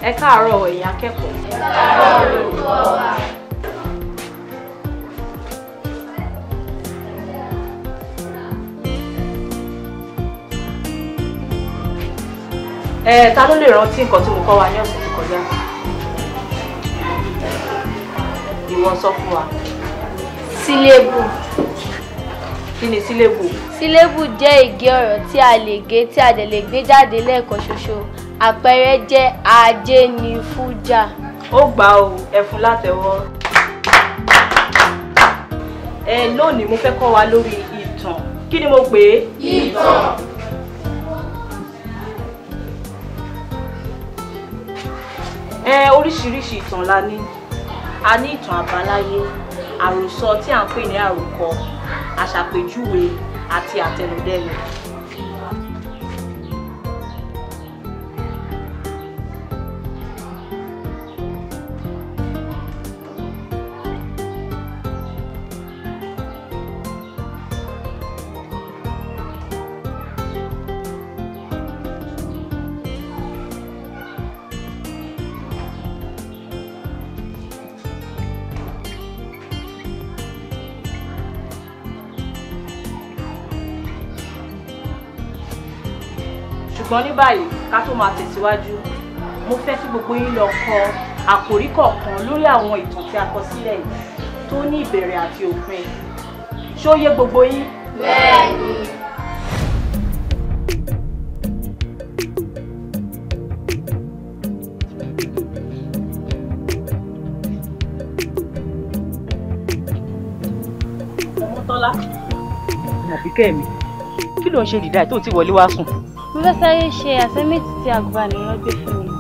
Ẹ káàárọ̀ ẹ̀yin akẹ́kọ̀ọ́. Ẹ káàárọ̀ olùkọ́ wa. Ẹ ta ló lè rántí nǹkan tí mo kọ́ wa ní ọ̀sẹ̀ tó kọjá? Ìwọ sọ fún wa. Sílébù. Kí ni sílébù? Sílébù jẹ́ ìgé ọ̀rọ̀ tí a lè gé tí a dẹ̀ lè gbé jáde lẹ́ẹ̀kan ṣoṣo. Àpẹẹrẹ jẹ́ ajé ni fújà. Ó gbà o, ẹ fún látẹ́wọ́. Ẹ lónìí mo fẹ́ kọ́ wa lórí ìtàn. Kí ni mo pè é? Ìtàn. Ẹ oríṣiríṣi ìtàn la ní. A ní ìtàn àbáláyé, àròsọ tí à ń pè ní àròkọ, àṣàpèjúwe àti àtẹnudẹ́nu. Ṣùgbọ́n ní báyìí ká tó máa tẹ̀síwájú, mo fẹ́ kí gbogbo yín lọ kọ àkòrí kọ̀ọ̀kan lórí àwọn ìtàn tí a kọ sílẹ̀ yìí tó ní ìbẹ̀rẹ̀ àti òpin. Ṣó yé gbogbo yín? Bẹ́ẹ̀ni. Ọmọ́tọ́lá. Àbíkẹ́ mi, kí ló ń ṣe dìda tó ti wọlé wá sùn? Mo fẹ́ sáré ṣe àsẹ́mìtì tí agùnbánirọ̀ gbé fún mi.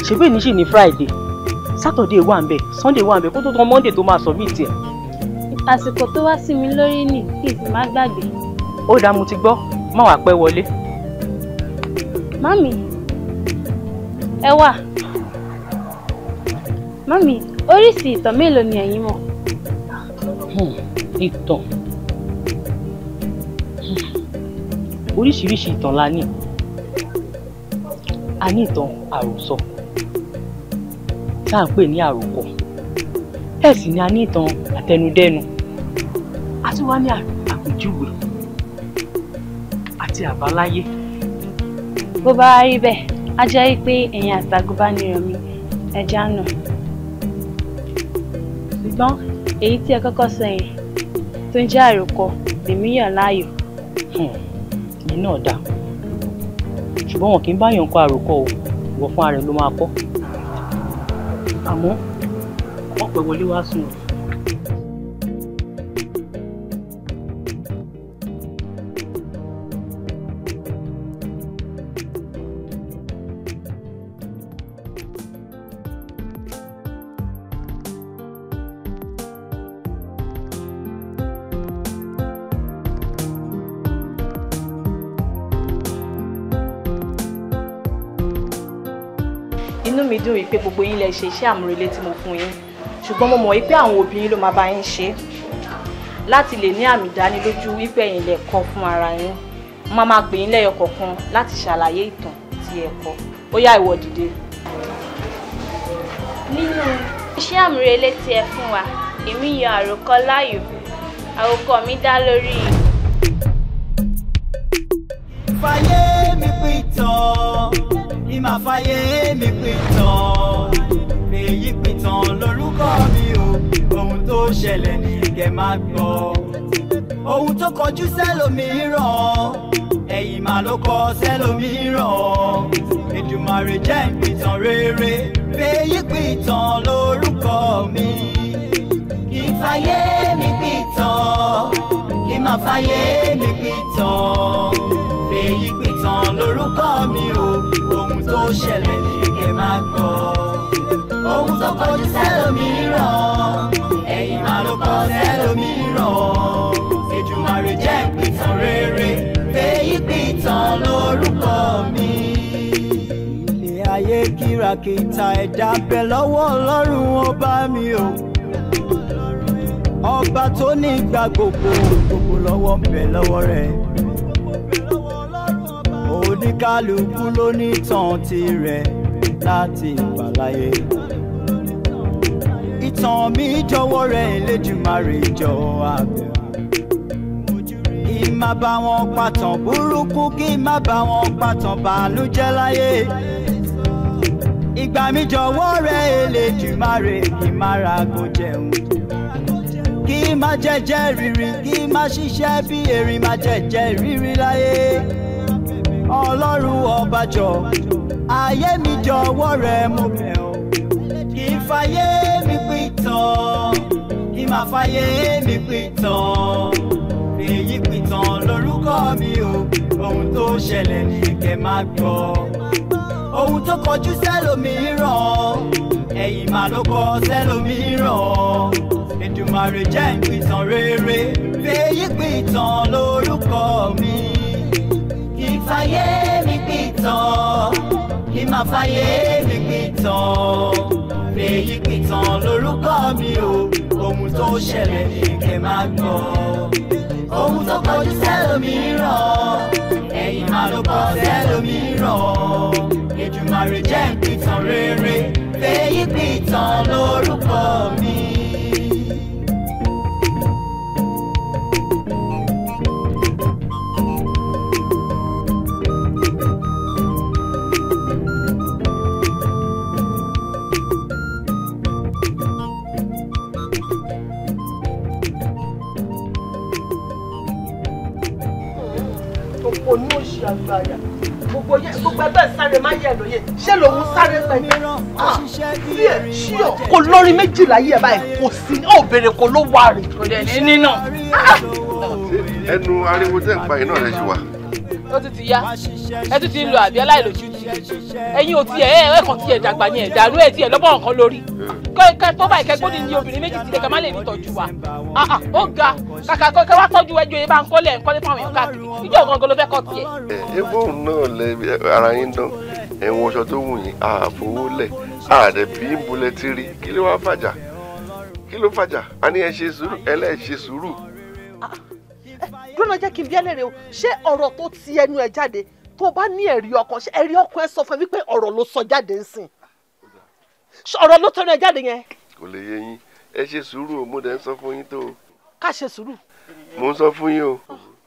Ṣebí ní sì ní Friday, Saturday wà ń bẹ̀, Sunday wà ń bẹ̀, kó tó tán Monday tó máa submit ẹ̀. Àsìkò tó wá sí mi lórí nì kí n sì má gbàgbé. Ó dáa, mo ti gbọ́, má wàá pẹ́ wọlé. Mami, ẹ wà. Mami, oríṣi ìtàn mélòó ni ẹ̀yin mọ̀? Ìtàn. Oríṣiríṣi ìtàn la ní. A ní ìtàn àròsọ tá à ń pè ní àròkọ. Bẹ́ẹ̀ sì ni a ní ìtàn àtẹnudẹ́nu. A tún wá ní àpèjúwe àti àbáláyé. Bó bá rí bẹ́ẹ̀, á jẹ́ pé ẹ̀yin àtàgùnbánirọ̀ mi ẹja nà. Ṣùgbọ́n èyí tí ẹ kọ́kọ́ sọ yẹn tó ń jẹ́ àròkọ lèmi yàn láàyò. Yìí náà dáa, ṣùgbọ́n wọn kì í báyàn kọ àròkọ o, ìwọ fún ara ẹ ló máa kọ́. Àmọ́ wọ́n pẹ́ wọlé wá sùn. Inú mi dùn wípé gbogbo yín lẹ ṣe iṣẹ́ àmúrelé tí mo fún yín, ṣùgbọ́n mo mọ̀ wípé àwọn òbí yín ló máa bá yín ṣe láti lè ní àmì ìdánilójú wípé ẹ̀yin lẹ kọ fún ara yín. Mo máa pè yín lẹ́yọ kọ̀ọ̀kan láti ṣàlàyé ìtàn tí ẹ kọ. Ó yá, ìwọ dìde. Nínú iṣẹ́ àmúrelé tí ẹ fún wa, èmi yan àròkọ láàyò. Àròkọ mi dá lórí. Fàyè mi pìtàn, ìmà fàyè mi pìtàn, èyí pìtàn lórúkọ mi o, ohun tó ṣẹlẹ̀ ní kẹ́ máa gbọ́. Ohun tó kọjú sẹ́lòmíràn, ẹ̀yìn mà ló kọ sẹ́lòmíràn. Èdùmàrè jẹ́ ìpìtàn rere, èyí pìtàn lórúkọ mi. Kì í fàyè mi pìtàn, kì í má fàyè mi pìtàn, èyí pìtàn lórúkọ mi o, ohun tó ṣẹlẹ̀ ní kẹ́ máa gbọ́. Ohun tó kọjú sẹ́lòmíràn, ẹ̀yìn máa ló kọ sẹ́lòmíràn. Èdùmàrè jẹ́ ìpìtàn rere, èyí pìtàn lórúkọ mi. Ilé ayé kìràkìtà ẹ̀dá bẹ lọ́wọ́ Ọlọ́run ọba mi o. Ọba tó ní ìgbà gbogbo, gbogbo lọ́wọ́ ń bẹ lọ́wọ́ rẹ̀. Oníkálukú ló ní ìtàn tirẹ̀. láti ìgbàláyé. Ìtàn mi jọ̀wọ́ rẹ̀ Elédùmarè jọ̀wọ́ àbẹ̀. Kí má bá wọn pàtàn burúkú, kí má bá wọn pàtàn bànújẹ́ láyé. Ìgbà mi jọ̀wọ́ rẹ̀ Elédùmarè kí má ra kó jẹun. Kí má jẹ́jẹ́ rírì, kí má ṣiṣẹ́ bí erin, má jẹ́jẹ́ rírì láyé. Ọlọ́run ọba jọ̀ọ́, ayé mi jọ̀wọ́ rẹ̀ mo bẹ̀ ọ́. Kí fàyè mi pìtàn, kí má fàyè mi pìtàn. Èyí pìtàn lórúkọ mi o, ohun tó ṣẹlẹ̀ ní kẹ́ má gbọ́. Ohun tó kọjú sẹ́lòmíràn, ẹ̀yìn mà ló kọ sẹ́lòmíràn. Èdùmàrè jẹ́ n pìtàn rere, fèyí pìtàn lórúkọ mi. Kí fàyè mi pìtàn, kí má fàyè mi pìtàn. Fèyí pìtàn lórúkọ mi o, ohun tó ṣẹlẹ̀ ní kẹ́ má gbọ́. Ohun tó kọjú sẹ́lòmíràn, ẹ̀yìn mà ló kọ sẹ́lòmíràn. Èdùmàrè jẹ́ n pìtàn rere, fèyí pìtàn lórúkọ mi. Òní òṣì àgbàyà gbogbo ẹgbẹ́ sáré má yẹ lóye ṣé lòun sáré pẹ̀lú sí ẹ̀ ṣíọ̀ kò lórí méjìlá yìí ẹ̀ báyìí kò sí ó béèrè kò ló wà rè. Kò dẹ̀ ní nínà. Ẹnu ariwo tẹ́ ń pa iná rẹ̀ ṣì wà. Ó tún ti yá, ẹ tún ti ń lo àbí aláìlójú ti ẹ̀yin ò tiẹ̀ ẹ̀ kàn tiẹ̀ dàgbà ni ẹ̀ dàrú ẹ̀ tiẹ̀ lọ́bọ̀ nǹkan lórí kẹ tó báyìí kẹ gbódì ní obìnrin méjì sílẹ̀ kẹ má lè ní tọ́jú wa. Ó ga kàkà kẹ wá tọ́jú ẹjọ́ yẹn bá ń kọ́lé ẹ̀ ń kọ́lé fún àwọn èèyàn káàkiri ìjọ gangan ló fẹ́ kọ́ tiẹ̀. Ẹ bóun náà lẹ ara yín dán ẹ̀wọ̀n aṣọ tó wù yín àfowólẹ̀ àdẹ̀ bí ń bulẹ̀ ti rí kí ló wá fàjà kí ló fàjà a ní ẹ ṣe sùúrù ẹlẹ́ ṣe sùúrù. Dúró jẹ́ kí n bí ẹlẹ́rìí o, ṣé ọ̀rọ̀ tó ti ẹnu ẹ jáde tó bá ní ẹ̀rí ọkàn, ṣé ẹ̀rí ọkàn ẹ sọ fún ẹ wípé ọ̀rọ̀ ló sọ jáde ń sìn? Ọ̀rọ̀ ló tẹnu ẹ jáde yẹn. Kò lè yé yín, ẹ ṣe sùúrù o, mo dẹ̀ ń sọ fún yín tó o. Ká ṣe sùúrù. Mo ń sọ fún yín o.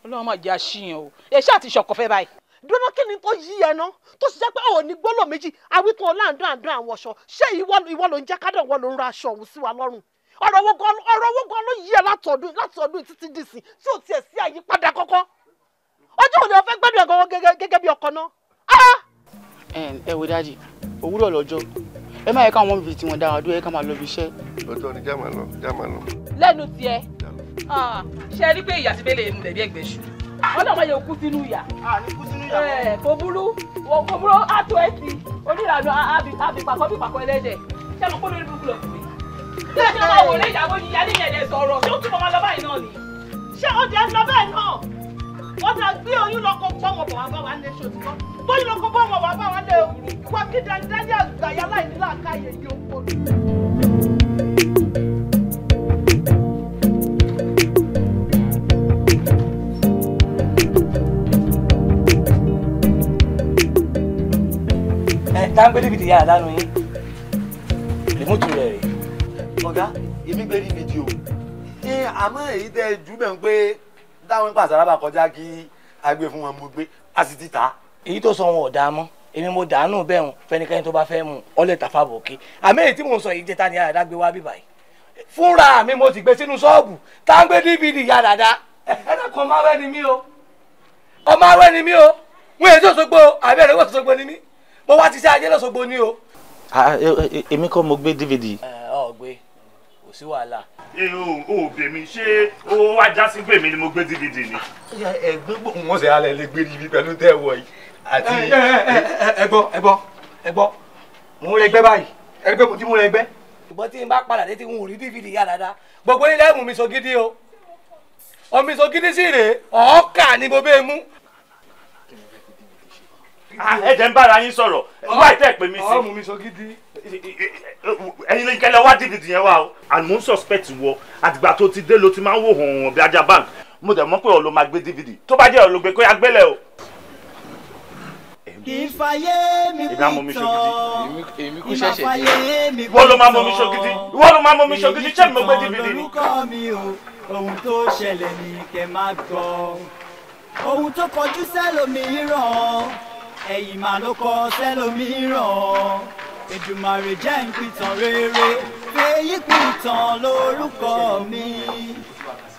Ọlọ́run máa jẹ́ àṣìyàn o, ẹ ṣáà ti ṣọkọ fẹ́ báyìí. Dúró kí ni tó yí ẹ ná tó ṣiṣẹ́ pé ò ní gbólò méjì awítún ọláǹdán àǹdán àwọn ọ̀ṣọ́, ṣé ìwọ ló ń jẹ́ kádàn ìwọ ló ń ra aṣọ òun sí wa lọ́rùn? Ọ̀rọ̀ owó gan ló yí ẹ látọ̀dún títí dìsìn tí ò tiẹ̀ sí àyípadà kọ́kọ́. Ọjọ́ òní ọ̀fẹ́ gbẹ́dùn ẹ̀ gẹ́gẹ́ bí ọkọ náà. Ẹ wo dájì, òwúrọ̀ lọ́jọ́ ẹ má yẹ káwọn ọmọ bíi tiwọn dára dúró, ẹ ká máa lọ bí iṣẹ́. Lọ́jọ́ ni já máa lọ, já máa lọ. Lẹ́nu tiẹ̀ ṣe rí pé ìyá ti bẹ́lẹ̀ ẹnu lẹ̀bi ẹgbẹ́ ṣù ọlọ́mọ yóò kú sínú ìyà. Kò burú kò burú àtò ẹtì onírànú àbípàkọ́ bípàkọ́ ẹlẹ́dẹ̀ ṣé mo kó lórí burúkú lọ fún mi. Ṣé ṣé máa wò lé ìyàwó yìí yálé yẹn lẹ sọ̀rọ̀ ṣé ó túbọ̀ máa lọ báyìí náà ni. Ṣé ó dẹ̀ lọ bẹ́ẹ̀ náà? Wọ́n ti gbé oyún lọ́kọ̀ bọ́ wọn bọ̀ wá bá wa lé ṣòtítọ́. Bóyún lọ́kọ̀ bọ́ wọn wá bá wa lé o. Ìwà kí dánidáni àgbàyà láì ní làákàyè yìí ó pọ̀ jù. Ẹ tá ń gbé dìbìtì yàrá dánú yín rìmúùtù rẹ̀ rè. Ọ̀gá, èmi gbé DVD o. Àmọ́ èyí tẹ́ jù bẹ́ẹ̀ ń pé táwọn pàṣẹ kọjá kí a gbé fún wọn mo gbé a sì ti tà á. Èyí tó sọ wọn ò dáa mọ́, èmi mo dànù bẹ́ẹ̀ hàn fẹ́nikẹ́ni tó bá fẹ́ mu ọlẹ́ tàfà bòkè. Àmọ́ èyí tí mò ń sọ yìí jẹ́ ta ni yàrá gbé wá bíbáyìí. Fúnra mi mo ti gbé sínú ṣọ́ọ̀bù tá ń gbé DVD yàrá dá. Ẹ dákun ọmọ awẹ́ ni mí o, ọmọ awẹ́ ni mí o, wọ́n èyí tó Òṣogbo àbí ẹ̀rọ Òṣogbo ni mí, mo wá ti ṣe ajé lọ́sọ̀gbọ̀ ni o. Èmi kọ́ mo gbé DVD. Ẹ ọ gbé, kò sí wàhálà. O bè mí ṣé ó wá já sí pé mi ni mo gbé DVD ni. Ẹ̀gbọ́n wọn ṣe alẹ́ lè gbé DVD pẹ̀lú tẹ́ wọ̀ yìí. Ẹ gbọ́ ẹ gbọ́ ẹ gbọ́, mò ń rẹgbẹ́ báyìí, ẹ gbé mo ti mú rẹgbẹ́. Ṣùgbọ́n tí n bá padà dé tí n ò rí DVD yá dáadáa, gbogbo ilé ẹ̀mú mi sọ gidi o, omi sọ gidi sí rèé, ọ̀ọ́kà ni mo bẹ́ẹ̀ mú. Ẹ jẹ́ ń bára yín sọ̀rọ̀ wá ìtẹ́ pè mí sí. Ọmọ mi sọ gidi. Ẹ̀yin lè kẹlẹ wá DVD yẹn wá o. And mo ń suspect wọ àtìgbà tó ti dé ló ti máa ń wò hàn hàn bí ajá bank, mo dẹ̀ mọ̀ pé ọ̀ ló máa gbé DVD tó bá jẹ́ ọ̀ ló gbé kó yá gbélé o. Ẹ Kì í fàyè mi Èmi á mọ mi ṣògidì. Èmi kú ṣẹ̀ṣẹ̀ dé. Ìwọ ló máa mọ mi ṣògidì. Ìwọ ló máa mọ mi ṣògidì. Ṣé mi ò gbé DVD ni? Lórúkọ mi o, ohun tó ṣẹlẹ̀ ní kẹ́ máa gbọ́. Ohun tó kọjú sẹ́lòmíràn, ẹ̀yìn màá ló kọ sẹ́lòmíràn. Èdùmàrè jẹ́ ń pìtàn rere, fèyí pìtàn lórúkọ mi.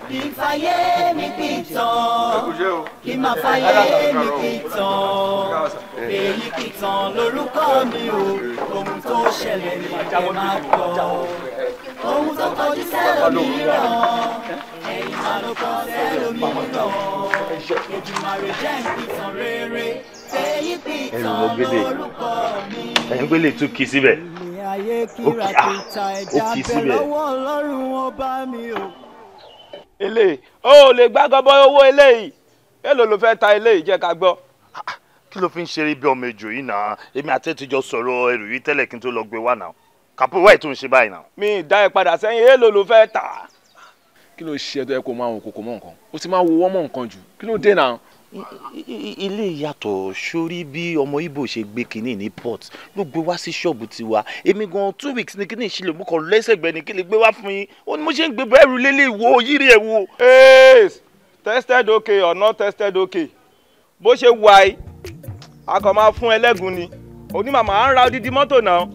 Kì í fàyè mi pìtàn, kì í máa fàyè mi pìtàn. Fèyí pìtàn lórúkọ mi o, ohun tó ṣẹlẹ̀ ní kẹ́ máa gbọ́. Ohun tó kọjú sẹ́lòmíràn, ẹ̀yìn máa ló kọ sẹ́lòmíràn. Èdùmàrè jẹ́ ń pìtàn rere, fèyí Ẹrù pìtàn mo gbélé. lórúkọ mi. Ẹ̀yin gbélé tún kì í síbẹ̀. Ayé Ó kì kíra ah kìtà ó ẹja kì í bẹ síbẹ̀. lọ́wọ́ Ọlọ́run ọba mi o. Eléyìí o ò lè gbá gọbọ owó eléyìí, èló ló fẹ́ ta eléyìí? Jẹ́ ká gbọ́. Kí ló fi ń ṣeré bí ọmọ ejò yìí náà? Èmi àti ẹ̀ ti jọ sọ̀rọ̀ ẹrù yìí tẹ́lẹ̀ kí n tó lọ gbé wá náà. Kàpọ̀ wáyé tó ń ṣe báyìí náà. Mi ì dá ẹ padà sẹ́yìn, èló ló fẹ́ tà. Kí ló ṣe ẹ tó yẹ kó máa wò kókó mọ́ nǹkan? Ó ti máa wo wọ́n mọ́ nǹkan jù, kí ló dé náà? Ilé ìyàtọ̀ sórí bí ọmọ Ìgbò ṣe gbé kinní ní port ló gbé wá sí ṣọ́ọ̀bù tiwa. Èmi gan 2 weeks ní kinní ìṣílẹ̀ mú kàn lẹ́sẹ̀gbẹ́ ni kí lè gbé wá fún yín. Ó ní mo ṣe ń gbé bẹ́ẹ̀rù lélẹ̀ wo yírí ẹ̀ wo. Ace, tested okay or not tested okay, bó ṣe wà yìí, a kàn máa fún ẹlẹ́gùn ni. Onímàmá à ń ra odidi mọ́tò náà,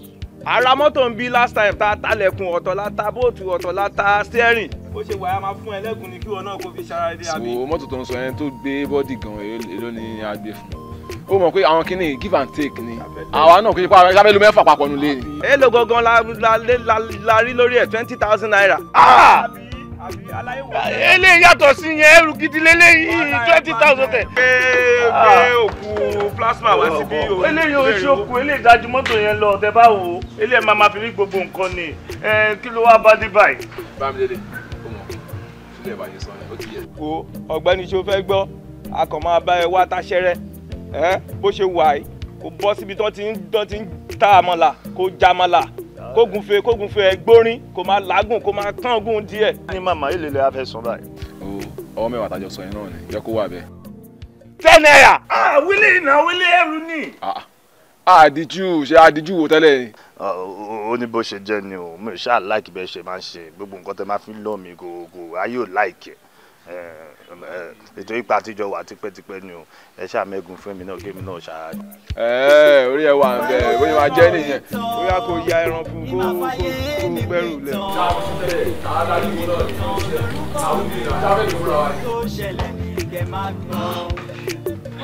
à ra mọ́tò ń bí last time tá a talẹ̀kùn ọ̀tọ̀, la ta bóòtù ọ̀tọ̀, la ta steering. Bó ṣe wà yìí, a máa fún ẹlẹ́gùn ni kí wọn náà kó fi ṣara ẹdí àbí. So mọ́tò tó ń sọ yẹn tó gbé body gan, èló ni a gbé fún? Ó mọ̀ pé àwọn kinní give and take ni, àwa náà kò ṣe pé àwọn sábẹ́ lu mẹ́fà papọ̀ nulẹ̀ ni. Èló gangan la rí lórí ẹ̀? ₦20,000. Eléyìí yàtọ̀ sí yẹn, ẹrù gidi lélẹ́yìí, 20,000 tẹ̀. Gbé òkú plasma wá síbí o. Eléyìí ò ṣe òkú, eléyìí dájú mọ́tò yẹn lọ. Ọ̀tẹ̀ bá wò ó, eléyìí máa ma fi rí gbogbo nǹkan ni. Kí ló wá bá dé báyìí? Bámidélé, ó mọ̀ sílẹ̀ báyìí sọ ni ó ti yẹ. Wo ọ̀gbẹ́ni, ṣó fẹ́ gbọ́? A kàn máa bá ẹ wá táṣẹ́rẹ́ ẹ. Bó ṣe wà yìí, kó bọ́ síbi tó ti ń ta àmàlà, kó jamàlà, kó gunfe, kó gunfe ẹ gbórin, kó máa làágùn, kó máa kángun díẹ̀. Ní màmá èlé lè wá fẹ́ sùn báyìí? Ọwọ́ mẹ́wàá tájọ sọ yẹn náà ni, jẹ́ kó wà bẹ́ẹ̀. ₦10. Ah, wílé ìnà wílé ẹrù ni. Àdìjú ṣe àdìjú wo tẹ́lẹ̀ ni. Ó ní bó ṣe jẹ́ ni o, mi ò ṣáà like bẹ́ẹ̀ ṣe máa ń ṣe gbogbo nǹkan tẹ́ máa fi ń lọ́ mi kò ayé ò like ẹ̀. Ètò ipa àtijọ́ wà tipẹ́tipẹ́ ni o. Ẹ ṣáà mẹ́gun fún mi náà, kémi náà ṣáà. Ẹ orí ẹ wà ń bẹ, bóyá máa jẹ́ nìyẹn. Bóyá kò ya ẹran fún kó gbẹrù lẹ. Tó ṣẹlẹ̀ ní kẹ́ máa gbọ́.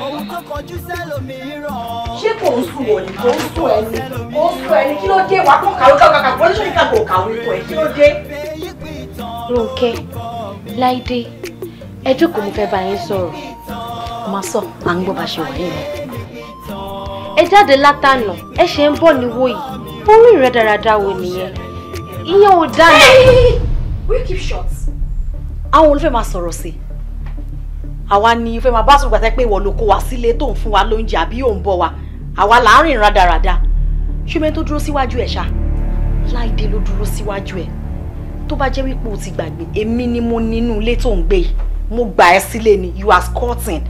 Ohun tó kọjú sẹ́lòmíràn. Ṣé kò ń sùn wọ̀ ni? Kò ń sùn ẹni, kò ń sùn ẹni. Kí ló dé? Wàá kàn kàwé kàwé kàwé, wọ́n ní sọ́yìn kàwé kàwé tó ẹ̀, kí ló dé? Rónkẹ́, Láìdé, ẹ jókòó, mo fẹ́ bá yín sọ̀rọ̀. Máa sọ, à ń gbọ́ bá ṣe wà yìí lọ. Ẹ jáde látànà, ẹ ṣe ń bọ̀ níwò yìí. Orí rẹ dáradára wo nìyẹn? Ìyẹn ò dáná. Will you keep short? Àwọn olùfẹ́ máa sọ̀rọ̀ sí i. Àwa ni fẹ́ máa bá sọ̀rọ̀ gbàtẹ́ pé ìwọ ló kó wa sílé tó ń fún wa lóúnjẹ àbí ò ń bọ̀ wa. Àwa là ń rìn rádaràda. Ṣé tó dúró síwájú ẹ̀ ṣá? Láìdé ló dúró síwájú ẹ̀. Tó bá jẹ́ wípé o ti gbàgbé, èmi ni mo nínú ilé tó ń gbé yìí. Mo gbà ẹ́ sílé ni, you are squatting.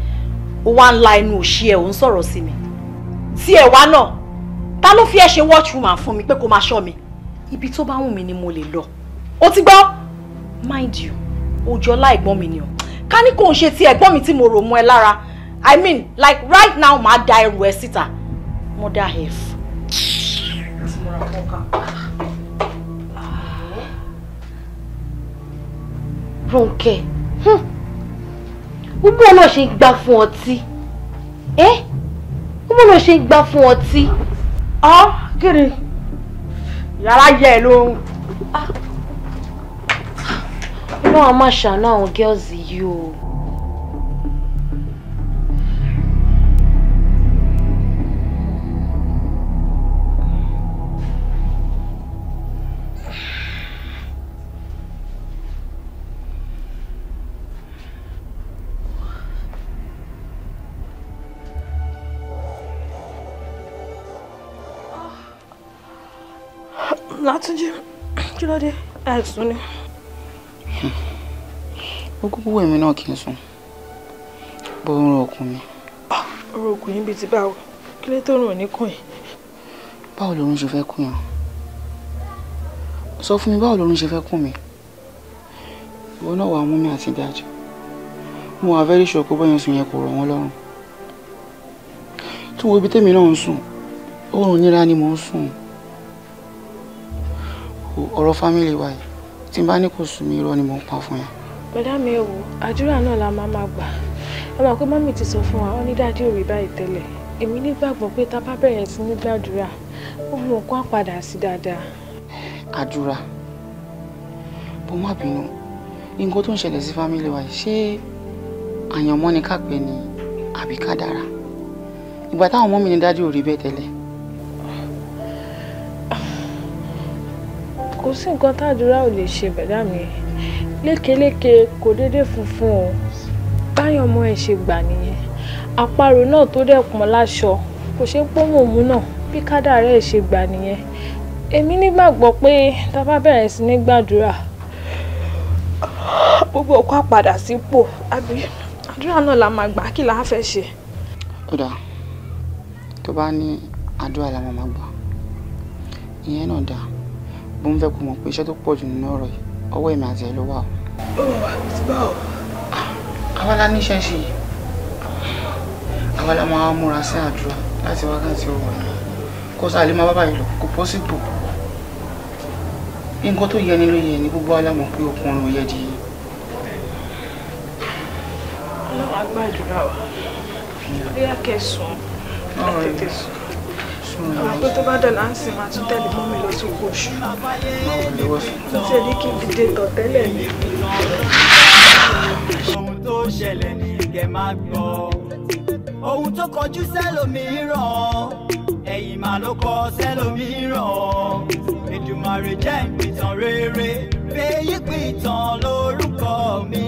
Ó wá ń la ẹnu òṣì ẹ̀, ò ń sọ̀rọ̀ sí mi. Tí ẹ̀ wá náà, ta ló fi ẹ́ ṣe watchwoman fún mi pé kó máa ṣọ́ mi? Ibi tó bá wù mí ni mo lè lọ. O ti gbọ́? Mind you, ojú ọlá ẹ̀gbọ́n mi ni o. Ká ní kò ń ṣe ti ẹ̀gbọ́n mi tí mo rò mọ́ ẹ lára. I mean, like right now, màá da ẹrù ẹ síta. Mother F. Tí mo ra fọ́ọ̀kà. Rónkẹ́, gbogbo ọ̀nà ṣe ń gbà fún ọtí. Ẹ́ gbogbo ọ̀nà ṣe ń gbà fún ọtí. Ọ́ kí ni? Yàrá yẹ ẹ ló ń. Ọlọ́run á máa ṣàánú àwọn girls yìí o. Látúnjí, kí ló dé? Àìsùn ni. Ó kúkú wù mí náà kí n sùn, bó ń ro okùn mi. Ọ̀rọ̀ ògùn yín bíi ti báwo? Kí ló tó rùn ní kùn yìí? Báwo lorun ṣe fẹ́ kún yàn? Sọ fún mi, báwo lorun ṣe fẹ́ kún mi? Ìwọ náà wà mú mi àti dájú. Mo wà very sure pé bọ́yẹn sùn yẹn kò rọ̀ wọ́n lọ́rùn. Tún wo ibi tèmi náà ń sùn, oorun nira ni mò ń sùn. Ọ̀rọ̀ fámìlì wa yìí, tí n bá ní kò sùn mí, irọ́ ni mò ń pa fún yẹn. Bọ̀dá mi, ẹ wò, àdúrà náà la máa máa gbà. Ẹ mọ̀ pé mọ́mì ti sọ fún wa, wọ́n ní dájú ò rí báyìí tẹ́lẹ̀. Èmi nígbàgbọ́ pé tá a bá bẹ̀rẹ̀ sí ní gbàdúrà, gbogbo nǹkan á padà sí dáadáa. Àdúrà, bó má bínú, nǹkan tó ń ṣẹlẹ̀ sí fámìlì wa yìí, ṣé àyànmọ́ ni ká pè ní àbí kádàrá? Ìgbà táwọn mọ́mì ní dájú ò rí bẹ́ẹ̀ tẹ́lẹ̀. Kò sí nǹkan tàdúrà ò lè ṣe, bẹ̀dá mi. Lékeléke kò déédéé funfun o, báyọ̀ ọmọ ẹ̀ ṣe gbà nìyẹn. Àparò náà tó dẹ̀ pọ́n láṣọ kò ṣe pọ́nmọ̀mú náà, bí kádàrá ẹ̀ ṣe gbà nìyẹn. Èmi nígbàgbọ́ pé tá a bá bẹ̀rẹ̀ sí ní gbàdúrà, gbogbo ọkọ á padà sípò. Àbí àdúrà náà la máa gbà, kí la fẹ́ ṣe. Ó dáa, tó bá ní àdúrà la máa gbà, ìyẹn náà dáa. Bó ń fẹ́ kó mọ̀ pé iṣẹ́ tó pọ̀ jù nínú ọ̀rọ̀ yìí, ọwọ́ èmi àti ẹ̀ ló wà o. Ó wà ti bá o. Àwa la níṣẹ́ ṣe, àwa la máa múra sí àdúrà láti wákàtí ọ̀wọ̀ kó sáà lè máa bá báyìí lọ, kò pọ́sibù. Nǹkan tó yẹ ni ló yẹ ni, gbogbo wa la mọ̀ pé ọkùnrin ò yẹ di. Ọlọ́run á gbàdúrà wa. Bóyá kẹsàn-án ẹ tètè sùn. Àwọn pé tó bá dọ̀là ń sìn máa tún tẹ̀lé mọ́ mi lọ sóko oṣù. Mo ti ní kí n dìde tọ̀ tẹ́lẹ̀ ni. Ohun tó ṣẹlẹ̀ ní kẹ́ máa gbọ́. Ohun tó kọjú sẹ́lòmíràn, ẹ̀yìn máa ló kọ sẹ́lòmíràn. Èdùmàrè jẹ́ ìpìtàn rere, fèyí pìtàn lórúkọ mi.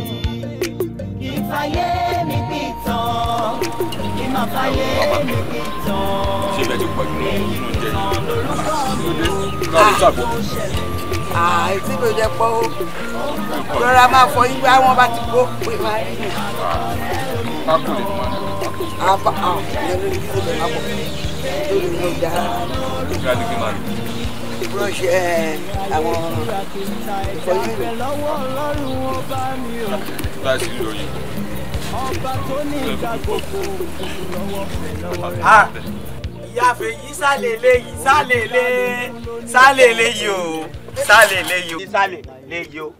Ìfàyè mi pìtàn, ìmàfàyè mi pìtàn. Ṣé bẹ́ẹ̀ ti pọ̀ jù nínú oúnjẹ yìí? Àìsí mi ò jẹ pọ́ o. Rọra máa fọ yín wá, wọn bá ti kó pé máa rí mi. Pákó lè máa lò. Àbá àwọn ìyẹn ló ní kí ló bẹ̀ máa bọ̀. Lórí mi ò dáa. Kí á ní kí n máa lò. Brush àwọn ìfọyín rẹ̀. Láìsí ìròyìn. Ìyá Fèyí sálẹ̀lẹ̀ yìí, sálẹ̀lẹ̀ sálẹ̀lẹ̀ yìí o, sálẹ̀lẹ̀ yìí o, sálẹ̀lẹ̀ yìí o.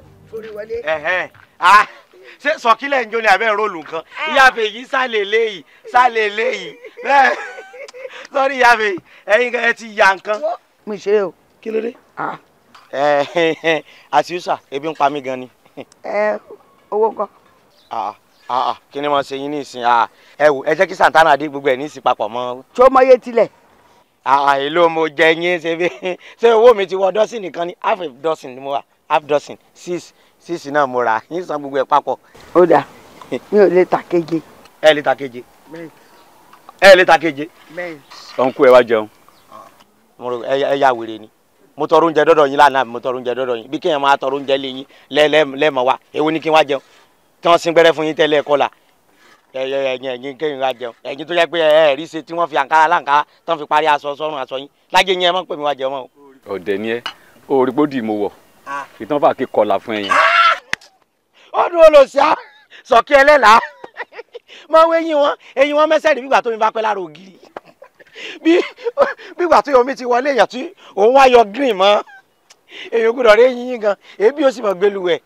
Ṣé sọ̀kílẹ̀ ń jó ni àbẹ́ róòlù nǹkan? Ìyá Fèyí sálẹ̀lẹ̀ yìí, sálẹ̀lẹ̀ yìí. Bẹ́ẹ̀ sọ́rí ìyá Fèyí, ẹ̀yin ẹ ti ya nǹkan. Mi ṣeré o. Kí ló dé? Àti Yusa, ebi ń pa mí gan ni. Ẹ owó kan. Kí ni wọ́n ṣe yín ní ìsìn? Ẹ wò, ẹ jẹ́ kí Santana dé, gbogbo ẹ̀ ní ìsìn papọ̀ mọ́. Tó mọyé tilẹ̀. Èló mo jẹ yín ṣe bí ṣé owó mi ti wọ dọ́sìn nìkan ni? Half a dozen ni mo wà, half dozen, six six náà mo rà, yín san gbogbo ẹ̀ papọ̀. Ó dà, mi ò lè ta keje. Ẹ lè ta keje? Ẹ lè ta keje. Ọ̀nkú ẹ wá jẹun. Ẹ ya wèrè ni. Mo tọrọ oúnjẹ dọ́dọ̀ yín lánàá, mo tọrọ oúnjẹ dọ́dọ̀ yín bí kéèyàn máa tọrọ oúnjẹ lé yín lẹ́ẹ̀mọ́ wa, èwo ni kí n wá jẹun tí wọ́n sin gbẹ́rẹ́ fún yín tẹ́lẹ̀ ẹ̀kọ́ la? Ẹ̀yin ẹ̀yin kéèyàn wá jẹun, ẹ̀yin tó jẹ́ pé ẹ rí ṣe tí wọ́n fi àǹkárá láǹkárá tí wọ́n fi parí aṣọ sọ́run aṣọ yín lájẹ́ yín, ẹ má pè mí wá jẹun mọ́ o. Ọ̀dẹ̀ ni ẹ, o rí pé ó dì mo wọ̀ ìtàn fà kí kọlà fún ẹ̀yìn. Ó dún olùsíà sọ̀kí ẹlẹ́làá máa ń eyín wọn, eyín wọn mẹ́sẹ̀ rí bígbà tó mi bá pẹ́ lára ògiri, bí bígbà tó omi ti wọlé èèyàn tí òun wá yọ green mọ́. Èèyàn gbọ́dọ̀ rí eyín yín gan, èébì ó sì mọ̀ gbélu ẹ̀.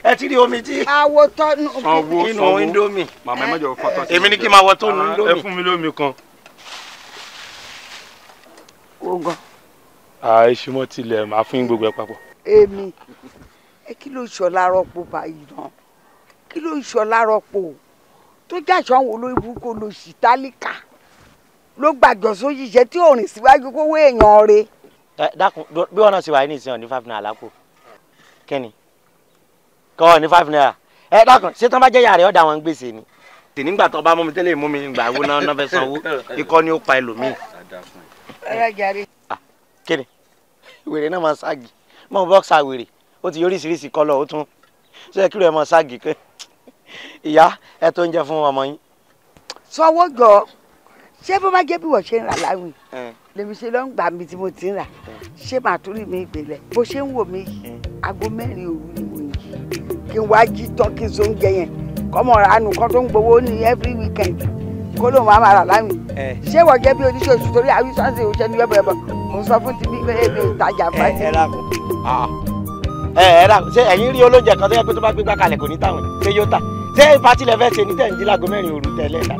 Ẹ ti rí omi tí Àwo tọ́nu. Sanwó. Inú Sanwó. Indomie. Màmá, ẹ má jọ fọtọ́ sí. Èmi ní kí n máa wọ tónu Indomie. Ẹ fún mi lómi kan. Wo gan. Àìsímọ́ tilẹ̀ máa fún yín gbogbo ẹ papọ̀. Èmi ẹ, kí ló ń ṣọlá rọpò báyìí náà? Kí ló ń ṣọlá rọpò tó jàṣọ àwọn olórí burúkú olóṣì tálíkà ló gbàjọ sóṣìṣẹ́ tí ò rìn síwájú kó wé èèyàn re. Ẹ dákun, bí wọn náà ṣe wà ní ìsìn, ọ̀ ní ₦5 lápò kẹ́ni kọ́ ọ ní ₦5. Ẹ dákun, ṣé tán bá jẹ́ yàrá ẹ̀ ọ̀dà wọn gbèsè ni. Tì nígbà tó bá mú mi tẹ́lẹ̀ mú mi gbà wo náà náà fẹ́ sanwó, ikọ́ ni ó pa ẹlòmíì. Ẹ jàre. Kíni wèrè náà máa ságì mọ́ bọ́ksà wèrè, ó ti oríṣiríṣi kọ́lọ̀, ó tún ṣe kí ló ẹ máa ságì pé ìyá ẹ tó ń jẹ fún ọmọ yín. Sanwó jọ, Ṣé bó bá jẹ́ bí wọ́n ṣe ń rà láwìn lèmi ṣe ló ń gbà mí tí mo ti ń rà, ṣé màá tún rí mi ìgbélẹ̀? Bó ṣe ń wò mí yìí, aago 4 òru ni mo ń jí kí n wá jí tán kí n so oúnjẹ yẹn kọ́mọ ránù kan tó ń gbowó ní every weekend kó lóun máa máa rà láwìn. Ṣé wọ́n jẹ́ bí oníṣòṣù torí àwísọ́nsẹ̀ òṣèlú yọ̀bọ̀yọ̀bọ̀ mo sọ fún ti bí pé èmi ìtajà fásitì. Ẹ rà, ṣé ẹ̀yin rí olóúnjẹ kan tó yẹ pé tó bá gbégbá kalẹ̀ kò ní táwọn ṣé yóò tà? Ṣé pátí lẹ fẹ́ ṣe ní tẹ̀yìn jí láago 4 òru tẹ́lẹ̀ ta?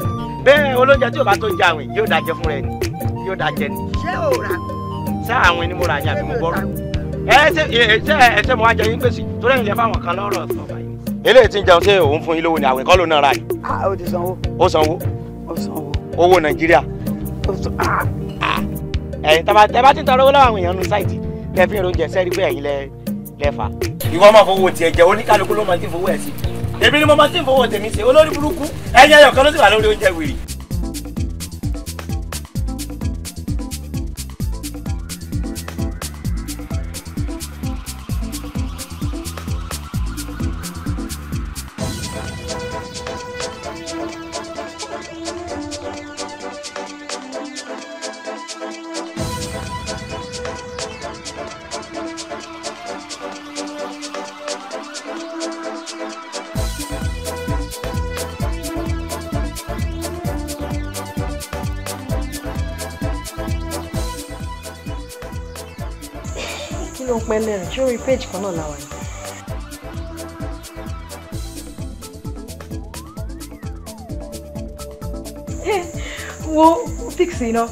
Bẹ́ẹ̀ olóúnjẹ tí ò bá tó ń jẹ àwìn yóò dájẹ fúnra ẹni, yóò dájẹ ni. Ṣé o rà? Ṣé àwìn ni mo rà yín àbí mo bọ́rọ̀? Ẹ ṣe mo wá jẹ yín gbèsè torí ẹ̀yin lẹ fáwọn kan lọ́rọ̀ sọ báyìí. Eléyìí tí ń jẹun ṣé òun fún yín lówó ni àwìn kọ́ ló náà rà yìí? Ó ti sanwó. Ó sanwó. Ó sanwó. Owó Nàìjíríà. Ó san. Ẹ̀yin tẹ́ bá ti ń tọrọ owó lọ́wọ́ àwọn èèyàn nu sáìtì lẹ fi ń ronjẹ sẹ́rí pé ẹ̀yin lẹ fà. Ìwọ máa fowó tiẹ̀ jẹ, oníkálukú ló máa ti fowó ẹ̀ sí. Èmi ni mo máa ti ń fowó tèmi ṣe, olórí burúkú ẹ̀yin ẹyọ kan ló sì wà lórí oúnjẹ wèrè. Pẹ́lẹ́rìn sórí péjì kan náà làwà yìí. Wo fix iná. Wow.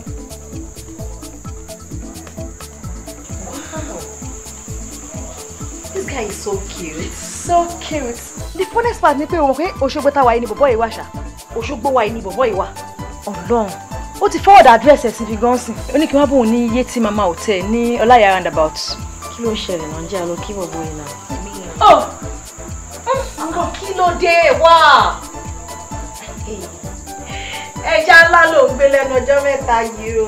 This guy is so cute. So cute. The funniest part ni pé òun pé Òṣogbo táwa yìí ni bọ̀bọ̀ yìí wà ṣá. Òṣogbo wa yìí ni bọ̀bọ̀ yìí wà. Ọlọ́run. Ó ti forward address ẹ̀ síbi gan-an. Ó ní kí wọ́n bóun ní Yétí Mama Hotel ní Ọláìyá roundabout. Kí ló ń ṣẹlẹ̀ náà? Jẹ́ àlọ́ kí bọ̀bọ̀ yìí náà. Kí ló dé wá? Ẹja ńlá ló ń gbé lẹ́nu ọjọ́ mẹ́ta yìí o.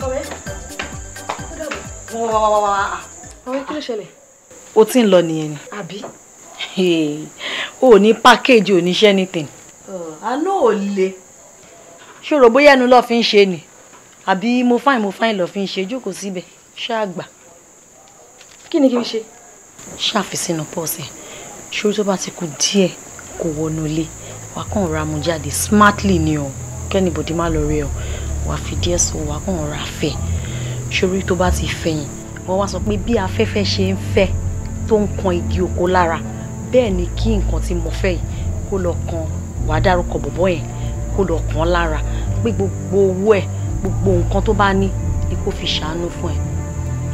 Ọ̀rẹ́, ó dàbọ̀. Ọ̀rẹ́, kí ló ṣẹlẹ̀? O ti ń lọ nìyẹn ni. Àbí? O ò ní package, ò ní ṣe anything. Àánú ò le. Ṣòro bóyá ẹnu lọ́ọ́ fi ń ṣe ni àbí mo fáìn lọ́ọ́ fi ń ṣe, jókòó síbẹ̀ ṣáàgbà. Kí ni kí n ṣe? Ṣàfi sínú pọ́ọ̀sì ṣòro tó bá ti kú díẹ̀ kó wọnú ilé wà kàn ra mu jáde smartly ni o, kẹ́nìbọ̀dì má lọ rí ọ, wà fi díẹ̀ sọ wà kàn ra fẹ́. Ṣòro tó bá ti fẹ̀yìn wọ́n wá sọ pé bí afẹ́fẹ́ ṣe ń fẹ́ tó ń kan igi oko lára bẹ́ẹ̀ ni kí nǹkan tí mo fẹ́ yìí kó lọ kan, wàá dárúkọ bọ̀bọ̀ yẹn kó lọ kàn lára pé gbogbo owó ẹ̀ gbogbo nǹkan tó bá ní ni kó fi ṣàánú fún ẹ.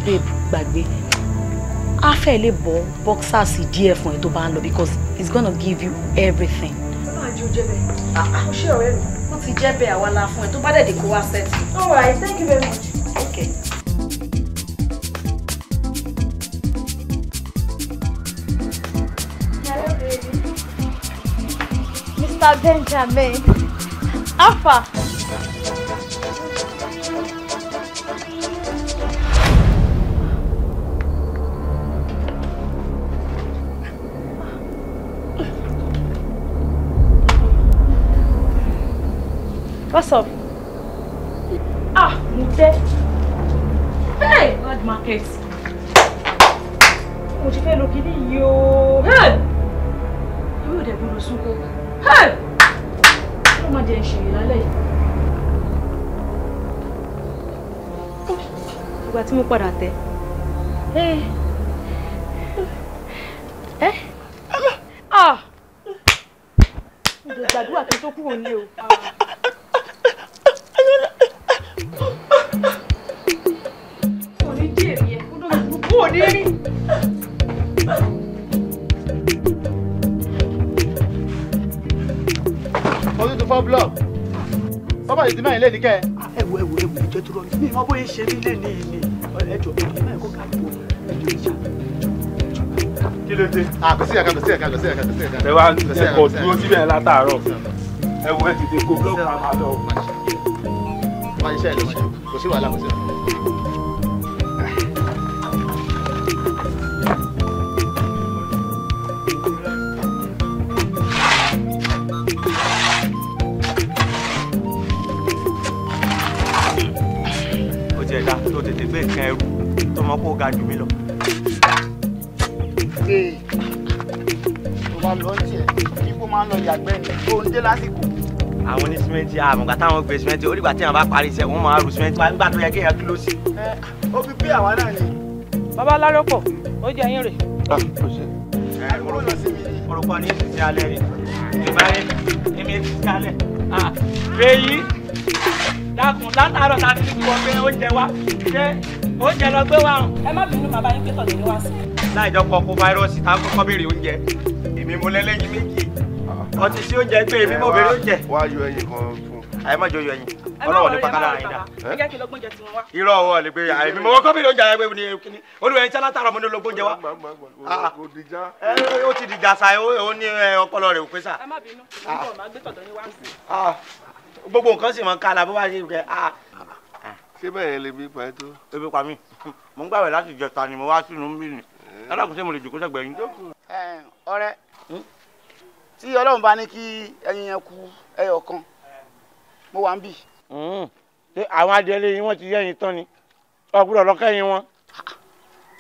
Babe, gbàgbé á fẹ́ lè bọ́ boxers díẹ̀ fún ẹ tó bá ń lọ because it's gonna give you everything. Ọlọ́run àjò jẹ́ bẹ́ẹ̀. Ó ṣe ọ̀rẹ́ mi. Ó ti jẹ́ bẹ́ẹ̀, àwa la fún ẹ tó bá dẹ̀ dé kó wá sẹ́ẹ̀tì. All right, thank you very much. Okay. Mr. Benjamin, Alpha. What's up? Ah, mo tẹ́. Hey, bad market. Mo ti fẹ́ lo kíní yìí o. Hey! Yóò dẹ̀ gbọ́dọ̀ sunkún. Hey! Ó máa jẹ ìṣèlú lálẹ́ yìí. Ìgbà tí mo padà tẹ̀. Ah! Mo lè gbàdúrà kí n tó kúrò nílé o. Kò ní jèrè ẹ̀, kò ní rí. Ọdún tó fọ́ blọọkì. Bàbá yìí ti náà ilé ní kẹ́. Ẹ wo ẹwò ẹwò ìjọ tó rọ mi mọ bóyá ṣe mí lé ní ìní ẹjọ ẹ máa kó ká bọ ẹjọ ìjà. Kí ló dé? Kò sí ẹ̀ka, kò sí ẹ̀ka, kò sí ẹ̀ka, kò sí ẹ̀ka. Ẹ wá ẹ̀kọ́ dúró síbẹ̀ látàárọ̀. Ẹ wo ẹ tètè kó blọọkì máa lọ. Má ṣiṣẹ́ ẹ lọ, kò sí wàhálà, kò sí wàhálà. Mọ̀ kó ga jù mí lọ. Tó bá lọ tiẹ̀ kíkó máa ń lọ yàgbẹ́ ni tó ń dé lásìkò. Àwọn ní símẹ́ǹtì àmọ̀gbà táwọn gbé símẹ́ǹtì ó dìgbà tí àwọn bá parí iṣẹ́ wọ́n máa rú símẹ́ǹtì nígbà tó yẹ kéèyàn kí ló sí. Ó fi pé àwa náà ni. Bàbá Lárọ́pọ̀ ó jẹ́ yín rè. Orúkọ ní ìsìn alẹ́ rí ìbáyé èmi ìsìn alẹ́. Fèyí dákun látàárọ̀ tá a ti kú ọ pé oúnjẹ wa ṣé oúnjẹ lọ gbé wa. Ẹ má bínú màbá yín pé tọ̀dọ̀ ní wá sí. Láìjọ kọ kó fáírọ́ọ̀sì tá a kọ́kọ́ béèrè oúnjẹ èmi mo lẹ́lẹ́yìn méjì ọtí sí oúnjẹ pé èmi mo béèrè oúnjẹ. Wá yọ ẹyin kan fún. Àyè má jọ yọ ẹyin ọlọ́wọ́ ní pàkàlà rẹ̀ dà. Ẹ jẹ́ kí n lọ gbóúnjẹ tiwọn wá. Irọ́ ọwọ́ lè gbé àyè mi mo kọ́kọ́ béèrè oúnjẹ àyè ní kíní olúwa ẹni tí alátàrọ̀ mo ní lọ gbóúnjẹ wá. Ó ti dìjà sa ó ní ọpọlọ rẹ̀ ò pé sà. Ẹ má bínú nígbà máa gbé tọ̀dọ̀ ní wá sí. Gbogbo nǹkan sì máa ń kálá bó bá ṣe rẹ̀. Ṣé bẹ́ẹ̀ yẹn lè bí pa ẹ́ tó. Ebi pa mí mo ń gbàwẹ̀ láti ìjẹta ni mo wá sínú ń bì ní alákùn ṣé mo lè jòkó sẹ́gbẹ̀ẹ́ yín. Ọ̀rẹ́ tí Ọlọ́run bá ní kí ẹyin yẹn kú ẹyọ kan mo wà ń bì. Ṣé àwọn adìẹ yín wọ́n ti yẹ́yin tán ni ọ̀gbọ́dọ̀ lọ́kẹ́yìn wọn.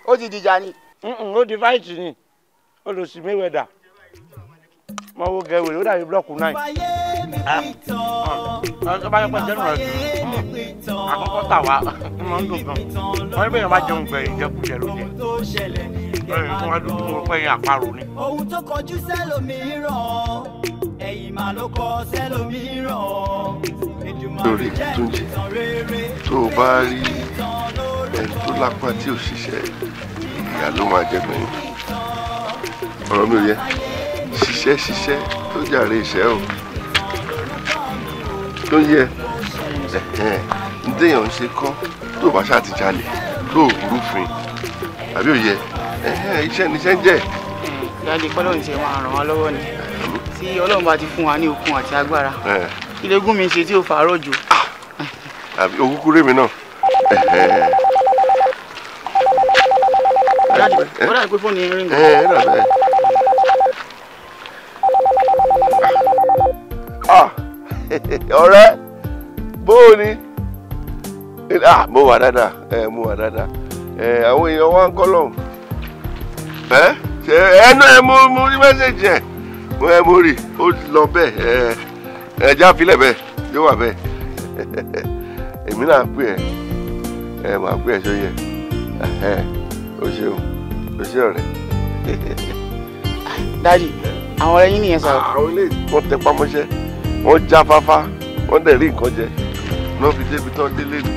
Ó ti dìjà ni. Ó di fáìtì ni ó lọ sí Mayweather mo wo gẹ̀wé ó dàbí blọọkù náà. Ọ bá yẹ pé jẹ́nu rẹ̀ àkọ́kọ́ tà wá ń máa ń dùn gan. Wọ́n ní bẹ́ẹ̀ yẹn bá jẹun gbẹ̀yìn jẹkújẹ ló jẹ. Ẹ̀yìn tí wọ́n dùn tó pẹ́ yẹn àparò ni. Ohun tó kọjú sẹ́lòmíràn ẹ̀yìn máa ló kọ sẹ́lòmíràn. Lórí Túnjí tó o bá rí ẹni tó lápá tí ò ṣiṣẹ́ ìyá ló máa jẹ gbẹ̀yìn. Ọ̀rọ̀ mi ò yẹ ṣiṣẹ́ ṣiṣẹ́ tó jàre ìṣẹ́ o tó yẹ ǹdẹ́yàn ń ṣe kọ́ tó bá ṣáà ti jalè tó rúfin àbí òye iṣẹ́ níṣẹ́ ń jẹ́. Dáàdi kọ́lọ́run ṣe máa ràn wá lọ́wọ́ ni tí Ọlọ́run bá ti fún wa ní okun àti agbára ilégún mi ṣe tí ò fàárọ̀ jù. Àbí òkúkú rèmi náà. Ó dàbí pé fóònù yẹn rí mi. Ọ̀rẹ́ bóò ni mo wà dáadáa mo wà dáadáa àwọn èèyàn wa ń kọ́ lọ́hùn ẹnu ẹ mo rí mẹ́sẹ̀jì ẹ mo rí ó lọ bẹ́ẹ̀ ẹ já filẹ̀ bẹ́ẹ̀ yóò wà bẹ́ẹ̀ èmi náà pè ẹ máa pè ẹ ṣó yẹ o ṣeun o ṣe ọ̀rẹ́. Dáàdi àwọn ọ̀rẹ́ yín nìyẹn sọ. Àwọn ilé wọn tẹpá mọ́ṣẹ́ wọ́n já fáfá wọ́n dẹ̀ rí nǹkan jẹ náà fi débi tán délé ni.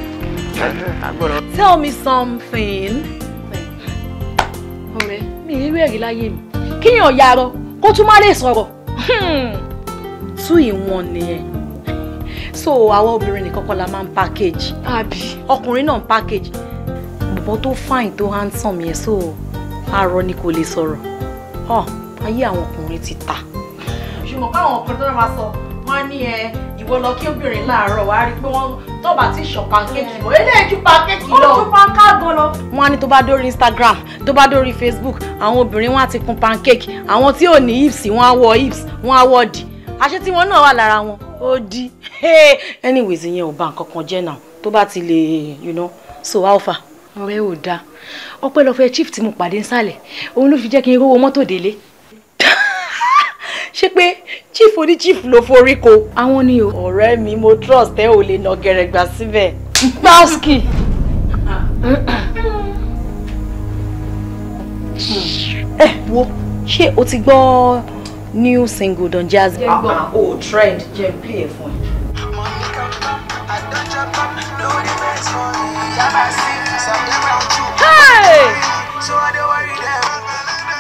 Tell me something. Ọ̀rẹ́ mi rí wẹ̀rí láyé mi kíyàn yarọ kó tún má lè sọ̀rọ̀ 2 in 1 nìyẹn. So àwọn obìnrin nìkan kọ́ la máa ń package. Àbí ọkùnrin náà ń package. Bọ̀bọ̀ tó fine tó handsome yẹn so arọ ni kò lè sọ̀rọ̀. Ayé àwọn ọkùnrin ti ta. Ṣùgbọ́n káwọn ọkùnrin tó máa sọ wọ́n á ní ẹ ìwọ lọ kí obìnrin láàárọ̀ wàá rí i pé wọ́n tó bá ti ṣàn pancake mọ́ eléyìí ju pancake lọ. Ó ju pancake gan lọ. Wọ́n á ní tó bá dórí Instagram tó bá dórí Facebook àwọn obìnrin wọ́n á ti kun pancake àwọn tí ò ní hips wọ́n á wọ hips wọ́n á wọ dì àṣé tí wọ́n náà wà lára wọn ó di. Anyways ìyẹn ò bà nǹkan kan jẹ́ náà tó bá ti lè you know so how far. Ọ̀rẹ́ ò dáa ọpẹ́lọpẹ́ chief tí mo pàdé nsàlẹ̀ òun ló fi jẹ́ kí n rówó mọ́tò délé. Ṣé pé chief oní chief ló forí ko. Àwọn ni o. Ọ̀rẹ́ mi mo trust ẹ ò lè nà gẹ̀rẹ́gbà síbẹ̀. Gbáàsì. Ẹ wo ṣé o ti gbọ́ new single Don Jazzy? O trend jẹ́ n play ẹ̀ fún ẹ. Hey!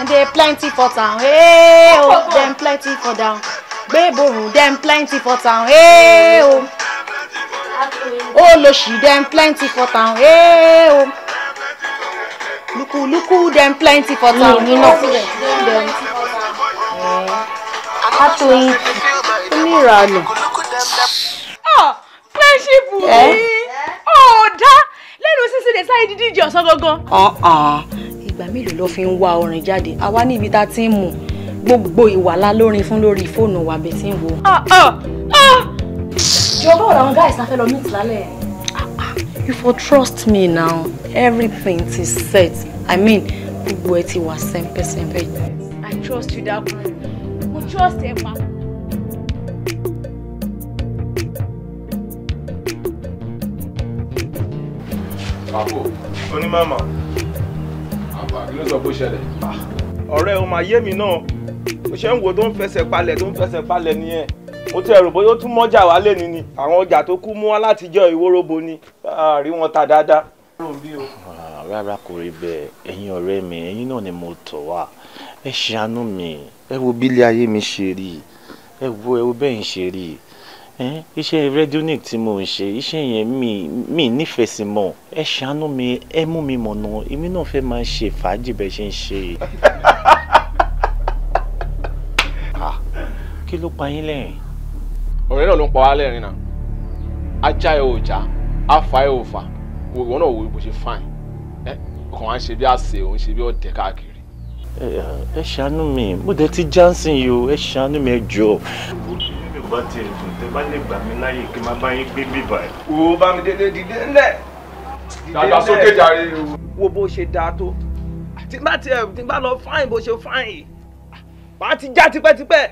And they plenty for town, hey oh, them plenty for down. Gbéborùn, them plenty for town, hey oh. Olóṣì, them plenty for town, hey oh. Luku luku, them plenty for town. Mi náà them. Atoyin, oníranù. Friendship mi, ọ̀dà lẹ́nu sísè lè sáré dídí ìjì ọ̀sán gangan. Ìgbà mélòó ló fi ń wá orin jáde àwa níbi tá a ti ń mú gbogbo ìwà la lórin fún lórí fóònù wa bẹ́ẹ̀ tí ń wo. Jọ̀ọ́ báwo làwọn guys ta fẹ́ lọ meet lálẹ́? You for trust me now. Everything is set. I mean, gbogbo ẹ ti wà sẹ́ńpẹ́sẹ́ńpẹ́. I trust you dákú. Mo trust ẹ pa. Àpò. Onímọ̀mọ̀. Àpò kí ló sọ pé ó ṣẹlẹ̀? Ọ̀rẹ́ o máa yé mi náà. Ó ṣe ń wo tó ń fẹsẹ̀ palẹ̀ tó ń fẹsẹ̀ palẹ̀ nìyẹn. Mo ti ẹ̀rù bóyá ó tún mọ́jà wálé ni ni. Àwọn ọjà tó kú mú wá látijọ́ ìwóróbo ni. A rí wọn ta dáadáa. Rárá kò rí bẹ́ẹ̀, ẹ̀yin ọ̀rẹ́ mi, ẹ̀yin náà ni mo tọ̀ wá. Ẹ ṣàánú mi, ẹ wo bí ilé ayé mi ṣe rí, ẹ wo bẹ́ẹ̀ ń ṣe rí. Iṣẹ́ radionic tí mo ń ṣe, iṣẹ́ yẹn mi nífẹ̀ẹ́ sí mọ́. Ẹ ṣàánú mi, ẹ mú mi mọ̀nà, èmi náà fẹ́ máa ṣe fàájì bẹ́ẹ̀ ṣe ń ṣe. Kí ló pa yín lẹ́rìn? Ọ̀rẹ́ náà ló ń pa wá lẹ́rìn náà. Ajá ẹ ò já, afa ẹ ò fà, ìwọ náà wo bó ṣe fine. Ọkàn wa ń ṣe bí àṣẹ, òun ṣe bí ọ̀dẹ̀ káàkiri. Ẹ ṣàánú mi, mo dẹ̀ ti jánsìn yìí o, ẹ ṣàánú mi, ẹ jọ̀ọ́. Mi ò bá tiẹ̀ dùn, tẹ bá lè gbà mí láyè kí n máa bá yín gbé bíbà ẹ̀. Wo Bámidélé dìde ńlẹ̀. Dàgbàsókè jàre o. Wo bó ṣe dáa tó. Tí bá tiẹ̀ tí bá lọ fáìn bó ṣe fáìn yìí. Màá ti já tipẹ́tipẹ́.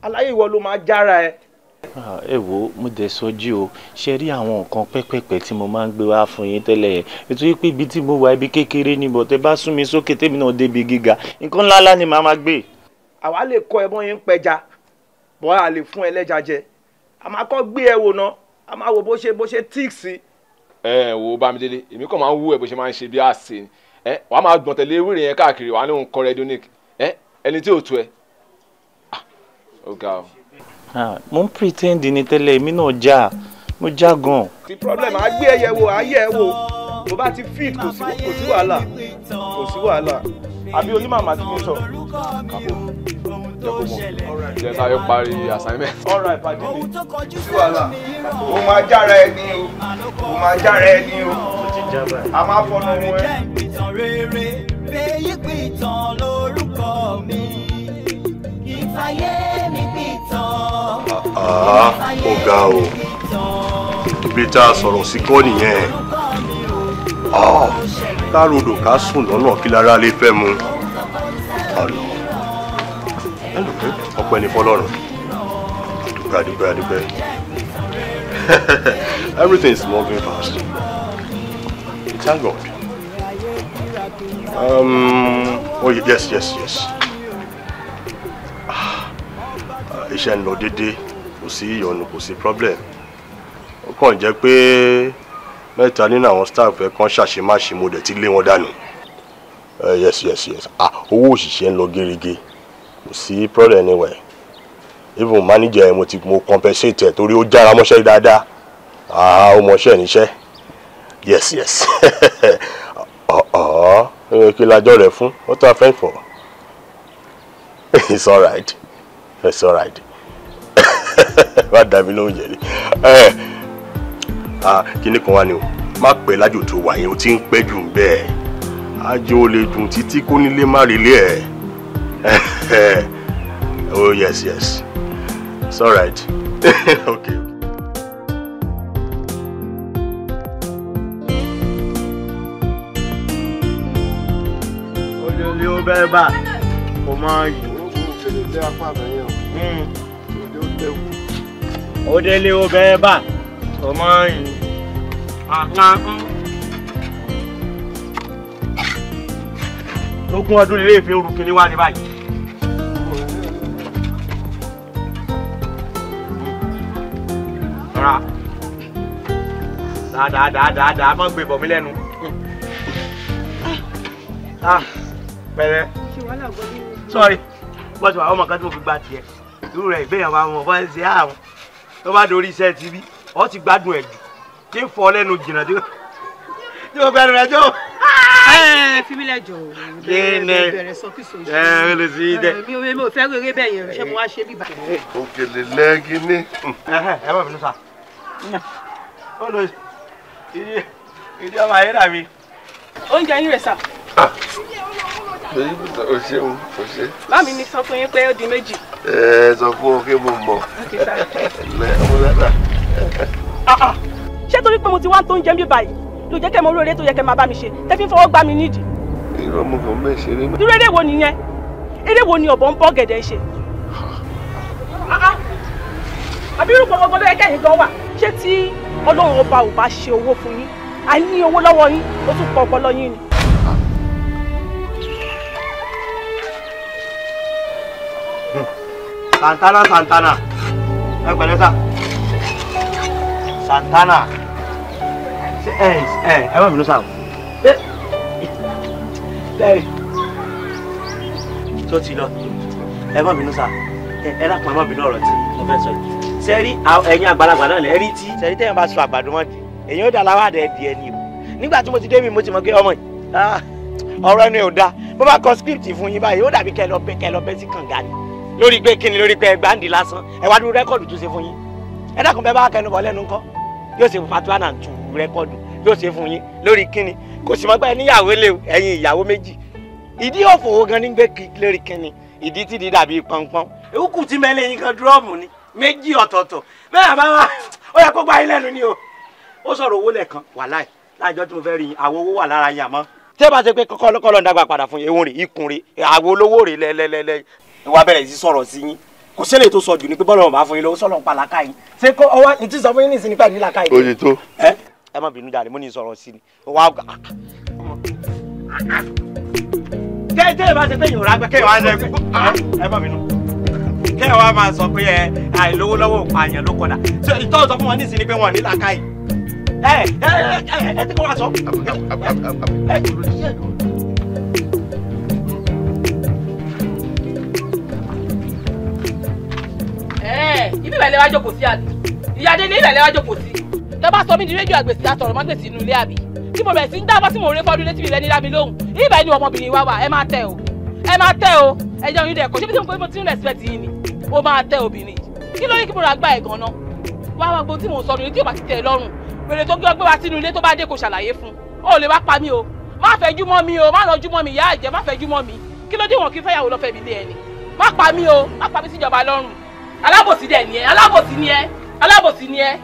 Aláyé ìwọ ló máa jára ẹ. Ẹ wo, mo dẹ̀ sọjí o, ṣe rí àwọn nǹkan pẹ́pẹ́pẹ́ tí mo máa ń gbé wá fún yín tẹ́lẹ̀ yẹn, ètò yìí pé ibi tí mo wà ibi kékeré ni, bọ̀ tẹ bá sún mi sókè tèmi náà débi gíga, nǹkan ńláńlá ni màá máa gbé. Àwa lè kọ́ ẹ bọ́n yín ń pẹja, bọ́ a lè fún ẹlẹ́ja jẹ, a máa kọ́ gbé ẹ wò ná, a máa wo bó ṣe tíìk sí. Ẹ wo Bámidélé, èmi kàn máa ń wú ẹ bó ṣe máa ń ṣe bí àṣẹ ni, ẹ wàá máa gbọ̀n tẹ̀lé wíìrì yẹn káàkiri, wàá ní òun kọ́ radionic, ẹ ẹni tí ò tó ẹ. Ó ga o. Mo ń pretend ní tẹ́lẹ̀, èmi náà já, mo já gan. The problem, á gbé ẹyẹ wo, á yẹ ẹ wò, bó bá ti fit kò sí wàhálà, kò sí wàhálà. Àbí onímọ̀mọ́ tí mo sọ. Kàbó, jẹ́ kó mọ̀, jẹ́ sáré parí assignment. All right, pàdé mi, kò sí wàhálà. O máa jára ẹ ní o, o máa jára ẹ ní o, a máa fọnà wọn ẹ. Fèyí pìtàn lórúkọ mi, ìfàyè mi pìtàn. Ó ga o, ibi tá a sọ̀rọ̀ sí kọ́ nìyẹn. Ká rodò ká sùn lọ́nà kí lára lè fẹ́ mu. Ọ̀nà ọpẹ́ ní fọlọ́run. Àdúpẹ́ àdúpẹ́ àdúpẹ́. Everything is moving fast. Thank God. Oh yes, yes, yes. Iṣẹ́ ń lọ déédéé, kò sí ìyọnu, kò sí problem. Ó kàn jẹ́ pé mẹ́ta nínú àwọn staff ẹ̀ kan ṣàṣemáṣe, mo dẹ̀ ti lé wọn dànù. Yes, yes, yes. Owó òṣìṣẹ́ ń lọ gérégé, kò sí problem anywhere. Even manager ẹ̀ mo compensate ẹ̀ torí ó jára mọ́ṣẹ́ dáadáa. Ó mọṣẹ́ níṣẹ́. Yes, yes. Kí lajọ́ rẹ̀ fún? What are friends for? It's all right. It's all right. Má dàbí lóhùn jẹ̀rí. Kíní kan wá ni o, má pẹ́ lájò tó wà yẹn, o ti ń pẹ́ jù ń bẹ́ẹ̀. Àjò ò lè dùn títí kó nílé má rí ilé ẹ̀. Oh yes, yes. It's all right. Okay. Olè ó bẹ́ẹ̀ bá kò máa yìí. Odele ó bẹ́ẹ̀ bá kò máa yìí. Ogún ọdún ilé ìfẹ́ orúkọ ni wá ní báyìí. Rárá. Dáadáa má gbé bọ̀ mí lẹ́nu. Pẹ̀lẹ́. Sorry, bọ́sù àwọn ọmọ kan tí mo fi gba tiẹ̀. Irú rẹ̀ ìgbéyàwó àwọn ọmọ ṣe àwọn tó bá dorí iṣẹ́ TV, ọ ti gbádùn ẹ̀ jù. Tí ń fọ lẹ́nu jìnnà tí mo fẹ́nu rẹ̀ jọ. Fi mí lẹ́jọ̀ o. Kí ni? Bẹ̀rẹ̀ sọ kí sọ yìí. Ẹ lè sí dẹ. Mi ò fẹ́ rere bẹ́ẹ̀ yẹn, ṣé mo wá ṣe bíbá. Òkèlè lẹ́gí ní. Ẹ má bínú sá. Ó lọ ìdí ọmọ ayé dàbí. Oúnjẹ yín rẹ̀ sà. O ṣeun, o ṣe. Bámi ní sọ fún yín pé ó di méjì. Ẹ sọ fún ọ pé mo mọ̀. Lẹ ọmọ dáadáa. Ṣé torí pé mo ti wá ń tó ń jẹun bí báyìí ló jẹ́ kẹ́ mọ orí eré tó yẹ kẹ́ máa bá mi ṣe tẹ́ fi ń fọwọ́ gbá mi nídìí. Irọ́ mo kàn bẹ́ẹ̀ ṣeré náà. Irú eré wo nìyẹn? Eré wo ni ọ̀bọ ń bọ́ gẹ̀dẹ̀ ṣe? Àbí irú gbọ̀ngàn ló yẹ kẹ́yìn gan wà? Ṣé tí Ọlọ́run ọba ò bá ṣe owó fún yín, àìní owó lọ́wọ́ yín, ó tún pọ̀ ọpọlọ yín ni. Santana Santana ẹ pẹ̀lẹ́ sà. Santana ẹ ẹ ẹ má bínú sà o. Ẹ tó ti lọ ẹ má bínú sà, ẹ dákun ẹ má bínú ọ̀rọ̀ tí mo fẹ́ sọ yìí. Sẹ́rí ẹ̀yin àgbàlagbà náà lẹ́rí tí sẹ́rí tẹ́yìn bá sọ àgbàdo mọ́ di èyàn ó dà láwàdà ẹ̀ di ẹni o. Nígbà tí mo ti dé mi mo ti mọ̀ pé ọmọ yìí ọ̀rọ̀ ẹni ò da, bó bá kọ script fún yín báyìí ó dàbí kẹ́ lọ bẹ́ sí kànga ni. Lórí pé kíni, lórí pé gbáǹdì lásán ẹ wá dúró rẹ́kọ̀dù tó ṣe fún yín. Ẹ dákun bẹ́ẹ̀ bá kẹnu bọ̀ lẹ́nu ńkọ́ yóò ṣe part 1 and 2 rẹ́kọ̀dù yóò ṣe fún yín lórí kíni. Kò sì mọ̀ pé níyàwó lé ẹ̀yin ìyàwó méjì ìdí òfòwò gan ní gbé lórí kíni ìdí tí di dàbí pọnpọn. Ewu tí mẹ́lẹ̀ yín kan dúrọ́ọ̀mù ni méjì ọ̀tọ̀ọ̀tọ̀ bẹ́ẹ̀ bá wà ó yẹ kó gba yín lẹ́nu ni o. Ó sọ̀rọ̀ owó lẹ́ẹ̀kan wàláì láàjọ tí mo fẹ́ rí yín àwọn owó wà lára yín àmọ́ tẹ́ bá ṣe pé kọ́kọ́ ń dàgbà padà fún yín ewu rè ikùn rè àwọn olówó rè lẹ́lẹ́lẹ́lẹ́ wá bẹ̀rẹ̀ sí sọ̀rọ̀ sí yín. Kò sílẹ̀ tó sọ jù ní pé bọ́ọ̀lù ọ̀bá fún yín lówó sọ̀rọ̀ ń pa làákà yín. Ṣé kó ọwọ́ ní tí sọ fún yín nìsín nípa ìní làákà yín. Ó ti tó. Ẹ má bínú jàre mo ní sọ̀rọ̀ sí ni. Wà á tẹ́ ẹ bá ṣe pé yòòrá gbẹ kéèyàn wá ṣe ẹ má bínú kéèyàn wá máa sọ pé ẹ àìlówó lọ́wọ́ òpààyàn ló kọ̀dà. Ìtọ́ sọ fún wọn nísìn ni pé wọn ní làákà yìí. Ẹ ẹ ẹ tí kò wá sọ. Ibi ìbẹ̀lẹ̀ wá jókòó sí àbí? Ìyá Délé ìbẹ̀lẹ̀ wá jókòó sí. Tẹ́ bá sọ mí di rédíò àgbèsí àtọ̀rọ̀ mọ́gbèsì inú ilé àbí? Tí mo bẹ̀rẹ̀ sí ń dábọ́ tí mo ré fọ́dún létí mi lẹ́ni dá mi lóhùn. Ibẹ̀ ni ọmọbìnrin wa wà, ẹ máa tẹ o. Ẹ máa tẹ o. Ẹ jẹun yín dẹ̀kọ̀. Ṣé bí mo ti ń respect yín ni? Ó máa tẹ obìnrin. Kí ló ní kí mo ra gbá ẹ̀ gan-an? Wá wá gbogbo tí mò ń sọ nìyí tí ò bá ti tẹ̀ lọ́rùn. Wèrè tó gbé wá sínú ilé tó bá dé kó ṣàlàyé fún. Ó lè wá pa mí o. Má fẹjú mọ́ mi o. Má lọ jú mọ́ mi ìyá àjẹ́, má fẹjú mọ́ mi. Kí ló dé wọn kí fẹ́yàwó lọ fẹ́ mi lé ẹni? Má pa mí o. Má pa mí síjọba lọ́rùn. Alábòsí dẹ̀ ni ẹ́, alábòsí ni ẹ́, alábòsí ni ẹ́.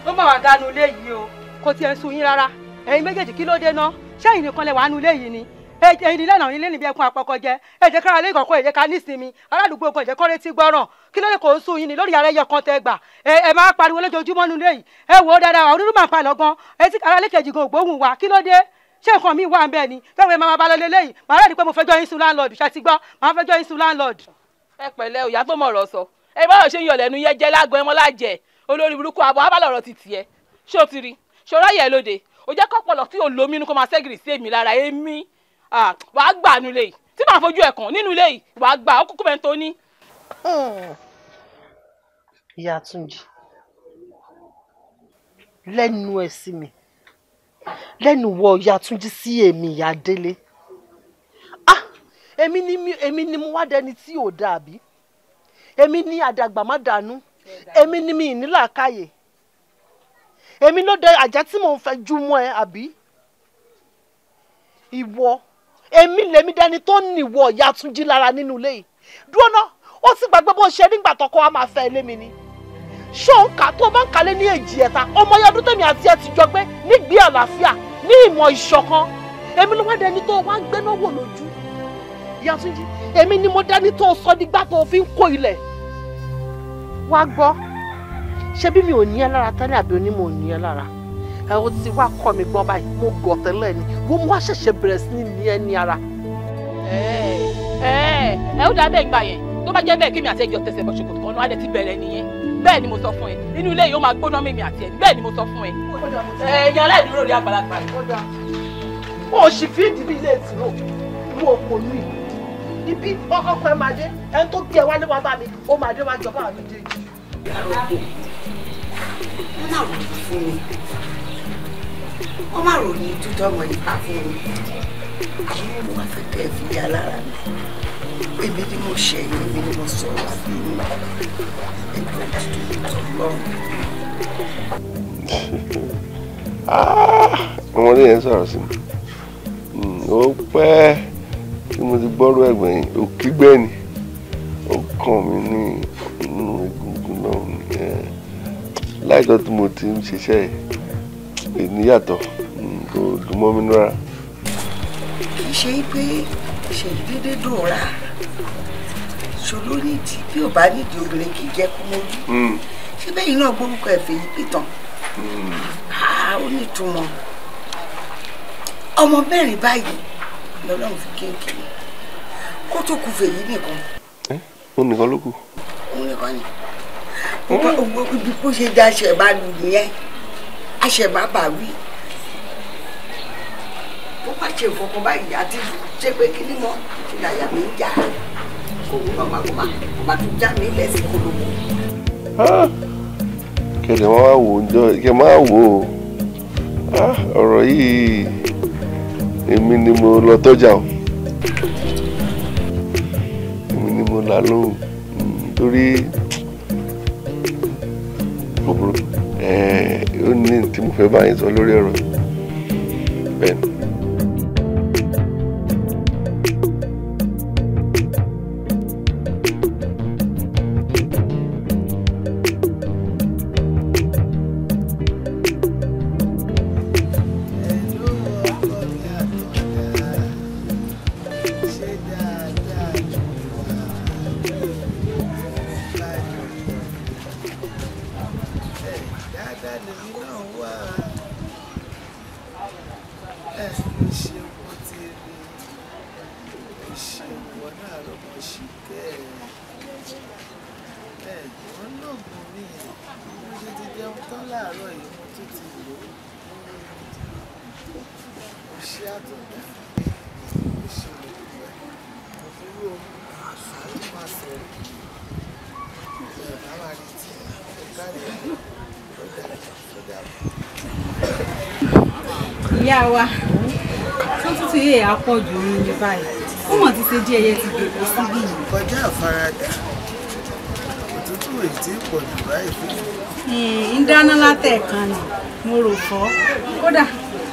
Ó mà wá dánú ilé yìí o, kò tiẹ̀ ń sun yín rárá. Ẹ̀yin méjèèjì kí ló dé ná? Ṣẹ́yìn nìkan lẹ wà nú ilé yìí ni? Ẹ̀yin lẹ́nà ilé níbi ẹkún àpọ̀kọ̀jẹ. Ẹ jẹ́ kára lé ìkọ̀kọ̀, ẹ jẹ́ ká nísinmi. Aládùúgbò kan ẹ jẹ́ kọ́ létí gbọ́ràn. Kí ló dé kò ń sun yín ni lórí ara ẹyọ kan tẹ gbà? Ẹ máa pariwo lójoojúmọ́ nú ilé yìí. Ẹ wò ó dáadáa, àwọn onírúurú máa ń pa lọ́gán. Ẹ ti ara lẹ́kẹ̀jì gan ògbóhùn wa. Kí ló dé? Ṣé nǹkan mi wà ń bẹ́ẹ̀ ni? Fẹ́ẹ́ máa bá lọ lélẹ́yìí. Màá rẹ̀ ni pé mo fẹjọ́ yín sùn láńlọ́ọ̀dù. Ṣé ti gbọ́? Màá fẹjọ́ yín sùn láńlọ́ọ̀dù. Ẹ pẹ̀lẹ́ òyà tó mọ̀rọ̀ sọ. Ẹ báwo ṣe ń yọ lẹ́nu yẹn jẹ́ lágbo ẹmọ lájẹ olórí burúkú àbọ̀ abálọ̀rọ̀ ti tiẹ̀. Ṣé o ti rí? Ṣọ́ra yẹ lóde. O jẹ́ kọ́pọ̀lọ́ tí ò lómi inú kó máa ṣẹ́gìrì sí èmi lára èmi. Wàá gbà nínú ilé yìí. Tí màá fojú ẹ̀ kàn nínú ilé yìí, wàá gbà ó kúkú bẹ́ẹ̀ tó ní. Ìyá Túnjí, lẹ́nu ẹ̀ sí mi, lẹ́nu wọ Ìyá Túnjí sí èmi Ìyá Délé. Èmi ni mo wá dẹni tí ò dàbí, èmi ni àdàgbà má dànù, èmi ni mi ní làákàyè, èmi ló dé àjá tí mò ń fẹ́ jú mọ́ ẹ àbí? Ìwọ èmi lèmi dẹni tó níwọ Ìyá Túnjí lára nínú ilé yìí. Dúró ná, ó sì gbàgbé bó ṣe nígbà tọkọ wa máa fẹ́ ilé mi ni. Ṣé òun kà tó bá ń kalẹ̀ ní èjì ẹ̀ta ọmọ ọdún tèmi àti ẹ ti jọ gbé nígbé àlàáfíà ní ìmọ̀ ìṣọ̀kan, èmi ló wá dẹni tó wá ń gbéná wò lójú. Ìyá Túnjí, èmi ni mo dání tó sọ nígbà tó fi ń kó ilẹ̀. Wá gbọ́, ṣé bí mi ò ní ẹ lára tẹ́lẹ̀ àbí onímọ̀ ò ní ẹ lára? Ẹ o ti wá kọ́ mi gbọ́ báyìí, mo gọ̀ tẹ́lẹ̀ ni, wọ́n mú wá ṣẹ̀ṣẹ̀ bẹ̀rẹ̀ sí ní ní ẹ ní ara. Ẹ ẹ ó dá bẹ́ẹ̀ gbà yẹn, tó bá jẹ́ bẹ́ẹ̀ kí mi àti ẹjọ́ tẹsẹ̀ bọ̀ ṣòkòtò kan náà á dẹ̀ ti bẹ̀rẹ̀ nìyẹn. Bẹ́ẹ̀ ni mo sọ fún ẹ, inú ilé yìí ó máa gbóná mímì àti ẹ, bẹ́ẹ̀ ni mo sọ fún ẹ. Ẹ̀yin aláìdúró rí àgbàlagbà yìí. Ó sì fi ìdílé ilé ìtìró, ìwọ òpònú yìí. Ibi ọkọ ẹ máa dé, ẹni tó gbé ẹ wálé wá bá mi, ó máa dé wá jọba àwọn méjèèjì. Wọ́n máa ròyìn fún mi, wọ́n máa ròyìn tútọ́ ọmọ ìta fún mi. Àwọn ọmọ wa fẹ́ kẹ́ ẹ fi yá lára mi. Èmi ni mo ṣẹ̀yìn, èmi ni mo sọ̀rọ̀ sí mi. Ẹgbẹ́ tuntun tó lọ́rùn. Ọmọdé yẹn sọ̀rọ̀ sí mi. Ó pẹ́ tí mo ti gbọ́rọ̀ ẹ̀gbọ́n yìí, òkígbẹ́ ni ó kàn mí ní inú egungun náà. Láìjọ́ tí mo ti ń ṣiṣẹ́ ẹ̀ níyàtọ̀ kò dùn mọ́ mi rárá. Kì í ṣe pé ṣèyí déédéé dùn rà ṣòro nídìí bí ò bá nídìí obìnrin kì í jẹ́ kó mọ́jú. Ṣé bẹ́ẹ̀ náà gbórúkọ ẹ̀fẹ̀ yìí pìtàn? Ó nítumọ̀. Ọmọ mẹ́rin báyìí lọ́lọ́run fi kéèké kó tó kù fèyí nìkan. Ó nìkan ló kù. Òun nìkan ni. Ibi kó ṣe dá aṣọ ẹ̀ bá lù nìyẹn, aṣọ ẹ̀ bá bà wí. Bó bá ṣe nǹkan kan báyìí àti ṣe pé kí ni mọ́ ṣe láyà mi ń jà kó má tún já mi lẹ̀ sí kolobo. Kẹ̀kẹ́ máa wò ó jọ kẹ̀ máa wò ó ọ̀rọ̀ yìí èmi ni mo lọ tọ́jà o, èmi ni mo là lóhùn torí kòkòrò ó ní tí mo fẹ́ bá yín sọ lórí ọ̀rọ̀ bẹ́ẹ̀ ni. Ìyá wa tó tútù yé àpọ̀jù orin ní báyìí ó mọ̀ ti ṣe díẹ̀ yẹ ti gbèkó síbí yìí. Kọjá àfaradà òtútù èyí tí pọ̀ jù báyìí fún mi. Ń dáná látẹ̀ẹ̀kan ni mo rò fọ́ kódà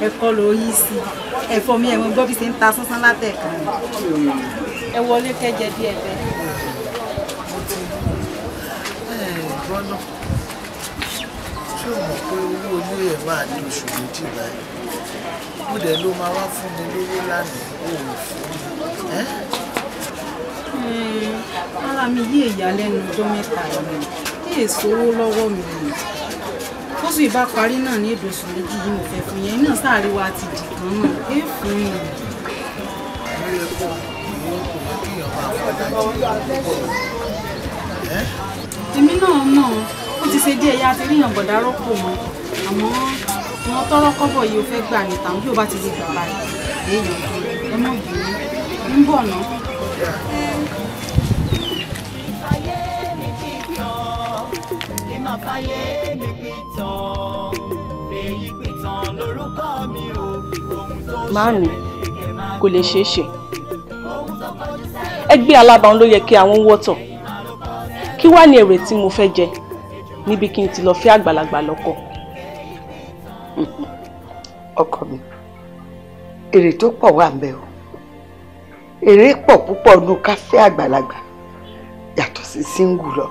ẹ̀kọ́ ló yí sí i ẹ̀fọ́ mi ẹ̀wọ̀n gbọ́ bí ṣe ń ta sánsán látẹ̀ẹ̀kan ni. Ẹ wọlé kẹjẹ díẹ̀ bẹ́ẹ̀. Mo ti gbọ́ náà ṣé o mọ̀ pé owó ilé ẹ̀ máa di oṣù méjì báyìí? Mo dẹ̀ ló máa wá fún mi lówó lánàá, ó ò fún mi. Ara mi yí ìyàlẹ́nu ọjọ́ mẹ́ta yìí kí èso owó lọ́wọ́ mi ni. Fóṣù ìbá parí náà ní èdè oṣù méjì yìí mo fẹ́ fún yẹn náà sáré wa ti dì kan náà é fún mi. Ó yẹ kó ìwọ kò yẹ kéèyàn máa fọdà jẹ púpọ̀. Èmi náà mọ̀ ó ti ṣe díẹ̀ yá ti ríyàn bọ̀dá rọ́pò mọ́ àmọ́ wọn tọrọ kọ́bọ̀ yìí ó fẹ́ gbà ní tàwọn bí ó bá ti lè gbà báyìí èèyàn ẹ mọ̀ bínú ń bọ̀ ná. Màámi, kò lè ṣeé ṣe. Ẹgbẹ́ alábàáhùn ló yẹ kí àwọn wọ́tọ̀. Kí wá ní èrè tí mo fẹ́ jẹ níbi kí n ti lọ fẹ́ àgbàlagbà lọ́kọ? Ọkọ mi, èrè tó pọ̀ wà ńbẹ̀ o. Èrè pọ̀ púpọ̀ nù ká fẹ́ àgbàlagbà yàtọ̀ sí síngù lọ.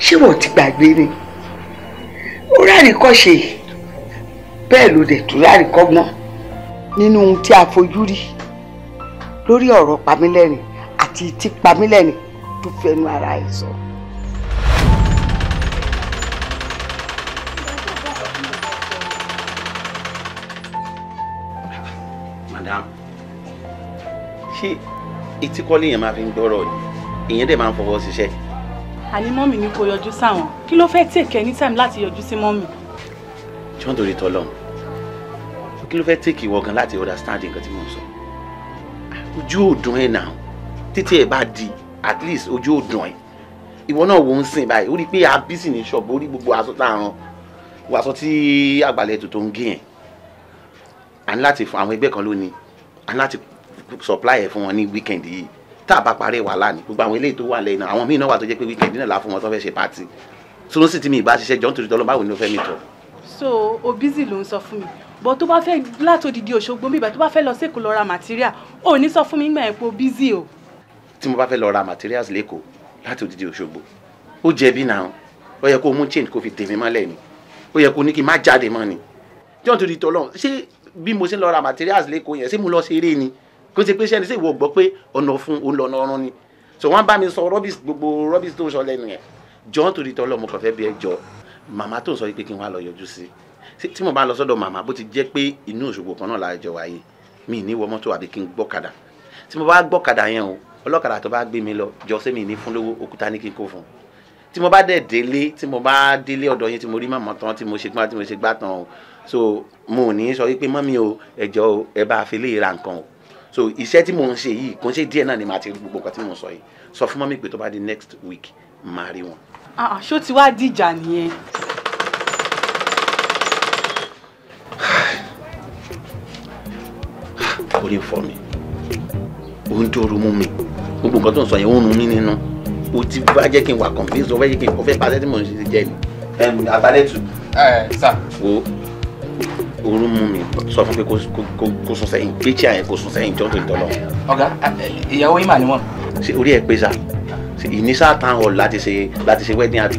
Ṣé wọ́n ti gbàgbé ni? Ó rárí kọ́ ṣe bẹ́ẹ̀ ló dẹ̀ tún rárí kọ́gbọ́n nínú ohun tí a fojú rí lórí ọ̀rọ̀ Pamílẹ́rìn àti tí Pamílẹ́rìn tó fẹnu ara ẹ̀ sọ. Madam, ṣé etí kọ́ lèèyàn máa fi ń gbọ́rọ̀ ni? Èèyàn dẹ̀ máa ń fọwọ́ ṣiṣẹ́. Àní mọ́mì ní kò yọjú sáwọn. Kí ló fẹ́ take any time láti yọjú sí mọ́mì? Jọ́ nítorí tọ́lọ́run, kí ló fẹ́ take ìwọ gan láti understand nǹkan tí mò ń sọ? Ojú ò dùn ẹ̀ náà, títí ẹ̀ bá di at least ojú ò dùn ẹ̀. Ìwọ náà wò ń sìn báyìí, ó rí i pé a busy ní ṣọ́ọ̀bù, ó rí gbogbo aṣọ tá a rán, gbogbo aṣọ tí àgbàlẹ̀ ètò tó ń gé yẹn. A ní láti fún àwọn ẹgbẹ́ kan lónìí, a ní láti supply ẹ̀ fún wọn ní weekend yìí. Tá a bá parí wàhálà ni gbogbo àwọn eléyìí tó wà lẹ́yìn náà, àwọn míì náà wà tó jẹ́ pé weekend náà là fún wọn tó fẹ́ ṣe party. Tó sì tí mi ìbá ṣiṣẹ́ jọ nítorí tọ́lọ́, báwo ni ó fẹ́ mi tọ̀? So o busy ló ń sọ fún mi, but tó bá fẹ́ látòdìdí Òṣogbo mi ìgbà tó bá fẹ́ lọ sÉkòó lọ ra material, ò ní sọ fún mi nígbà yẹn pé o busy o. Tí mo bá fẹ́ lọ ra materials lÉkòó láti òdìdí Òṣogbo, ó jẹ̀bi náà. Ó yẹ kó mú chain kó fi dè mí mọ́lẹ̀ ni. Ó yẹ kó ní kí n má jáde mọ́ ni. John torí tọ́lọ́, ṣé bí mo ṣe ń lọ ra materials lẹ́kọ̀ọ́ yẹn, ṣé mo lọ ṣeré ni? Kó ṣe pé ṣẹ́ni ṣé ìwọ gbọ́ pé ọ̀nà fún òun lọ́nà ọ̀run ni. So wọ́n bá mi sọ rubbish, gbogbo rubbish tó ń sọ lẹ́nu yẹn. John torí tọ́lọ́, mo kàn fẹ́ bí ẹ jọ. Màmá tó ń sọ pé kí n wá lọ yọjú sí. Tí mo bá lọ sọ́dọ̀ màmá, bó ti jẹ́ pé inú Òṣogbo kan náà la jọ wáyé, mi ní wọ mọ́tò àbí kí n gbọ́kadà. Tí mo bá gbọ́kadà yẹn o, ọlọ́kadà tó bá gbé mi lọ, jọ sẹ́mi ní fún lówó, òkúta ní kí n kó fún un. Tí mo bá dẹ̀ délé, tí mo bá délé ọ̀dọ̀ yín, tí mo rí màmá tán, tí mo ṣe gbá, tí mo ṣe gbá tán o, so mo ò ní sọ wípé mọ́mí o, ẹ jọ̀ọ́ o, ẹ bá fi lè ra nǹkan o. So iṣẹ́ tí mò ń ṣe yìí kò ń ṣe díẹ̀ náà ni màá ti rí gbogbo nǹkan tí mò ń sọ yìí. Sọ fún mọ́mí pé tó bá di next week, màá rí wọn. Ṣó ti wá dìjà nìyẹn? Orí ń fọ́ mi, ó ń dòrò mú mi, gbogbo nǹkan tó ń sọ yẹn ó ń rún mi nínú. O ti bá jẹ́ kí n wà confused, o fẹ́ jẹ́ kí n o fẹ́ pàṣẹ tí mò ń ṣe jẹ́ ni. Abalẹ́tù. Sà. Wo oorun mú mi, sọ fún pé kó sún sẹ́yìn, gbé chair yẹn kó sún sẹ́yìn jọ́ tó ìtọ́ lọ. Ọ̀gá, ìyàwó yín mà ní wọ́n. Ṣé orí ẹ pé sà? Ṣé ìnísà town hall láti ṣe wedding àbí?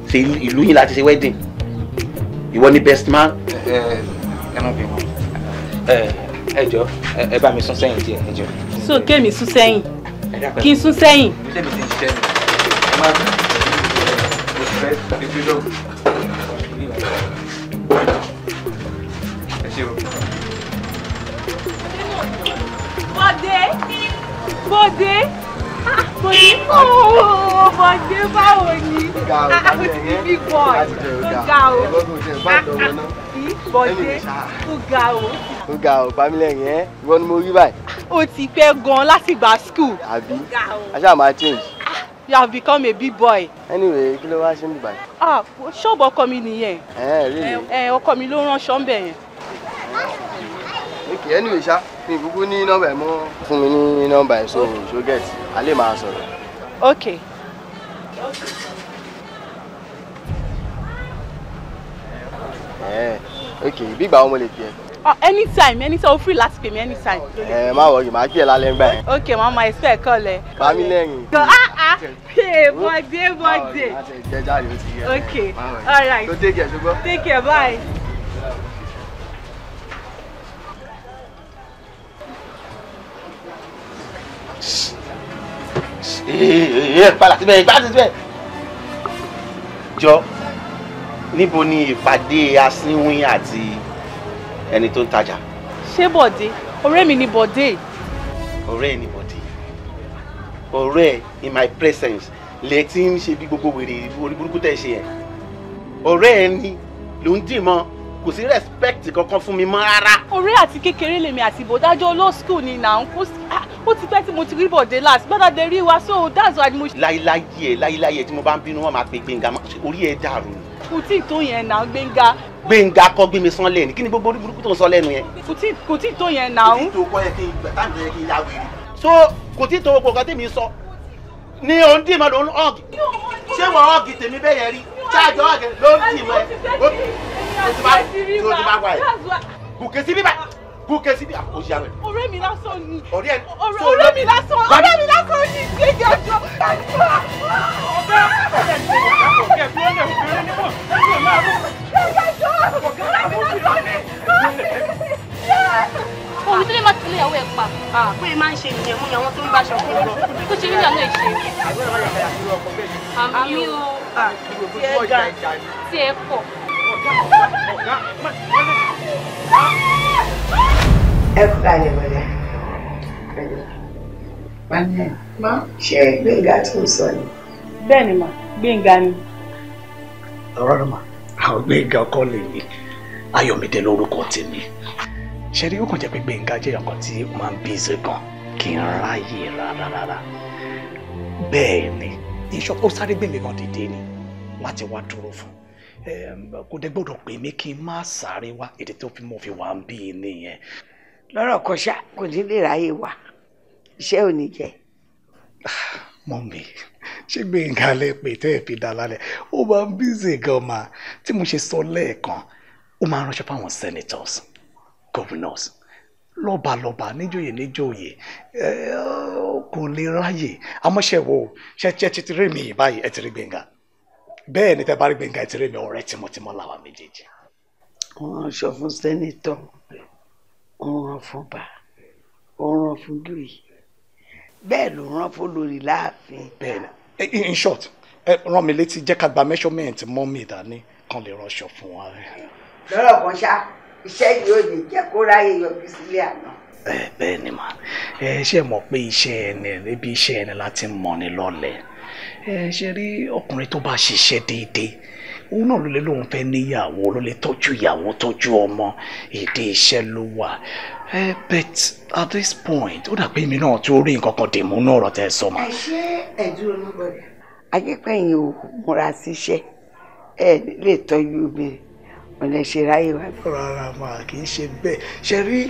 Ṣé ìlú yín láti ṣe wedding? Ìwọ ni best man. Ẹ má bínú. Ẹ jọ̀ọ́, ẹ bá mi sún sẹ́yìn díẹ̀, ẹ jọ̀ọ́. So kémi sún sẹ́yìn, kí n sún sẹ́yìn. Ilé mi ti ń ṣiṣẹ́ ni. Ẹ má bínú. Mo ti fẹ́ fi freedom. Ẹ ṣé o. Bọ̀dé, Bọ̀dé, Bọ̀dé, ooo, Bọ̀dé báwo ni? O ti di big boy, ó ga o. Bọ̀dé, ó ga o. Ó ga o, Pamílẹ́rìn ẹ́, ìwọ ni mo rí báyìí. Ó ti pẹ́ gan-an láti gba school. Àbí? A ṣáà máa change. You have become a big boy. Anyway, kí ló wá ṣe ń báyìí? Ah, ṣọ́ọ̀bù ọkọ mi nìyẹn. Really? Ọkọ mi ló ránṣọ ń bẹ̀ yẹn. Okay, anyway ṣá, mi kúkú ní nọ́mbà ẹ̀ mọ́. Fún mi ní nọ́mbà ẹ̀ so so get, a lè máa sọ̀rọ̀. Okay. Okay, bí ìgbà wo mo lè pè ẹ́? Anytime, anytime, o free láti pè mí anytime. Ẹ má worry, màá kí ẹ lálẹ́ ńgbà yẹn. Okay, màá máa expect call ẹ. Pamílẹ́rìn. Hey, Bọ̀dé, Bọ̀dé. Okay, all right. So take care, ṣùgbọ́n. Take care, bye. Padà síbẹ̀, padà síbẹ̀. Jọ, níbo ni ìpàdé asínwín àti ẹni tó ń tajà? Ṣé Bọ̀dé? Ọ̀rẹ́ mi ni Bọ̀dé. Ọ̀rẹ́ ẹ ni Bọ̀dé. Ọ̀rẹ́ in my presence lè ti ń ṣe bí gbogbo wèrè orí burúkú tẹ̀ ṣe yẹn. Ọ̀rẹ́ ẹ ni ló ń dì mọ́, kò sí respect kankan fún mi mọ́ rárá. Ọ̀rẹ́ àti kékeré lèmi àti Bọ̀dájọ́ ló school ni nà ń kú. Ó ti pẹ́ tí mo ti rí Bọ̀dé last, gbọ́dọ̀ dé rí wa, so that's why mo. Láíláyé ẹ, láíláyé tí mo bá ń bínú wọn máa pe Gbénga, orí ẹ dàrú ni. Kò tí ì tó yẹn náà, Gbénga. Gbénga kọ́ gbé mi sán lẹ́nu, kí ni gbogbo orí burúkú tó ń sọ lẹ́nu yẹn? Kò tí ì tó yẹn náà. Kò tí ì tó kọ́ yẹ kí n gbà táàmì yẹ kí n ya wèrè. So kò tí ì tó gbogbo nǹkan tèmi sọ ni òun dì mọ́ lòun ọ̀gì. Ṣé wọ́n ọ̀gì tèmi bẹ́ẹ̀ yẹn rí? Ṣáàjọ ọ̀gì ló ń dì mọ́ ẹ. Ó ti bá wà ẹ̀. Gùnkè sí bíbá. Gùnkè sí bíbá. Ó ṣe àwẹ̀. Ọ̀rẹ́ mi lásán ni. Ọ̀rẹ́ mi lásán. Ọ̀rẹ́ mi lásán ni. Gbéga jọ. Òun tó lè má ti lé ìyàwó ẹ̀ pa. Bóyá máa ń ṣe nìyẹn mú ni àwọn tó ń bá aṣọ fún un. Tó ṣe nígbà náà ṣe. Àmì o. Tí ẹ pọ̀. Ẹ kú kalẹ̀ bọ̀dá. Ṣé Gbénga tó ń sọ ni? Bẹ́ẹ̀ ni mà, Gbénga ni. Ọ̀rọ̀ mà, àwọn Gbénga ọkọ lè ní Ayọ̀mídé lórúkọ tèmi. Ṣé rí, ó kàn jẹ́ pé Gbénga jẹ́ ọkàn tí ó máa ń bí ìṣe gan, kì í ráyè rárá rárá. Bẹ́ẹ̀ ni, ìṣọ́ ó sáré gbèmí kan dìde ni láti wá dúró fún. Kò dé gbọ́dọ̀ pè mí kí n má sáré wá, èdè tó fi mọ́ fi wà ń bí nìyẹn. Lọ́rọ̀ kan ṣá, kò ní lè ráyè wá, iṣẹ́ ò ní jẹ́. Mọ́mí, ṣé Gbénga lè pè tẹ́ ẹ̀ fi dá lálẹ́? Ó máa ń bízì gan ma, tí mo ṣe sọ lẹ́ẹ̀kan, ó máa ń ránṣẹ́ fáwọn senators, governors, lọ́balọ́ba, níjòyè níjòyè, kò lè ráyè. Àmọ́ ṣe wo, ṣe ti rí mi báyìí, ẹ ti rí Gbénga. Bẹ́ẹ̀ ni tẹ́ bá rí Gbénga ìtìrẹ́ mi, ọ̀rẹ́ tímọ́tímọ́ làwa méjèèjì. Wọ́n ránṣọ fún sẹ́nitọ̀, wọ́n rán fún bá, wọ́n rán fún joyè, bẹ́ẹ̀ ló rán fún lórí láàfin. Bẹ́ẹ̀ ni, in short, ẹ rán mi létí, jẹ́ ká gba measurement mọ́mì dání kan lè ránṣọ fún wa. Lọ́rọ̀ kan ṣá, iṣẹ́ yìí ò ní jẹ́ kó ráyè yọjú sílé àná. Bẹ́ẹ̀ ni mà, ẹ ṣe mọ̀ pé iṣẹ́ ẹni níbi iṣẹ́ ẹni láti mọ̀ ni lọ́lẹ̀. Ẹ ṣe rí ọkùnrin tó bá ṣiṣẹ́ déédéé, òun náà ló lè lóun fẹ́ níyàwó, ló lè tọ́jú ìyàwó, tọ́jú ọmọ, ìdí iṣẹ́ ló wà. But at this point, ó dà pé èmi náà tó rí nǹkan kan dìmú náà ọ̀rọ̀ tẹ́ ẹ sọ mà. Ẹ ṣe ẹ̀dúró ló gbọ́dọ̀. Ajẹ́pẹ̀yìn ò múra síṣẹ́, ẹ lè tọ́jú obìnrin, ọ̀nà ṣe ráyè wá. Rárá mà, kì í ṣe bẹ́ẹ̀. Ṣe rí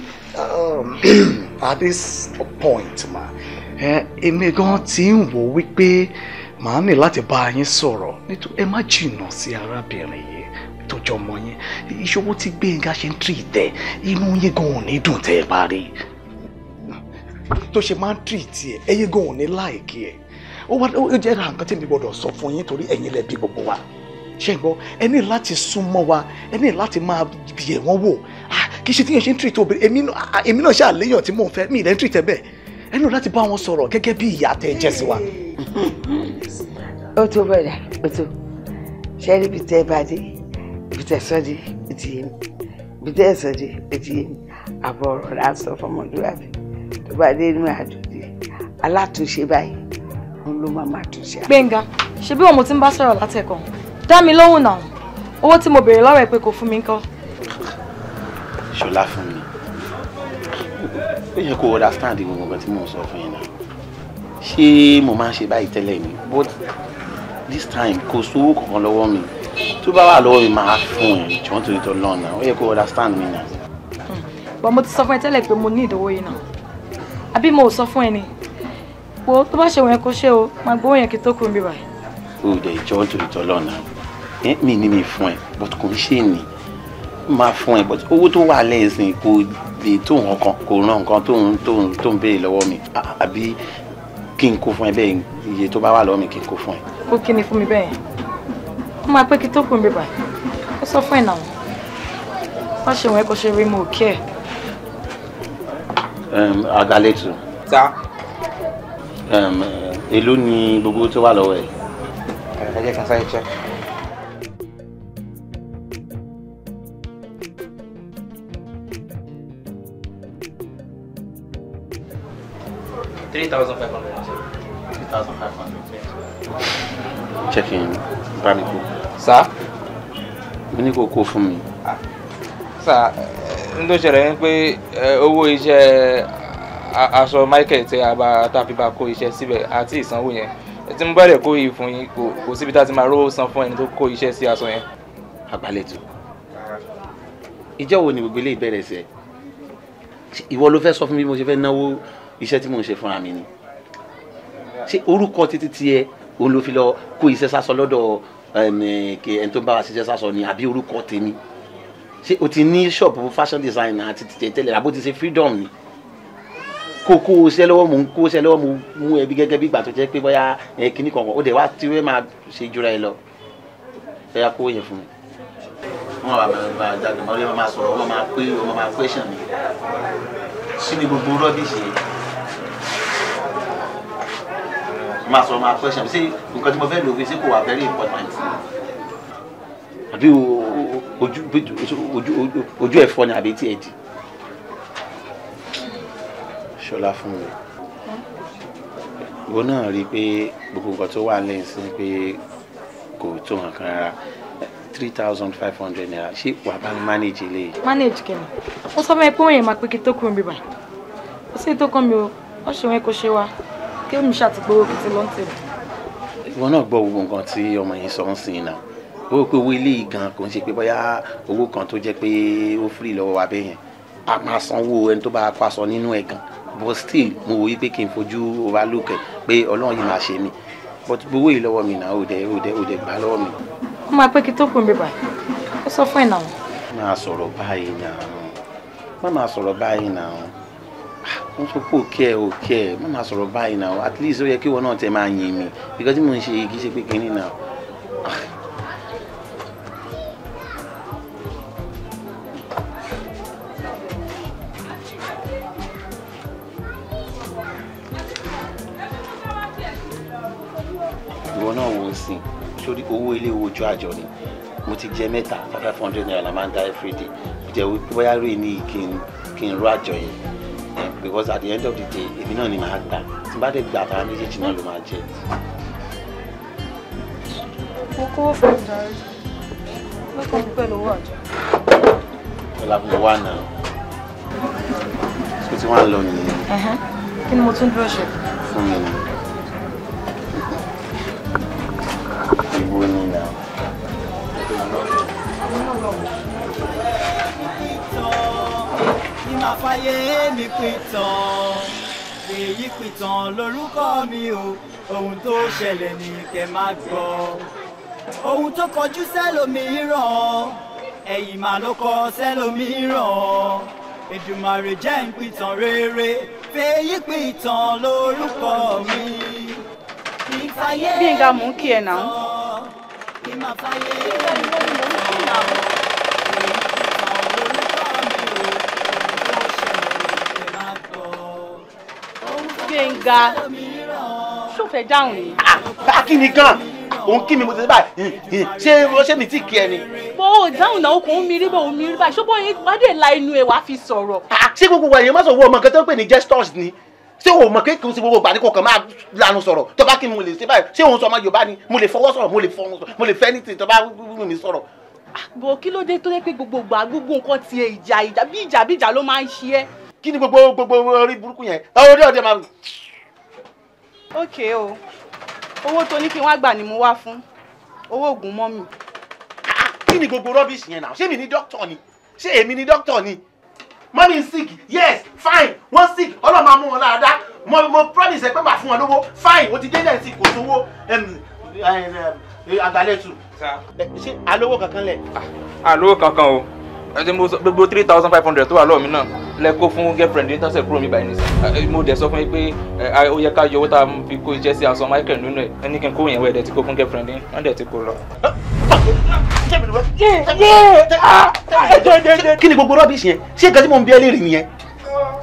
at this point mà, èmi gan ti ń wò wípé màá ní láti bá yín sọ̀rọ̀, nítorí ẹ má jìnnà sí arábìnrin yìí tó jọmọ yín. Ìṣòwò tí Gbénga ṣe ń tì tẹ, inú yín gan ò ní dùn tẹ́ ẹ bá rí tó ṣe máa ń tì tì ẹ, ẹ̀yin gan ò ní láìkí ẹ. Ó wá ó jẹ́ ra nǹkan tí mi gbọ́dọ̀ sọ fún yín, torí ẹ̀yin lẹ bí gbogbo wa. Ṣé ń gbọ́, ẹ ní láti súnmọ́ wa, ẹ ní láti máa yẹ̀ wọ́n wò. Kì í ṣe tí yẹn ṣe ń tì tó obìnrin, èmi náà ṣàléyàn tí mò ń fẹ́, mi ì lẹ́ ń tì tẹ bẹ́ẹ̀. Ẹ ní láti bá wọn sọ̀rọ̀ gẹ́gẹ́ bí ìyá tẹ́ ẹ jẹ́ sí wa. Ó tó bẹ̀rẹ̀, ó tó ṣe rí ibi tẹ́ ẹ bá dé, ibi tẹ́ sọ dé, ó ti yé mi, ibi tẹ́ sọ dé, ó ti yé mi. Àbọ̀ ọ̀rọ̀ là ń sọ fọmọlúwàbí tó bá dé inú àdúgbò alátúnṣe báyìí, òun ló máa túnṣe. Gbénga, ṣe bí wọn mo ti ń bá sọ̀rọ̀ látẹ̀kọ̀, dá mi lóhùn náà. Owó tí mo béèrè lọ́wọ́ ẹ̀ pé kò fún mi ńkọ́. Ṣọlá fún mi, ó yẹ kó understand gbogbo nǹkan tí mò ń sọ fún yín náà. Ṣé mo máa ń ṣe báyìí tẹ́lẹ̀ ni? But this time kò sówó kankan lọ́wọ́ mi. Tó bá wà lọ́wọ́ mi máa fún ẹ, jọ̀ọ́ nítorí tó lọ́nà, ó yẹ kó understand mi náà. But mo ti sọ fún ẹ tẹ́lẹ̀ pé mo ní ìdówó yìí náà, àbí mo ò sọ fún ẹ ni? Wo tó bá ṣe wọ̀nyẹn kó ṣe o, máa gbowó yẹn kí tó kúrò níbí báyìí. Ó dẹ̀ jọ̀ọ́ nítorí tó lọ́nà, mi ní mi fún ẹ, but kò ń ṣe ni máa fún ẹ, but owó tó wà lẹ́sìn kò lè tó nǹkan, kò ràn nǹkan tó ń béèrè lọ́wọ́ mi, àbí kí n kó fún ẹ bẹ́ẹ̀, iye tó bá wà lọ́wọ́ mi kí n kó fún ẹ. Kó kí ni fún mi bẹ́ẹ̀? Ó máa pé kí tó kúrò níbí báyìí. Ó sọ fún ẹ náà. Má ṣe wọ̀nyẹn kó ṣe rí, mo kí ẹ. Agaletu. Sá. Èló ni gbogbo tó wà lọ́wọ́ ẹ? Ẹ jẹ́ kí n sáré check. $3,500. 3,500. Check in, bá mi kó. Sá. Mo ní kó kó fún mi. Sá, n tó ṣẹlẹ̀ ni pé owó iṣẹ́ aṣọ Michael tí a bá tá a fi bá kó iṣẹ́ síbẹ̀ àti ìsanwó yẹn. Tí mo bá lè kó yìí fún yín, kò síbi tá a ti máa rówó san fún ẹni tó kó iṣẹ́ sí aṣọ yẹn. Àgbàlẹ̀tù. Ìjọ́ wo ni gbogbo eléyìí bẹ̀rẹ̀ sí ẹ? Ìwọ ló fẹ́ sọ fún mi bí mo ṣe fẹ́ náwó iṣẹ́ tí mò ń ṣe fúnra mi ni? Ṣé orúkọ títí tiẹ̀ òun ló fi lọ kó iṣẹ́ sásọ lọ́dọ̀ ẹni tó ń bá wa ṣiṣẹ́ sásọ ni, àbí orúkọ tèmi? Ṣé o ti ní ṣọ́ọ̀bù fashion designer àti títẹ̀ tẹ́lẹ̀, àbó ti ṣe freedom ni? Kó kó iṣẹ́ lọ́wọ́, mò ń kó iṣẹ́ lọ́wọ́, mo mú ẹbí gẹ́gẹ́ bí ìgbà tó jẹ́ pé bóyá kíní kankan ó dẹ̀ wá tí wọ́n máa ṣe jura ẹ lọ. Ẹ yá kó yẹn fún mi. Wọ́n bá bá jáde, wọ́n máa sọ̀rọ̀, wọ́n máa pé, wọ́n máa question mi. Sí ni gbogbo rọ́bìṣì yẹn. Máa sọ máa question ṣé nǹkan tí mo fẹ́ lò fi ṣé kò wà very important, àbí ojú ẹ̀fọ́ ni, àbí tí ẹ di. Ṣọlá fún mi, ìwọ náà rí i pé gbogbo nǹkan tó wà lẹ́yìn sí pé kò tó nǹkan rárá. 3,500 naira, ṣé wàá bá mi manage eléyìí? Manage kí ni? Ó sọ fún mi pé òun yẹn máa pé kí tó kúrò níbí báyìí. Ó sì tó kàn mí o, ó ṣe wọn kó ṣe wá. Kí mi ṣàtìgbowó kìtì ló ń tèmi. Ìwọ náà gbọ́ gbogbo nǹkan tí ọmọ yìí sọ ń sìn náà. Ó rò pé owó ilé yìí gan kò ń ṣe pé bóyá owó kan tó jẹ́ pé ó free lọ́wọ́ wa bẹ́ẹ̀ yẹn. A máa sanwó ẹni tó bá kó aṣọ nínú ẹ̀ gan. But still mo wòye pé kí n fojú overlook ẹ̀ pé Ọlọ́run yìí máa ṣe mí. But gbowó yìí lọ́wọ́ mi náà, ó dẹ̀ gbà lọ́wọ́ mi. Ó máa pé kí tó kún mi báyìí. Ó sọ fún ẹ̀ náà. Má sọ̀rọ̀ báyìí náà. Má máa sọ̀rọ̀ báyìí náà. Wọ́n sọ pé òkè ẹ̀ òkè ẹ̀, má máa sọ̀rọ̀ báyìí náà. At least ó yẹ kí ìwọ náà tẹ máa yìn mí. Because tí mò ń ṣe kì í ṣe pé kinní náà. Ìwọ náà wò ó sìn sórí owó ilé owó ojú àjọ ni mo ti jẹ mẹ́ta 500 naira la máa ń dá everyday. Jẹ́ wípé bóyá rèé ní kí n rú àjọ yẹn, because at the end of the day èmi náà ni màá gbà. Tí n bá dé gbà, àtàwọn méjèèjì náà ló máa jẹ. Mo kówó fún ìdarí lọ́kàn pẹ̀lú owó àjọ. Ọlá fún mi wà náà. Ṣé tí wọ́n á lọ nìyẹn? Kí ni mo tún dúró ṣe? Fún mi ni. Ibo ni náà. Ní máa fàyè mi pìtàn, èyí pìtàn lórúkọ mi o. Ohun tó ṣẹlẹ̀ ní kẹ́ máa gbọ́. Ohun tó kọjú sẹ́lòmíràn, ẹ̀yìn máa ló kọ sẹ́lòmíràn. Èdùmàrè jẹ́ ń pìtàn rere, fèyí pìtàn lórúkọ mi. Gbénga, mò ń kí ẹ náà. Gbénga, ṣó fẹ́ dáhùn ni? Kí ni gan? Òun kí mi, mo ti ṣe báyìí. Ṣé mi ti kí ẹ ni? Bó o dáhùn náà, okùn mi rí bó o mi rí báyìí. Ṣé bóyá wàá dé la inú ẹ wàá fi sọ̀rọ̀? Ṣé gbogbo wa èèyàn má sọ wo ọmọ kan tó ń pè ní gestures ni? Ṣé o mọ̀ pé kò sí gbogbo ìgbà ní kọ̀ọ̀kan máa lanu sọ̀rọ̀? Tó bá kí mi mo lè ṣe báyìí. Ṣé òun sọ ọmọ Yorùbá ni? Mo lè fọwọ́ sọ̀rọ̀, mo lè fọwọ́ sọ̀rọ̀, mo lè fẹ́ ní tì tó bá wù mí sọ̀rọ̀. Bó kí ló dé tó dé pé gbogbo ìgbà gbogbo nǹkan ti ìjà ìjà bí ìjà bí ìjà ló máa ń ṣe ẹ́? Kí ni gbogbo gbogbo orí burúkú yẹn? Orí ọdẹ máa. Ok o, owó tó ní kí n wá gbà ni mo wá fún. Owó oògùn mọ́ mi. Kí ni gbogbo rubbish yẹn náà? Ṣé èmi ni doctor ni? Ṣé èmi ni doctor ni? Mommy sick, yes, fine. Wọ́n sick, Ọlọ́run máa mú wọn lára dá. Mo promise ẹ pé màá fún wọn lówó. Fine, o ti dé lẹ́yìn tí kò sówó. Àgbàlẹ̀tù. Ṣé alówó kankan lẹ̀? Àlówó kankan o. Gbogbo 3,500 tó wà lọ́wọ́ mi náà lẹ kó fún girlfriend ní tọ́sẹ̀ kúrò mi báyìí nìsín. Mo dẹ̀ sọ fún yín pé ó yẹ ká yọ owó tá a fi kó iṣẹ́ sí aṣọ Michael nínú ẹ̀. Ẹ ní kí n kó yẹn wẹ̀ dẹ̀ ti kó fún girlfriend yín, wọ́n dẹ̀ ti kó lọ. Kí ni gbogbo rubbish yẹn? Ṣé nǹkan tí mo ń bi ẹ́ léèrè nìyẹn?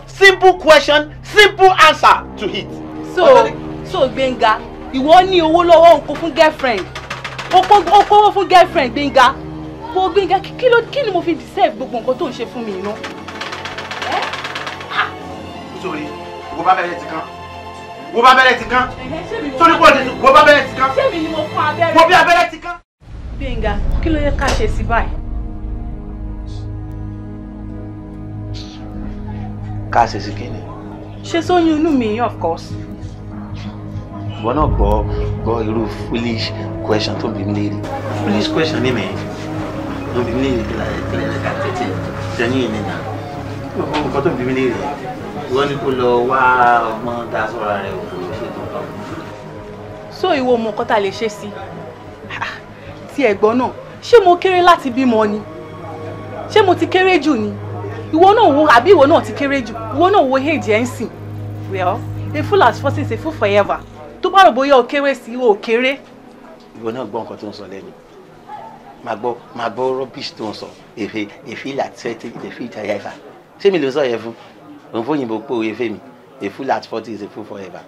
Simple question, simple answer to it. So Gbénga, ìwọ ní owó lọ́wọ́, o kó fún girlfriend. O kówó fún girlfriend, Gbénga. Wo Gbénga, kí ni mo fi deserve gbogbo nǹkan tó ń ṣe fún mi iná? Nítorí wo bá bẹ̀rẹ̀ ti kán. Wo bá bẹ̀rẹ̀ ti kán. Torí kò ní wo bá bẹ̀rẹ̀ ti kán. Ṣé mi ni mo fún abẹ́rẹ́? Wo bí abẹ́rẹ́ ti kán. Gbénga, kí ló yẹ ká ṣe sí báyìí? Ká ṣe sí kíni? Ṣé sóyún inú mi, of course. Ìwọ náà gbọ́ irú foolish question tó bí mi léèrè. Foolish question ni mẹ́rin. Tó bí mi léèrè kí láyé ká tètè sẹ́yìn ìní náà. Nǹkan tó bí mi léèrè. Ìwọ ni kó lọ wá ọgbọ́n dá sọ́ra rẹ̀ òkú ṣe tó kọ́. So ìwọ mọ nǹkan tá a lè ṣe sí? Ti ẹ̀gbọ́n náà, ṣé mo kéré láti bímọ ni? Ṣé mo ti kéré jù ni? Ìwọ náà wo, àbí ìwọ náà ti kéré jù? Ìwọ náà wo age ẹ̀ ń sìn. Well, a fool has forty is a fool forever. Tó bá rò bóyá o kéré sí, o kéré. Ìwọ náà gbọ́ nǹkan tó ń sọ lẹ́nu. Màá gbọ́ rubbish tó ń sọ. Èfe èfe láti fẹ́ èfe ìtàyà ìfà. Ṣé mi ló sọ yẹn fún? Òun fóyìnbó pé òye fèmí. A fool at 40 is a fool forever.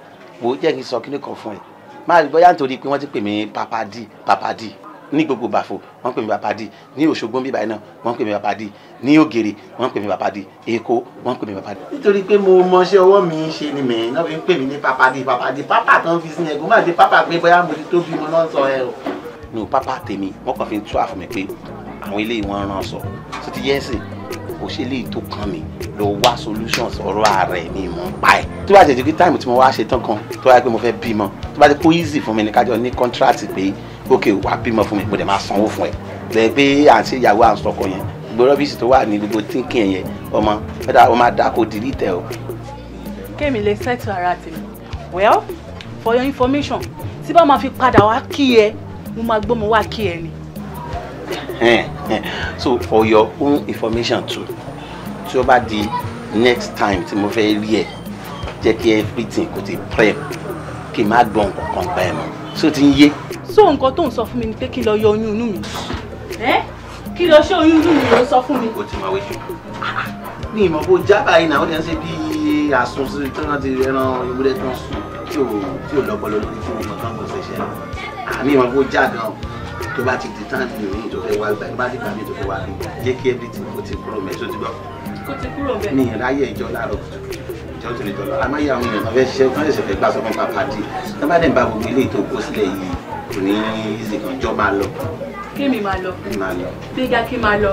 Wo jẹ́ kí n sọ kíní kan fún ẹ. Má bóyá nítorí pé wọ́n ti pè mí Papa D, Papa D. Ní gbogbo Bàfò, wọ́n pè mí Papa D. Ní Òṣogbo ń bíbáyìí náà, wọ́n pè mí Papa D. Ní Ògèrè, wọ́n pè mí Papa D. Èkó, wọ́n pè mí Papa D. Nítorí pé mo mọṣẹ́ ọwọ́ mi ṣe ni mẹ́rin náà fi ń pè mí ní Papa D, Papa D. Pápá tán fi sí yẹn, kó má dé pápá pé bóyá mo ti tó bímọ náà sọ ẹ o. Nù pápá tèmi, wọ́n kàn fi ń tú àfọ̀ mi pé àwọn eléyìí wọ́n rán sọ. Tó ti yẹ ẹ̀sìn, kò ṣe léyìí tó kàn mí lọ wá solutions ọ̀rọ̀ ààrẹ mi mọ̀ ń pa ẹ̀. Tó bá jẹ́ pé táìmù tí mo wá ṣe tán kan tó wáyé pé mo fẹ́ bímọ, tó bá jẹ́ kó easy fún mi ní kájọ ní contract pé ok wàá bímọ fún mi, mo dẹ̀ máa sanwó fún ẹ. Lẹ́yìn pé à ń ṣe ìyàwó à ń sọkọ yẹn, gbogbo rọ́bìsì tó wà ní gbogbo thinking yẹn, ọmọ fẹ́dà ó máa dá kó delete ẹ o. Kémi lè settle ara tèmi. Well, for your information, tí bá máa fi padà wá kí ẹ, mo máa gbọ́mọ wá kí ẹ ni. So for your own information too, tí ó bá di next time tí mo fẹ́ rí ẹ, jẹ́ kí everything kò ti prep, kí n má gbọ́ nǹkan kan pa ẹ mọ́. So ti ń yé. So nǹkan tó ń sọ fún mi ni pé kí n lọ yọ oyún inú mi. Kí lọ ṣe oyún inú mi ló ń sọ fún mi. O ti máa wé jù. Ní ìmọ̀ bó jábàá yìí náà, ó lè ń ṣe bí àsun sí tó náà ti ẹran ewúrẹ́ tó ń sùn. tí ò lọ́pọlọ lórí tí mo mọ̀ tán kò ṣẹ̀ṣẹ̀ àmì ìwọ̀n kó já gan tó bá ti di tán mi ò tó fẹ́ wá gbà tó bá dìgbà mi tó fẹ́ wá bí jẹ́ kí everything kó ti kúrò mẹ́ tó ti gbọ́. Kó ti kúrò bẹ́ẹ̀. Mi ìráyè ìjọ láàárọ̀ kùtùkùtù ìjọ tó lè tọ̀lọ̀ àmọ́ ìyá àwọn èèyàn kan fẹ́ ṣiṣẹ́ kan ṣẹ̀ṣẹ̀ fẹ́ gbà sọ fún pàpà dì tó bá dẹ̀ ń bá gbogbo ilé ètò kó sílẹ̀ yìí kò ní easy kan jọ máa lọ. Kí mi máa lọ. Mi máa lọ. Gbéga kí máa lọ.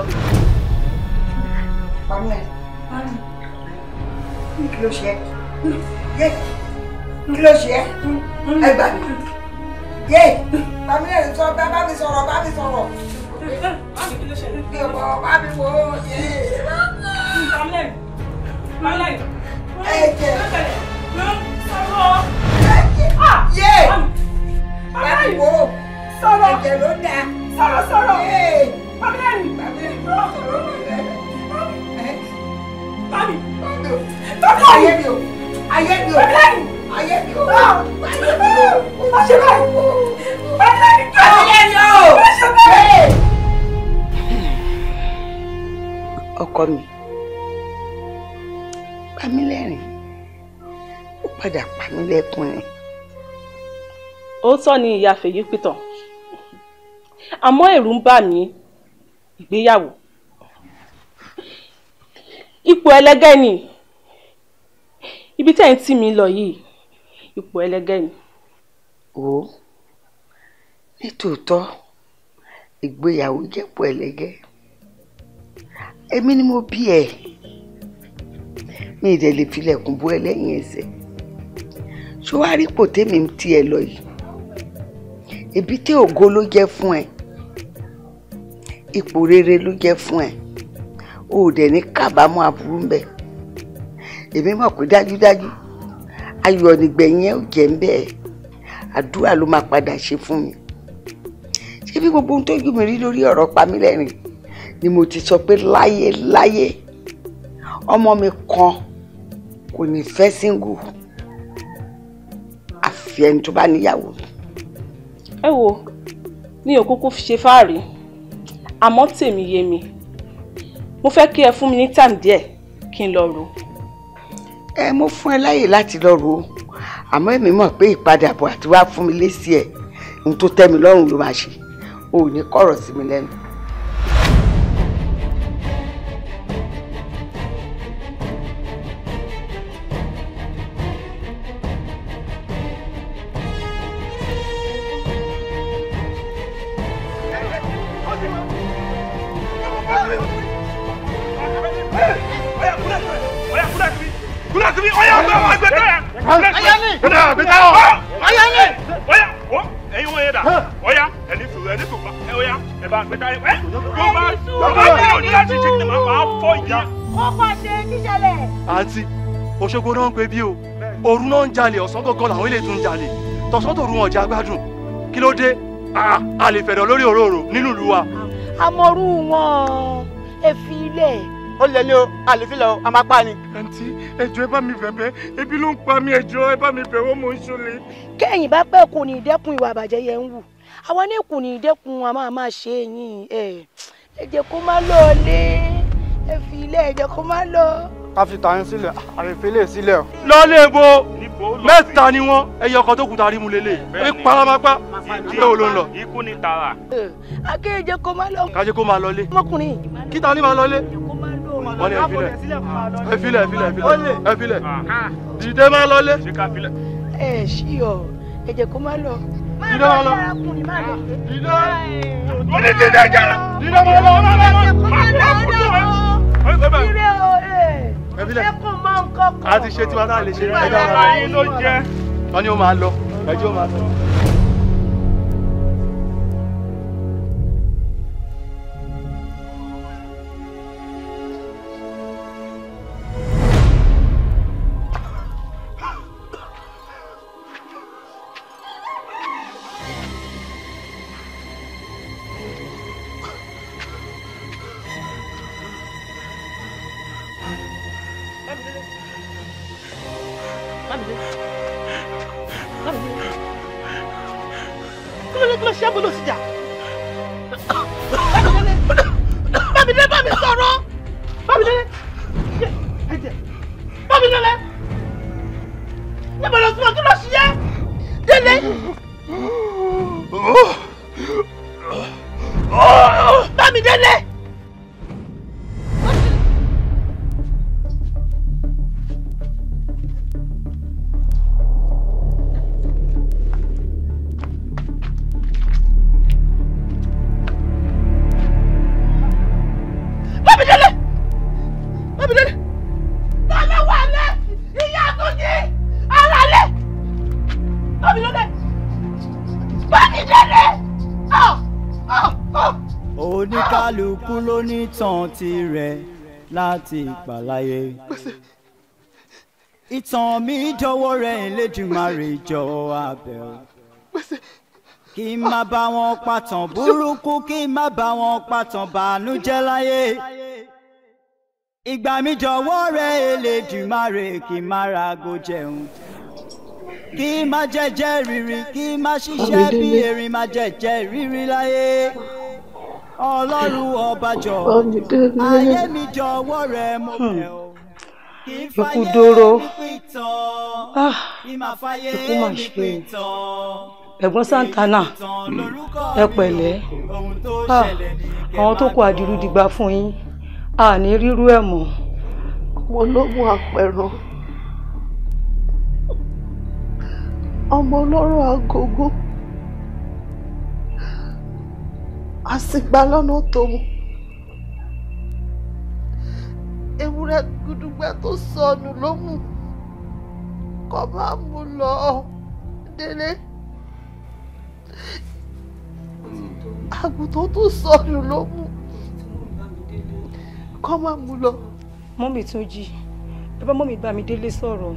Kí ló ṣe é? Kí ló ṣe é? Ẹ gbà mí. Yé! Pamílẹ̀ sọ bá mi sọ̀rọ̀ bá mi sọ̀rọ̀. Bí o bọ̀ bá mi wò ó yé. Pamílẹ̀ Pamílẹ̀. Ẹ̀jẹ̀. Sọ̀rọ̀. Ẹ̀jẹ̀. Yé! Bá mi wò ó. Sọ̀rọ̀. Ẹ̀jẹ̀ ló dá. Sọ̀rọ̀ sọ̀rọ̀. Yé! Pamílẹ̀. Pamílẹ̀ sọ̀rọ̀. Mami. Ayé mi o. Ayé mi o. Ayé mi o. Ayé mi o. Má ṣe báyìí. Ayé mi o. Má ṣe báyìí. Ọkọ mi, pa mí lẹ́rìn, ó padà pa mí lẹ́kún ni. Òótọ́ ni ìyá Fèyí pìtàn, àmọ́ ẹ̀rù ń bà mí ìgbéyàwó. Ipò ẹlẹgẹ́ ni ibi tẹ́ ń tì mí lọ yìí, ipò ẹlẹgẹ́ ni. Wò ó, nítòótọ́ ìgbéyàwó jẹ́pọ̀ ẹlẹgẹ́. Èmi ni mo bí ẹ, mi ì dẹ̀ lè filẹ̀kùn bó ẹ lẹ́yìn ẹsẹ̀. Ṣé wàá rí ipò tèmi ń tí ẹ lọ yìí? Ibi tí ògo ló jẹ́ fún ẹ, ipò rere ló jẹ́ fún ẹ, o ò dẹ̀ ní kábàámọ̀ aburú ń bẹ. Èmi mọ̀ pé dájúdájú ayọ̀ nígbẹ̀yìn ẹ ò jẹ́ ń bẹ́ẹ̀, àdúrà ló máa padà ṣe fún mi. Ṣé bí gbogbo ohun tójú mi rí lórí ọ̀rọ̀ Pamílẹ́rìn ni mo ti sọ pé láyé láyé ọmọ mi kan kò ní fẹ́ síngù àfi ẹni tó bá níyàwó. Ẹ wo, mi ò kúkú ṣe fáàrí, àmọ́ tèmi yé mi. Mo fẹ́ kí ẹ fún mi ní time díẹ̀ kí n lọ rò. Ẹ mo fún ẹ láyè láti lọ rò ó, àmọ́ èmi mọ̀ pé ìpadàbọ̀ àti wá fún mi lésì ẹ̀ ohun tó tẹ́ mi lọ́rùn ló máa ṣe, o ò ní kọ̀rọ̀ sí mi lẹ́nu. Àǹtí, Òṣogbo náà ń pe bí o, òru náà ń jalè, ọ̀sán gangan làwọn ilé tún ń jalè, tọ̀sán tòru wọn jẹ́ agbádùn. Kí ló dé? A lè fẹ̀dọ̀ lórí òróró nínú ìlú wa. Àmọ̀rú wọn ẹ fi ilẹ̀. Ó lè lé o, a lè fi lọ, a máa pa ni. Àǹtí, ẹ jọ̀ọ́ ẹ bá mi bẹ̀bẹ̀, ebi ló ń pa mí, ẹ jọ̀ọ́ ẹ bá mi bẹ̀ wọ́n, mò ń ṣọlẹ̀. Kẹ́yìn bá pẹ́ kò ní ìdẹ́kun ìwà àbàjẹ́ yẹn ń wù. Àwọn ní kò ní ìdẹ́kun a máa máa ṣe é yín. Ẹ jẹ́ kó má lọ lé, ẹ fi ilẹ̀, ẹ jẹ́ kó má lọ. Ká fi tàyín sílẹ̀, àrèfélè sílẹ̀ o. Lọ́lé bo mẹ́ta ni wọ́n, ẹyọ kan tó kù tarí mu lélẹ̀, ẹ paramapa, ilé wo ló ń lọ? Ikú ni tààrà. Akéèjẹ kó má lọ. Kájé kó máa lọlé. Ọmọkùnrin. Kíta ni máa lọlé? Wọ́n ní ẹ filẹ̀, ẹ filẹ̀, ẹ filẹ̀, ẹ filẹ̀, dìde máa lọlé. Ẹ ṣí ọ, ẹ jẹ́ kó má lọ. Dìde máa lọ. Dìde. Ó ní dìde jàrá. Dìde máa lọ. Ire o, ẹ kò mọ nǹkan kan. A ti ṣe tiwa náà lè ṣe. Wọ́n ní ó máa lọ, ẹjọ́ ó máa lọ. Bámidélé bá mi sọ̀rọ̀. Bámidélé ẹ̀jẹ̀. Bámidélé níbo ló sún ọ, kí ló ṣe é? Bámidélé. Bámidélé. Bámidélé. Tọ́lá wà lẹ́ ìyá Túnjí ara lẹ́. Bámidélé. Bámidélé. Oníkálukú ló ní tàn tirẹ̀ láti ìpàláyé. Ìtàn mi jọ̀wọ́ rẹ̀ Elédùmarè jọ̀ọ́ abẹ́ o. Kí n má bá wọn pàtàn burúkú, kí n má bá wọn pàtàn bànújẹ́ láyé. Ìgbà mi jọ̀wọ́ rẹ̀ Elédùmarè kí n má rago jẹun. Kí n má jẹ́jẹ́ rírì, kí n má ṣiṣẹ́ bí erin má jẹ́jẹ́ rírì láyé. Ọlọ́run ọba jọ̀ọ́, ayé mi jọ̀wọ́ rẹ̀ mo bẹ̀ ọ́. Kí n Ikú fàyè dóró. mi pìtàn, kí n má fàyè Ikú mà mi ṣe o. pìtàn. Ẹ̀gbọ́n Santana, ẹ pẹ̀lẹ́. Àwọn tó kó àdìrú dìgbà fún yín, a ní rírú ẹ̀ mọ́. Ọmọ ológun àpẹ̀rọ, ọmọ ọlọ́rọ̀ agogo, àsìgbà lọ́nà tó mú ewúrẹ́ gúdúgbẹ́ tó sọnù ló mú kọ́ máa mú lọ délé, àgùntàn tó sọnù ló mú kọ́ máa mú lọ. Mọ́mì Túnjí, ẹ bá mọ́mì Bámidélé sọ̀rọ̀,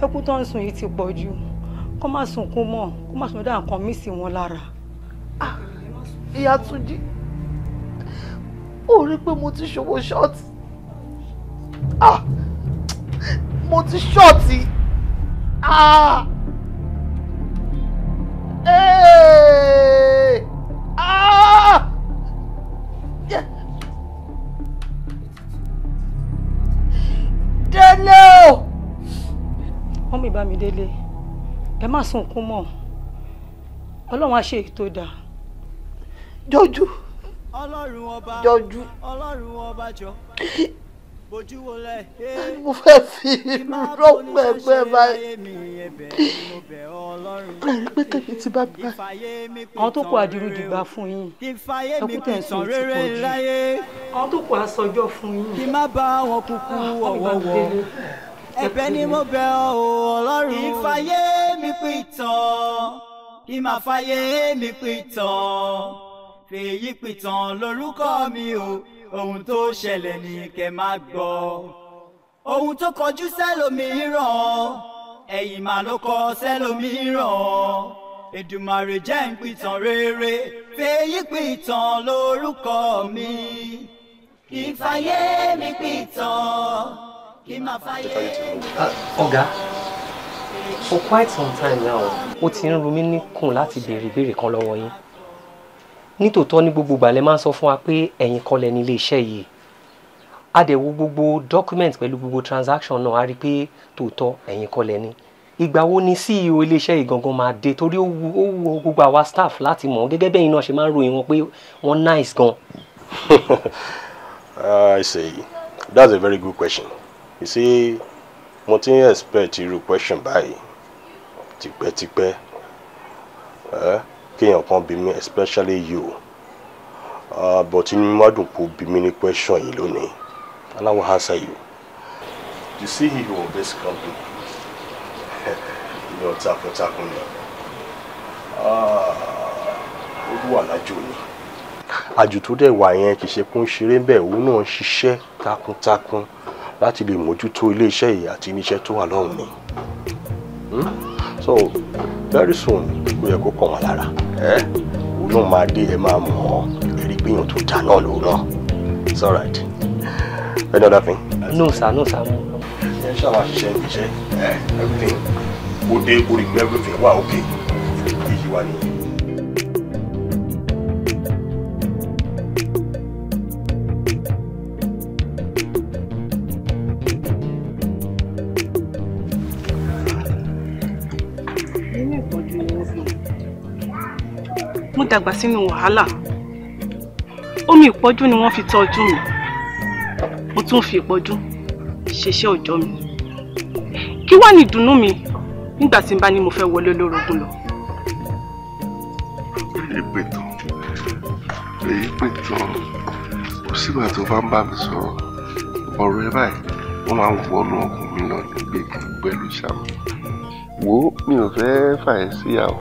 ẹkún tó ń sun yìí ti pọ̀ jù, kó má sunkún mọ́, kó má sùn dá nǹkan mí sí wọn lára. Ìyá Túnjí, ó rí pé mo ti ṣòwò ṣọ́ọ̀tì. Ah, mo ti ṣọ́ọ̀tì. Ah, hey! Ah! Yeah. Délé o. Mọ́mì Bámidélé, ẹ má sunkún mọ́, Ọlọ́run á ṣe èyí tó dáa. Jọjú, Ọlọ́run ọba, jọjú, Ọlọ́run ọba jọ, bójú wọlé. Mo fẹ́ fi rọ́pò ẹgbẹ́ báyìí. Ẹ̀rí pé tèmi ti bá mi báyìí. Àwọn tó kó àdìrú dìgbà fún yín, ẹkún tẹ̀ ń sun yìí ti pọ̀ jù. Àwọn tó kó aṣọjọ́ fún yín. Kí má bá wọn kúkú ọ̀wọ̀wọ̀. Ẹ̀bẹ̀ ni mo bẹ̀ ọ́ o, Ọlọ́run. Kí fàyè mi pìtàn, kí má fàyè mi pìtàn. Fèyí pìtàn lórúkọ mi o, ohun tó ṣẹlẹ̀ ní kẹ́ má gbọ́. Ohun tó kọjú sẹ́lòmíràn, ẹ̀yìn mà ló kọ sẹ́lòmíràn. Èdùmàrè jẹ́ ń pìtàn rere, fèyí pìtàn lórúkọ mi. Kí fàyè mi pìtàn, kí má fàyè mi. Ọ̀gá, for quite some time now, ó ti ń ru mí níkùn láti béèrè ìbéèrè kan lọ́wọ́ yín. Nítòótọ́ ní gbogbo ìgbà lẹ máa ń sọ fún wa pé ẹ̀yin kọ́ lẹ ní ilé iṣẹ́ yìí. A dẹ̀ wo gbogbo document pẹ̀lú gbogbo transaction náà, a rí i pé tòótọ́ ẹ̀yin kọ́ lẹ ní. Ìgbà wo ni CEO ilé iṣẹ́ yìí gangan máa dé? Torí ó wu gbogbo àwa staff láti mọ̀ gẹ́gẹ́ bẹ́ẹ̀ náà ṣe máa ń ròyìn wọn pé wọ́n nice gan. I see. That's a very good question. You see, mo ti ń expect irú question báyìí tipẹ́tipẹ́. Kéèyàn kan bí mi, especially you. But inú mi má dùn kó bí mi ní question yìí lónìí. And I will answer you. The CEO of this company, you know, takuntakun ni. Ó wà lájò ni. Àjò tó dẹ̀ wà yẹn kì í ṣe kó ń ṣeré bẹ́ẹ̀, òun náà ń ṣiṣẹ́ takuntakun láti lè mójútó iléeṣẹ́ yìí àti iléeṣẹ́ tó wà lọ́hùn ni. So very soon ó yẹ kó kàn wá lára. Òun náà máa dé, ẹ máa mọ̀ ọ́, ẹ rí pé èèyàn tó dáa náà lòun náà. It's all right. Any other thing? No sir, no sir. Ẹ ṣáà máa ṣiṣẹ́ iṣẹ́ everything ó dé kó rí pé everything wà okay. Èyí wà nìyẹn. Nínú ìpọ́njú ni wọ́n Mo dàgbà sínú wàhálà. Omi ìpọ́jú ni wọ́n fi tọ́jú mi. Mo tún fi ìpọ́jú ṣeṣẹ́ òòjọ́ mi. Kí wá ní ìdùnnú mi nígbà tí n bá ní mo fẹ́ wọlé lórogún lọ? Èyí pè tán, èyí pè tán. Kò sígbà tó bá ń bá mi sọ̀rọ̀ ọ̀rọ̀ ẹ báyìí, wọ́n máa ń wọnú ọkàn mi lọ nígbè pẹ̀lú ṣàmù. Wo, mi ò fẹ́ fà ẹ́ síyàwó.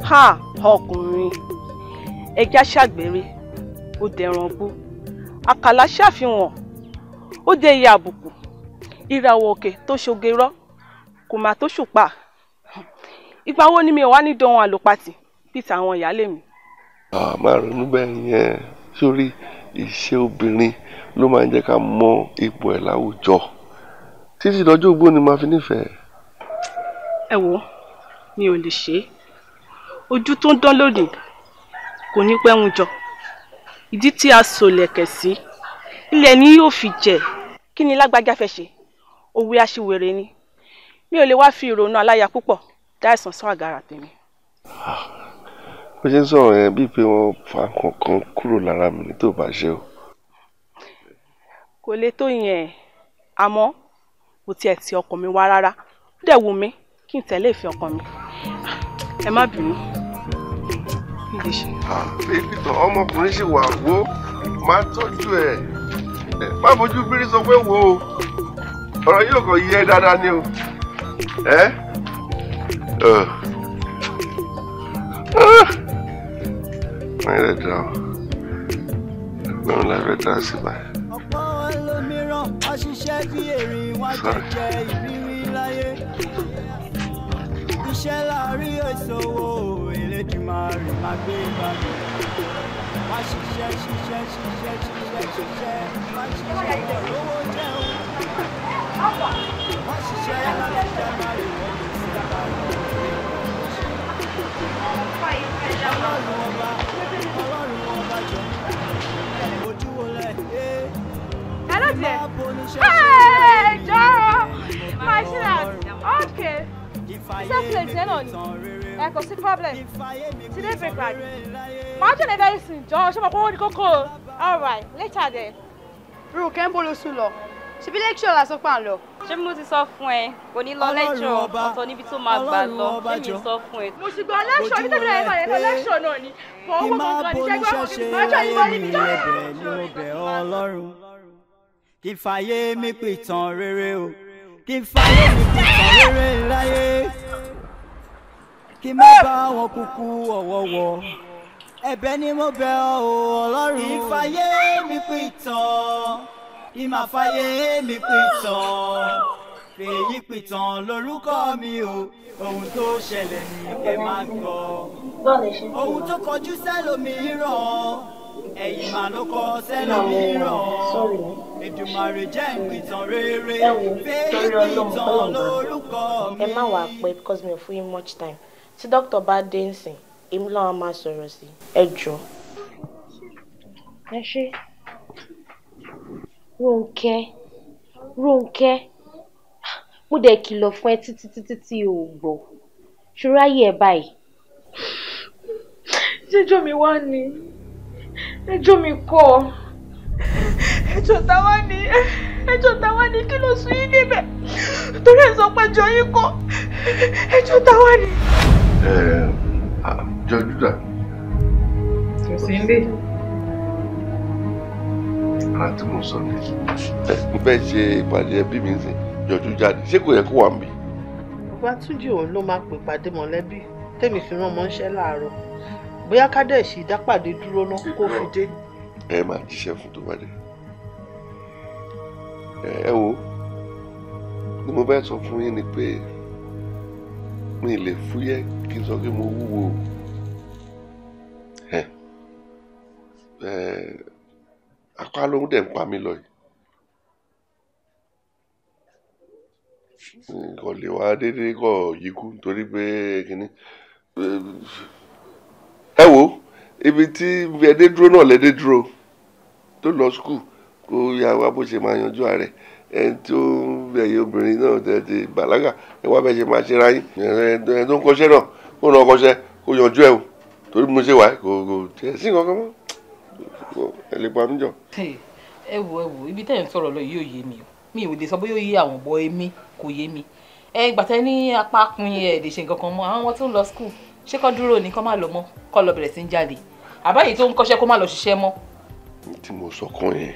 Ha! Ọkùnrin ẹja ṣàgbére, ó dẹran bú. Àkàlà ṣàfihàn, ó dé iye àbùkù. Ìràwọ̀ òkè tó ṣoge rọ́ kò má tó ṣùpá. Ìgbà wo ni mi ò wá ní dán àlòpatì bíi tàwọn ìyáálé mi? Má ronú bẹ́ẹ̀ yẹn. Sórí iṣẹ́ obìnrin ló máa ń jẹ́ ká mọ ipò ẹ̀ láwùjọ. Títí lọ́jọ́ ogbó ni màá fi nífẹ̀ẹ́. Ẹ wo, mi ò lè ṣe é. Ojú tó ń dán lónìí kò ní pẹ́ ń jọ. Ìdí tí a sòlẹ̀kẹ̀ sí ilẹ̀ ni yóò fi jẹ. Kí ni lágbájá fẹ́ ṣe? Òwe aṣiwèrè ni. Mi ò lè wá fi ìrònú aláya púpọ̀ dá ẹ̀sán sọ àgàrà tèmi. Bó ṣe ń sọ̀rọ̀ yẹn bíi pé wọ́n fa nǹkan kúrò lára mi ní tó bá ṣe o. Kò lè tó yẹn, àmọ́ kò tiẹ̀ ti ọkàn mi wá rárá. Ó dẹ̀ wù mí kí n tẹ̀lé ìfẹ́ ọkàn mi. Ẹ má bínú. Mi lè ṣe. Bébí tán, ọmọkùnrin ṣì wà, wó máa tọ́jú ẹ̀. Má fojú bírí sọ pé wo o. Ọ̀rọ̀ yóò kàn yí ẹ dáadáa ni o. Ẹ́ wọ́n yẹn dá o. Ẹgbẹ́ la fẹ́ dá sí báyìí. Ọ̀pọ̀ ẹlòmíràn wá ṣiṣẹ́ bí erin, wá jẹjẹ ìrírí láyé. Iṣẹ́ láàárín ìṣòwò, Elédùmarè máa gbé bá mi. Wá ṣiṣẹ́ ṣiṣẹ́ ṣiṣẹ́ ṣiṣẹ́ ṣiṣẹ́, wá ṣiṣẹ́ lówó jẹun. Wá ṣiṣẹ́ láti January wọ́n lè sí àbáyọ. Ọlọ́run ọba, Ọlọ́run ọba jọ, ojú wo lẹ̀ ẹ́. Hello there. Hey, Joro. My sweetheart. Okay. Same place, eh, no? Eh, kò sí problem. Today break right. Màá jẹ́ very soon, jọ̀ọ́. Ṣé mo kó owó ní kókó? All right, later then. Rúkẹ́ ń bó ló sùn lọ. Ṣebí lecture la sọ pé à ń lọ. Ṣé mo ti sọ fún ẹ? Kò ní lọ lecture, ọ̀tọ̀ níbi tó máa gbà lọ. Ṣé mi sọ fún ẹ? Mo sì gbọ́ lecture, ibi tẹ́mi náà yẹn lọ lecture náà ni. Bọ̀ owó gangan ni ṣẹ́gbọ́n. Màá jẹ́ ìwọ níbi jọ́. Ẹ̀bẹ̀ ni mo bẹ̀ Ọlọ́run. Kí fàyè mi pìtàn rere o. Kí fàyè mi pìtàn rere láyé. Kí má bá wọn kúkú ọ̀wọ̀wọ̀. Ẹ̀bẹ̀ ni mo bẹ̀ ọ́ o Ọlọ́run. Kí fàyè mi pìtàn. Kí má fàyè mi pìtàn. Fèyí pìtàn lórúkọ mi o. Ohun tó ṣẹlẹ̀ ní kẹ́ máa gbọ́. Ohun tó kọjú sẹ́lòmíràn, ẹ̀yìn màá ló kọ sẹ́lòmíràn. Èdùmàrè jẹ́ ìpìtàn rere. Fèyí pìtàn lórúkọ mi. Ẹ má wàá pẹ́ because mi ò fún yín much time. Tí dókítà bá dé nsìn, èmi làwọn máa sọ̀rọ̀ sí. Ẹ jọ̀ọ́. Ẹ ṣé. Rónkẹ́, Rónkẹ́, mo dẹ̀ kìlọ̀ fún ẹ títí títí tí o ò gbọ́. Ṣòro ayé ẹ báyìí. Ṣéjọ́ mi wá ni, ẹjọ́ mi kọ́. Ẹjọ́ táwa ni, ẹjọ́ táwa ni, kí ló sún yín níbẹ̀? Torí ẹ̀ sọ pé ẹjọ́ yín kọ́, ẹjọ́ táwa ni. Jọjú dà. Kò sí nílé. Ara tí mo sọ ni mo fẹ́ ṣe ìpàdé ẹbí mi sìn, Jọjú jáde, ṣé kò yẹ kó wà níbí? Bàbá Túnjí òun ló máa pè pàdé mọ̀lẹ́bí tèmi fi rán ọmọ ńṣẹ́ láàárọ̀. Bóyá ká dẹ̀ ṣì dápàdé dúró ná kó fi dé. Ẹ máa jíṣẹ́ fún tó bá dé. Ẹ wo, ni mo fẹ́ sọ fún yín ni pé mi lè fúyẹ́ kí n sọ pé mo wúwo. Apá ló ń dẹ̀ ń pa mí lọ yìí. Kò lè wá déédéé kọ̀ yíkú nítorí pé kínní. Ẹ wo, ibi tí ẹdẹ dúró náà lẹ́dẹ dúró tó lọ skul kó yá wá bó ṣe máa yanjú ààrẹ. Ẹni tó ń bẹ̀yẹ obìnrin náà tẹ̀ ti bàlágà, ẹ wá bẹ́ẹ̀ ṣe máa ṣe ra yín. Ẹni tó ń kọ́ṣẹ́ náà kó náà kọ́ṣẹ́ kó yanjú ẹ o. Torí mo ṣe wà kò tiẹ̀ sí nǹkan kan mọ́, ẹ lè pa mí jọ. Ẹ wo ibi tẹ́ ẹ̀ ń sọ̀rọ̀ lọ yìí ò yé mi o. Mi ò lè sọ bóyá ó yé àwọn bọ́ èmi kò yé mi. Ẹ gbàtẹ́ ní apá pin ẹ̀ lè ṣe nǹkan kan mọ́. Àwọn ọmọ tó ń lọ school ṣé kọ́ dúró ni kọ́ má lọ mọ́, kọ́ lọ bẹ̀rẹ̀ sí ń jáde, àbáyé tó ń kọ́ṣẹ́ kó má lọ ṣiṣẹ́ mọ́. Tí mo sọ kan yẹn,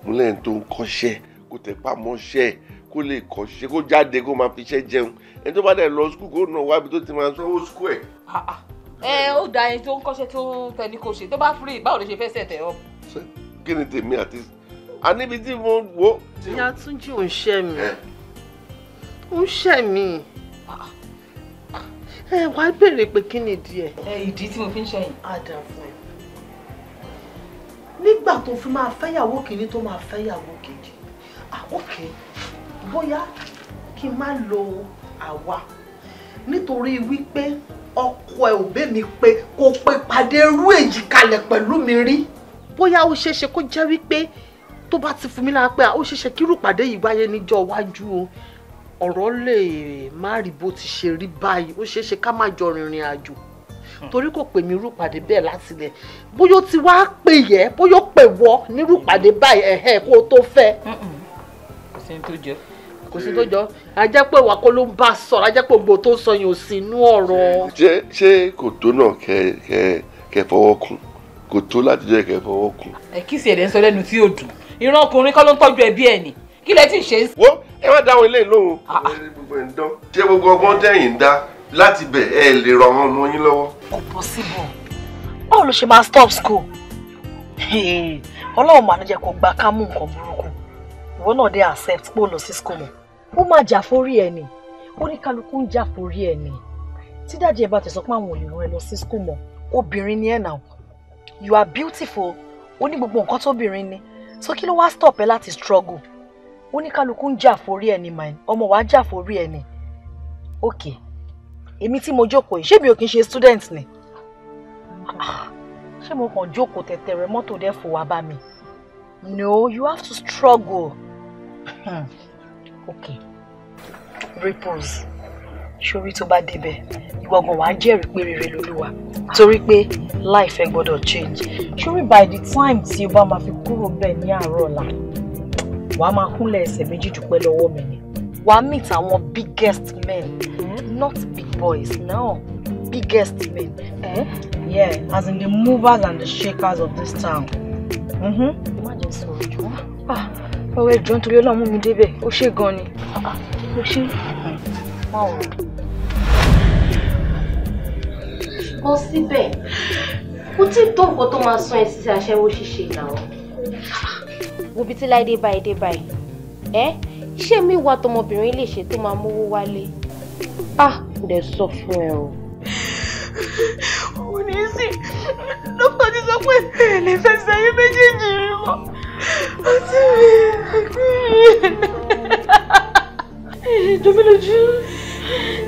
mo lẹ́yìn tó ń kọ́ṣẹ́ kó tẹpá mọ́ṣẹ́, kó lè kọ́ṣẹ́, kó jáde kó máa fi iṣẹ́ jẹun. Ẹni tó bá dẹ̀ lọ skul kó nà wábi tó ti máa sanwó skul ẹ̀. Ẹ ó da ẹni tó ń kọ́ṣẹ́ tó ń tẹni kó ṣe tó bá free, báwo ló ṣe fẹ́ sẹ̀tẹ̀ ọ. Kí ni tèmi àti a níbi tí mo wo. Ìyá Túnjí ò ń ṣẹ́ mi, ò ń ṣẹ́ mi. Ẹ wàá béèrè pé kí ni ìdí ẹ. Ẹ ìdí tí mo fi ń ṣẹyìn. Á dà fún ẹ. Nígbà tó fi máa fẹ́yàwó kìíní tó máa fẹ́yàwó kejì, ok, bóyá kí n má lo àwa nítorí wípé ọkọ ẹ ò bẹ́ mi pé kò pé pàdé irú èyí kalẹ̀ pẹ̀lú mi rí. Bóyá ó ṣeéṣe kó jẹ́ wípé tó bá ti fún mi lára pé ó ṣeéṣe kí irú pàdé yìí wáyé níjọ́ iwájú o, ọ̀rọ̀ lè má rí bó ti ṣe rí báyìí, ó ṣeéṣe ká má jọ rìnrìn àjò torí kò pè mí irú pàdé bẹ́ẹ̀ láti ilẹ̀. Bóyá ó ti wá pè yẹ, bóyá ó pè wọ́ nírú pàdé báyìí ẹ̀hẹ́ kó o tó fẹ́. Kò sí ní tó jọ. Kò sí tó jọ. A jẹ́ pé ìwà kọ́ ló ń bá sọ̀rọ̀, a jẹ́ pé gbogbo tó ń sọ yẹn ò sí inú ọ̀rọ̀. Ṣé kò tó náà kẹ fọwọ́ kún? Kò tó láti jẹ́ kẹ fọwọ́ kún. Ẹ kí sì ẹ̀dẹ̀ ń sọ lẹ́nu tí ò dùn. Ìran ọkùnrin kọ́ ló ń tọ́jú ẹbí ẹ̀ ni. Kí lẹ ti ṣe. Wo ẹ má dáhùn ilé lóhùn. Ṣé gbogbo ọgbọ́n tẹ̀yìn ń dá láti bẹ̀ ẹ lè rọ àwọn ọmọ yín lọ́wọ́? Kò possible. Báwo ló ṣe máa stop school? Ọlọ́run mà ní jẹ́ kó gba ká mú nǹkan burúkú. Ìwọ náà dé accept pé ó lọ sí school mọ́. Ó máa jà forí ẹ ni. Oníkálukú ń jà forí ẹ ni. Tí dáàdì ẹ bá ti sọ pé àwọn ò lè rán ẹ lọ sí school mọ́, obìnrin ni ẹ now. You are beautiful. Ó ní gbogbo nǹkan tóbìnrin ni. So kí ló wá stop ẹ láti struggle? Oníkálukú ń jà forí ẹ ni mine. Ọmọ wa jà forí ẹ ni. Okay. Èmi tí mo jókòó yìí, ṣé mi ò kí ń ṣe student ni? Ṣé mo kàn jókòó tẹ̀tẹ̀rẹ̀ mọ́tò dẹ́ fò wá bá mi? No, you have to struggle. Okay. Repose. Ṣorí tó bá débẹ̀, ìwọ gan wàá jẹ́rìí pé rere lolúwa. Torí pé life ẹ gbọ́dọ̀ change. Ṣorí by the time tí o bá máa fi kúrò bẹ́ẹ̀ ní àárọ̀ ọ̀la, wàá máa kúnlẹ̀ ẹsẹ̀ méjì dúpẹ́ lọ́wọ́ mi ni. Wàá meet àwọn biggest men. Not big boys, no. Biggest men. Eh? Yeah, as in the movers and the shakers of this town. Imagine so. Ah, ọ̀rẹ́ jọ̀ọ́ nítorí Ọlọ́run mú mi débẹ̀. Ó ṣe gan ni. Ó ṣe. Wow. Ṣùgbọ́n síbẹ̀, kò tí ì tó nǹkan tó máa sún ẹ sí aṣẹ́wó ṣíṣe náà. Wo bí tí Láìdé báyìí dé báyìí. Ẹ́ iṣẹ́ mi wà tọmọbìnrin lè ṣe tó máa mówó wálé. Ah, mo dẹ̀ sọ fún ẹ o. Òun ní sí, dókítà ti sọ pé ẹ lè fẹsẹ̀ yín méjèèjì rí mọ́. Àti mi, àti mi. Jọ mí lójú.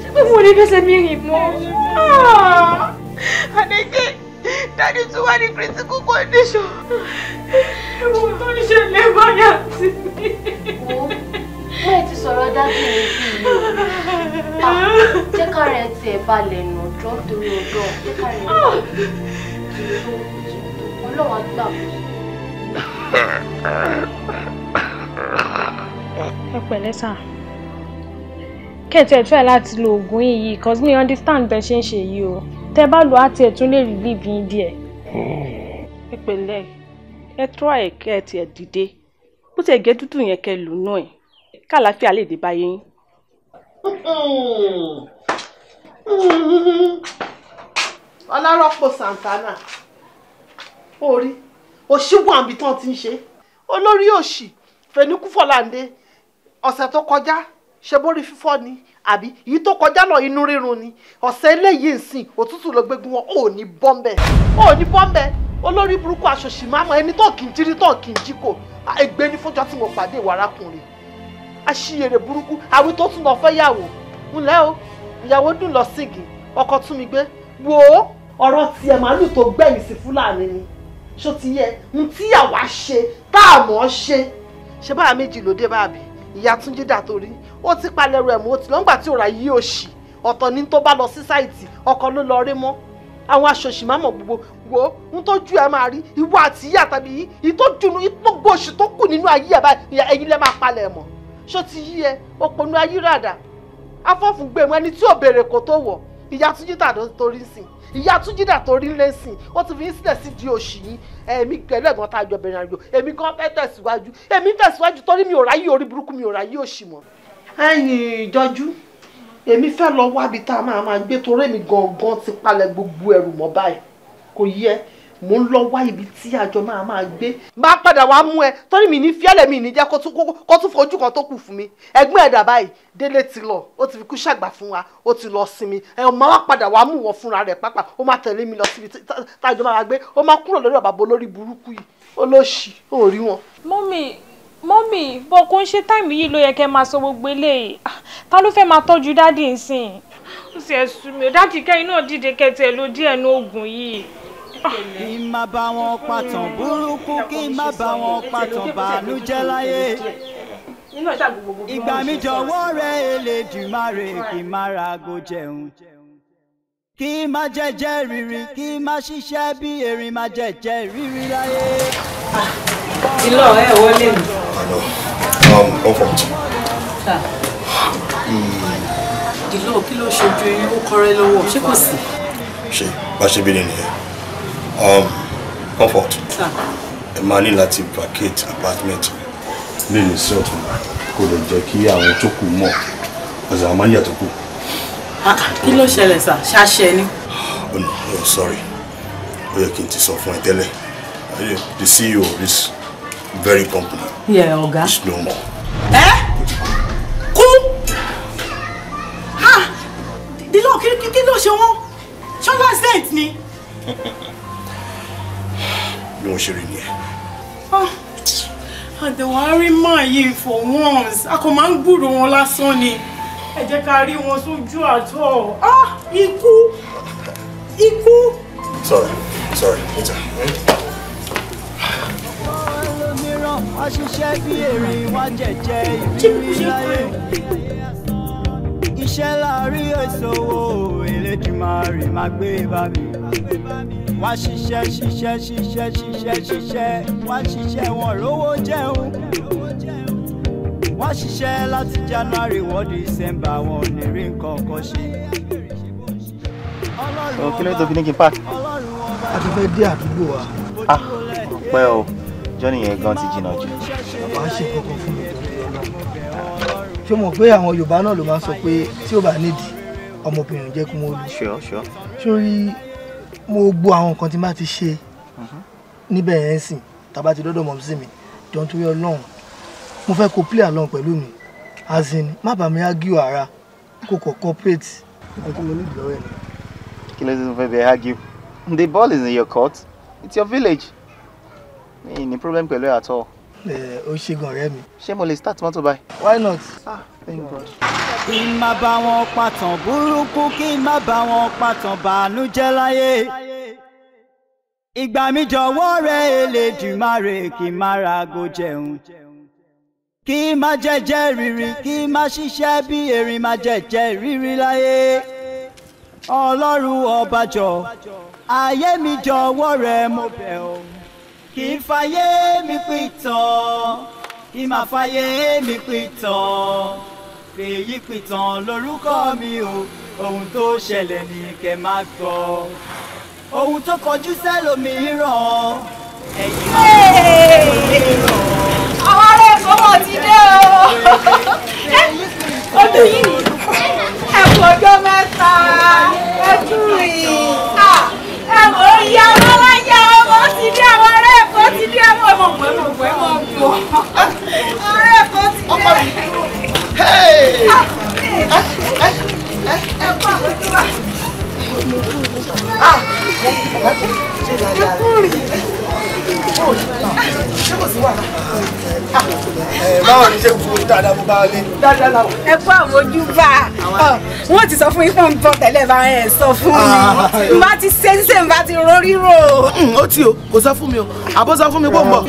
Ṣé pé mo lè fẹsẹ̀ mi rìn mọ́? Àdékè, dájú tún wà ní critical condition. Ewu tó ń ṣẹlẹ̀ báyà sí mi. Wọ́n ti sọ̀rọ̀ dájú mi bí ìlú. Jẹ́ ká rẹ̀ tiẹ̀ balẹ̀ nù jọ́ torí ọjọ́. Jẹ́ ká rẹ̀ balẹ̀. Ọlọ́run á gbà mí. Ẹ pẹ̀lẹ́ sà. Kẹ̀tẹ̀ try láti lo oògùn yìí cause me understand bẹ́ẹ̀ ṣe ń ṣe yìí o. Tẹ́ bá lò á tiẹ̀ tún lè relieve yín díẹ̀. Ẹ pẹ̀lẹ́, ẹ try kẹ́ ẹ tiẹ̀ dìde. Bó tiẹ̀ gẹ́ dúdú yẹn kẹ́ lò náà ẹ̀. Kàlàáfíà lè dé báyé yín. Ọlárọ́pò Santana, orí òṣì wà níbi tán ti ń ṣe olórí òṣì Fẹ̀níkúfọ̀láǹdé ọ̀sẹ̀ tó kọjá ṣe bórí fífọ́ ni àbí èyí tó kọjá lọ inú rírun ni ọ̀sẹ̀ eléyìí ń sìn òtútù ló gbégun wọn ò ní bọ́m̀bẹ̀ ò ní bọ́m̀bẹ̀ olórí burúkú aṣòṣì máa mọ ẹni tó kì í jírí tó kì í jí kò ègbé ní fúnjọ tí mo pàdé ìwà arákùnrin aṣiyèrè burúkú àwí tó tún lọ fẹ́ yàwó ńlẹ́ o ìyàwó dùn lọ sígi ọkọ tún mi gbé wò ó ọ̀rọ̀ tiẹ̀ màálù tó gbẹ̀yìn sí Fúlàní ni ṣó ti yẹ n tí àwa ṣe tá a mọ̀ ọ́ ṣe ṣe báyà méjì ló dé báàbí ìyá Túnjí dà torí ó ti palẹ̀rù ẹ̀ mọ́ ó ti lọ́ngbà tí òrà yí òṣì ọ̀tọ̀ ní tó bá lọ sí sáìtì ọkọ ló lọ rí mọ́ Àwọn aṣòṣì máa mọ̀ gbogbo wo ń tọ́jú ẹ máa rí ìwọ àti ìyá tàbí ìtọ́jú gbogbo oṣù tó kù nínú ayé ẹ báyìí ẹ̀yin lẹ́ máa palẹ̀ mọ́. Ṣó ti yí ẹ òpònú ayírádà afọ́fun gbé mu ẹni tí ò béèrè kò tó wọ̀. Ìyá Túnjí tà torí sìn, ìyá Túnjí dà torí lé sìn, ó ti fi sílẹ̀ sí di òṣì yìí. Èmi pẹ̀lú ẹ̀gbọ́n tá a jọ bẹ̀rẹ̀ àjò, èmi gan fẹ́ tẹ̀síwájú, èmi tẹ̀síwájú torí mi ò ráyè orí burúkú, mi ò ráyè òṣì mọ́. Ẹ̀yin ìjọjú, èmi fẹ́ lọ wábi tá a máa gbé torí èmi gangan ti palẹ̀ gbogbo ẹrù mọ́ báyìí. Kò yẹ, mò ń lọ wá ibi tí àjọ máa gbé. Máa padà wá mú ẹ torí mi ní fiẹ́lẹ̀, mi ní jẹ́ kó tún fojú kan tó kù fún mi. Ẹ̀gbọ́n ẹ̀dà báyìí Délé ti lọ, ó ti fi kú ṣàgbà fún wa, ó ti lọ sinmi. Ẹ máa wá padà wá mú wọn fúnra rẹ̀ pápá, ó máa tẹ̀lé mi lọ síbi tájọ máa gbé, ó máa kúrò lórí bàbá olórí burúkú yìí, olóṣì, ó rí wọn. Mọ́mì, bọ́ kò ń ṣe táìmù yìí ló yẹ kẹ́ máa sọ gbogbo eléyìí. Ta ló fẹ́ máa tọ́jú dádì nsìn? Ó sì ẹ̀sùn mi ò dádì kẹ́yìn náà dìde kẹ́tẹ̀ ló díẹ̀ ní oògùn yìí. Kí n má bá wọn pàtàn burúkú, kí n má bá wọn pàtàn bànújẹ́ láyé. Ìgbà mi jọ̀wọ́ rẹ̀ Elédùmarè, kí n má rago jẹun. Kí n má jẹ́jẹ́ rírì, kí n má ṣiṣẹ́ bí erin, má jẹ́jẹ́ rírì láyé. Ìlọ ẹ wọlé mi. Comfort. Ìlọ kí ló ṣojú yín, ó kọrẹ lọ́wọ́, ṣé kò sí? Ṣé bá ṣe bí ni nìyẹn? Comfort. Ẹ máa ní láti vacate apartment. Lè ní sí ọ̀tún kò lè jẹ́ kí àwọn tó kù mọ̀ ọ̀sẹ̀ àwọn máníjà tó kù. Kí ló ṣẹlẹ̀ sà? Ṣáṣẹ ni. Oh no, oh sorry. Ó yẹ kí n ti sọ fún ẹ tẹ́lẹ̀. The CEO of this very company. Yeah, ọ̀gá. Is no more. Ẹ kú. Ha! Dìlọ́ kí ló ṣe wọ́n? Ṣọlá accident ni. Bí wọ́n ṣe rí nìyẹn. Àdẹ̀wárí máa yí for once. A kò máa ń gbúrò wọn lásán ni. Ẹ jẹ́ ká rí wọn sójú àtọ̀. Ikú! Ikú! Sorry, sorry, later. Wá ṣiṣẹ́ bí erin, wá jẹ̀jẹ̀ ìrírí láyé. Iṣẹ́ láàrí ìṣòwò Elédùmarè máa gbé bá mi. Wá ṣiṣẹ́ ṣiṣẹ́ ṣiṣẹ́ ṣiṣẹ́ ṣiṣẹ́, wá ṣiṣẹ́ wọn rówó jẹun. Wá ṣiṣẹ́ láti January wọ December, wọn ò ní rí nǹkan kan ṣe. So kí ló tó fi ní kí n park? A ti fẹ́ dé àdúgbò wa. Ah, pẹ́ o. Johnny yẹn gan ti jìnnà jù. Bàbá ṣe kankan fún mi torí Ọlọ́run. Ṣé o mọ̀ pé àwọn Yorùbá náà ló máa ń sọ pé tí ó bá nídìí ọmọbìnrin jẹ́ kí wọ́n lù. Sure, sure. Sórí mo gbọ́ àwọn nǹkan tí má ti ṣe níbẹ̀ yẹn sìn tàbá ti dọ́dọ̀ mọ̀ sí mi jọ nítorí Ọlọ́run. Mo fẹ́ kó play along pẹ̀lú mi, as in má bàa mi argue ara kó kọ̀ cooperate nǹkan tí mo nídìí lọ́wọ́ ẹ̀ ni. Kí ló dé tó fẹ́ bẹ argue? The ball is in your court. It's your village. Mi ní problem pẹ̀lú ẹ̀ at all. Ẹ ó ṣe gan ọ̀rẹ́ mi. Ṣé mo lè start mọ́tò báyìí? Why not? Ah, thank God. Kí n má bá wọn pàtàn burúkú, kí n má bá wọn pàtàn bànújẹ́ láyé. Ìgbà mi jọ̀wọ́ rẹ̀ Elédùmarè, kí n má rago jẹun. Kí n má jẹ́jẹ́ rírì, kí n má ṣiṣẹ́ bí erin, má jẹ́jẹ́ rírì láyé. Ọlọ́run ọba jọ̀ọ́, ayé mi jọ̀wọ́ rẹ̀ mo bẹ̀ ọ́. Kí n fàyè mi pìtàn, kí n má fàyè mi pìtàn. Fèyí pìtàn lórúkọ mi o, ohun tó ṣẹlẹ̀ ní kẹ́ má gbọ́. Ohun tó kọjú sẹ́lòmíràn, ẹ̀yìn mìíràn. Àwọn ará Èkó mọ̀ ti dé o. Ojú yìí, ẹ kú ọjọ́ mẹ́ta, ẹ kú rìn. Ẹ mọ̀ ó yá ọlọ́láyà ọmọ ti dé, àwọn ará Èkó ti dé, àwọn ọmọ pẹ̀ mọ̀ pẹ̀ mọ̀ pọ̀. Ará Èkó ti dé. Ẹ kú àbójú wa. Ẹ kú rìn. Ṣé kò sí wàhálà? Báwo ni ṣé kò dáadáa mo bá lé? Dáadáa la wà. Ẹ kú àmójúbà. Wọ́n ti sọ fún yín pọ̀ ń bọ̀ tẹ́lẹ̀ bá ẹ̀ sọ fún mi. N bá ti ṣe ṣe n bá ti rórírò. Ó ti o, kò sọ fún mi o, àbó sọ fún mi pò ń bọ̀.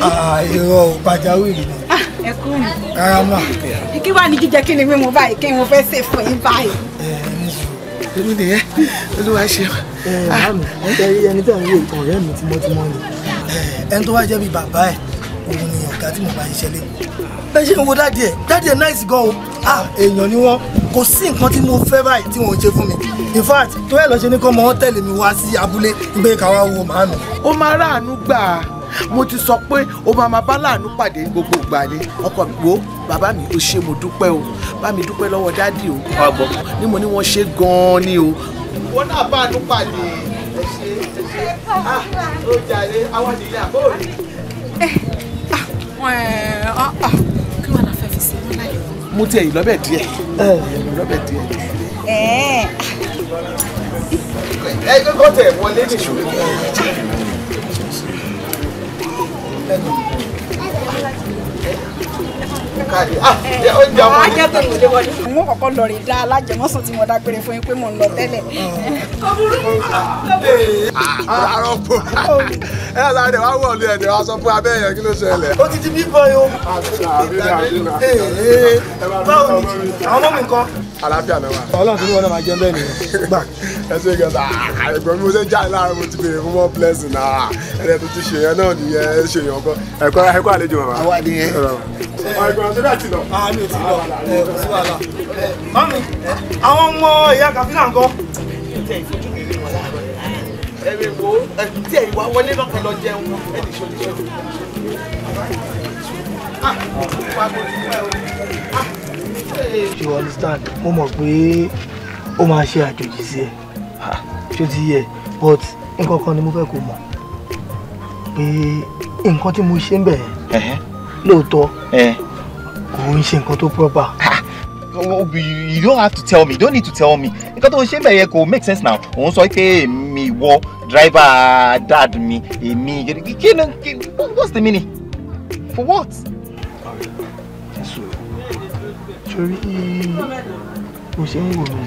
Irọ́ o, pàjáwìrì ni. Ẹ kú mi. Rárá mà. Kí wàá ní jíjẹ kí ni mímu báyìí kí mo fẹ́ ṣe fún yín báyìí. Ẹ ní sùúrù, Èmi nìyẹn, Olúwa ṣe. Ẹ màámi, ẹ rí ẹni tẹ́ ń wo ọ̀rẹ́ mi tímọ́tímọ́ ni. Ẹni tó wá jẹ́ bíi bàbá ẹ̀, òun ni ọ̀gá tí mo bá ṣiṣẹ́ lé. Bẹ́ẹ̀ ṣe ń wo daddy ẹ̀, daddy ẹ̀ nice gan o. Ah, èèyàn ni wọ́n, kò sí nǹkan tí mo fẹ́ báyìí tí wọ́n ń ṣe fún mi. In fact, tó yẹ lọ ṣe ní kọ́ mọ́ wọ́n tẹ̀lé mi wá sí abúlé nígbà ká wá wo màámi. Ó máa ráàánú gbà á. Mo ti sọ pé ó máa máa bá láàánú pàdé ní gbogbo ìgbà ni. Ọkọ mi wo, bàbá mi ò ṣe, mo dúpẹ́ o. Bá mi dúpẹ́ lọ́wọ́ daddy o. Ọgbọ́n ni mo ní wọ́n ṣe gan-an ni o. Wọ́n náà bá àánú pàdé. Ẹ ṣe ẹ ṣe. Ah, ó jàre, àwọn nìyẹn àbó òní. Kí wàá la fẹ́ fi sí wọn láyé? Mo tiẹ̀ yìí lọ́bẹ̀ díẹ̀. Lọ́bẹ̀ díẹ̀. Ẹ kọ́kọ́ tẹ̀ wọlé nìṣó. Mo kọ́kọ́ lọ rí dá alájẹmọ́sùn tí mo dágbére fún yín pé mò ń lọ tẹ́lẹ̀. Àrọ́pò ẹ láti wá wọ̀lú ẹ̀dẹ̀ wá sọ fún abẹ́ yẹn kí ló ṣẹlẹ̀. Ó ti di big boy o. Báwo ni àwọn ọmọ mi nǹkan? Àlàáfíà náà wà. Ọlọ́run tó ní wọn náà máa jẹun bẹ́ẹ̀ nìyẹn. Gbà. Ẹ ṣe gẹ̀ẹ́sà ẹ̀gbọ́n mi mo ṣe ń jáde láàárọ̀ mo ti béèrè fún more blessing náà. Ẹ̀rẹ́ tó ti ṣe yẹn náà nìyẹn ẹ ṣe yàn kan. Ẹ̀kọ́ ẹ̀kọ́ àlejò màmá. Àwa nìyẹn. Ẹ̀gbọ́n ṣé bẹ́ẹ̀ ti lọ. Àmì ò ti lọ. Ẹ kò sí wàhálà. Mami, àwọn ọmọ ìyá Kàfílà ńkọ́? Ẹ̀rẹ̀ wo tí ẹ̀ ìwà wọlé náà kẹ́ lọ jẹun ẹ̀ nìṣó nìṣó. You understand? Mo mọ̀ pé ó máa ṣe àjòjì sí ẹ. Ṣé o ti yẹ? But nǹkan kan ni mo fẹ́ kó mọ̀. Pé nǹkan tí mo ṣe ń bẹ̀ lóòótọ́ kò ń ṣe nǹkan tó proper. You don't have to tell me. You don't need to tell me. Nǹkan tó ń ṣe bẹ́ẹ̀ yẹn kò make sense now. Òun sọ pé èmi ìwọ driver dad mi èmi kí ni what's the meaning? For what? Torí bó ṣe ń wò mí,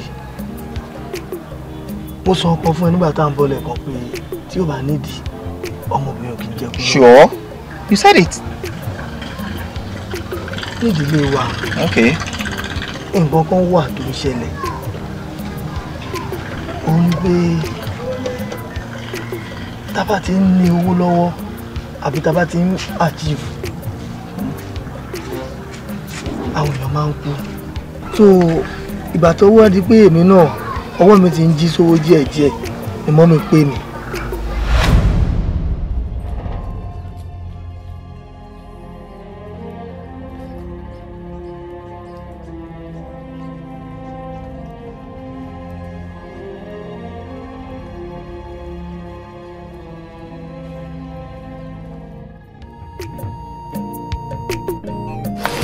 mo sọ ọkọ fún ẹ nígbà tá à ń bọ̀ lẹ́ẹ̀kan pé tí ó bá nídìí ọmọbìnrin ò kì í jẹ́ kúrò. Sure, you said it. Nídìílé wa. Okay. Nǹkan kan wà tó ń ṣẹlẹ̀. Ó ń gbé tá bá ti ń ní owó lọ́wọ́ àbí tá bá ti ń achieve, àwọn èèyàn máa ń kú. So ìgbà tó wá di pé èmi náà ọwọ́ mi ti ń jí sówó díẹ̀díẹ̀ ni mọ́mì pè mí.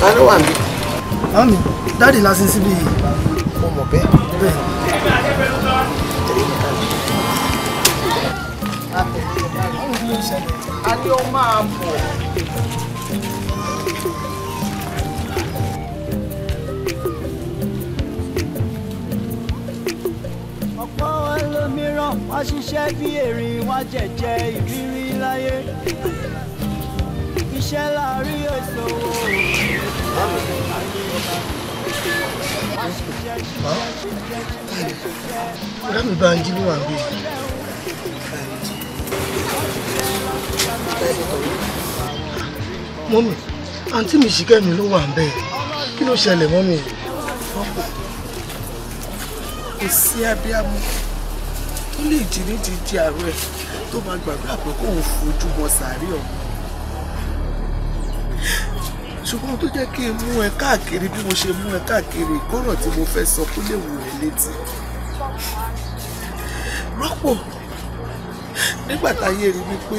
Ta ló wà níbí? Mami, dáàdì la sin síbí yìí. Mo mọ̀ bẹ́ẹ̀. Bẹ́ẹ̀. A ní ó máa bọ̀. Ọ̀pọ̀ ẹlòmíràn wá ṣiṣẹ́ bí erin wá jẹ̀jẹ̀ ìrírí láyé. Iṣẹ́ láàárín èso. Ọ̀rẹ́ mi Bánjí ló wà níbí. Mọ́mì, àǹtí mi Ṣìkẹ́mi ló wà níbẹ̀. Kí ló ṣẹlẹ̀ mọ́mì? Kò sí abiyamọ tó lè jí ní jíjí àárọ̀ ẹ̀ tó máa gbàgbé àpò kóun fojú mọ sàárè ọ̀hún. Ṣùgbọ́n tó jẹ́ kí n mú ẹ káàkiri bí mo ṣe mú ẹ káàkiri ìkọ́rọ̀ tí mo fẹ́ sọ kó lè wù ẹ́ létí. Rọ́pò nígbà táyé rí wípé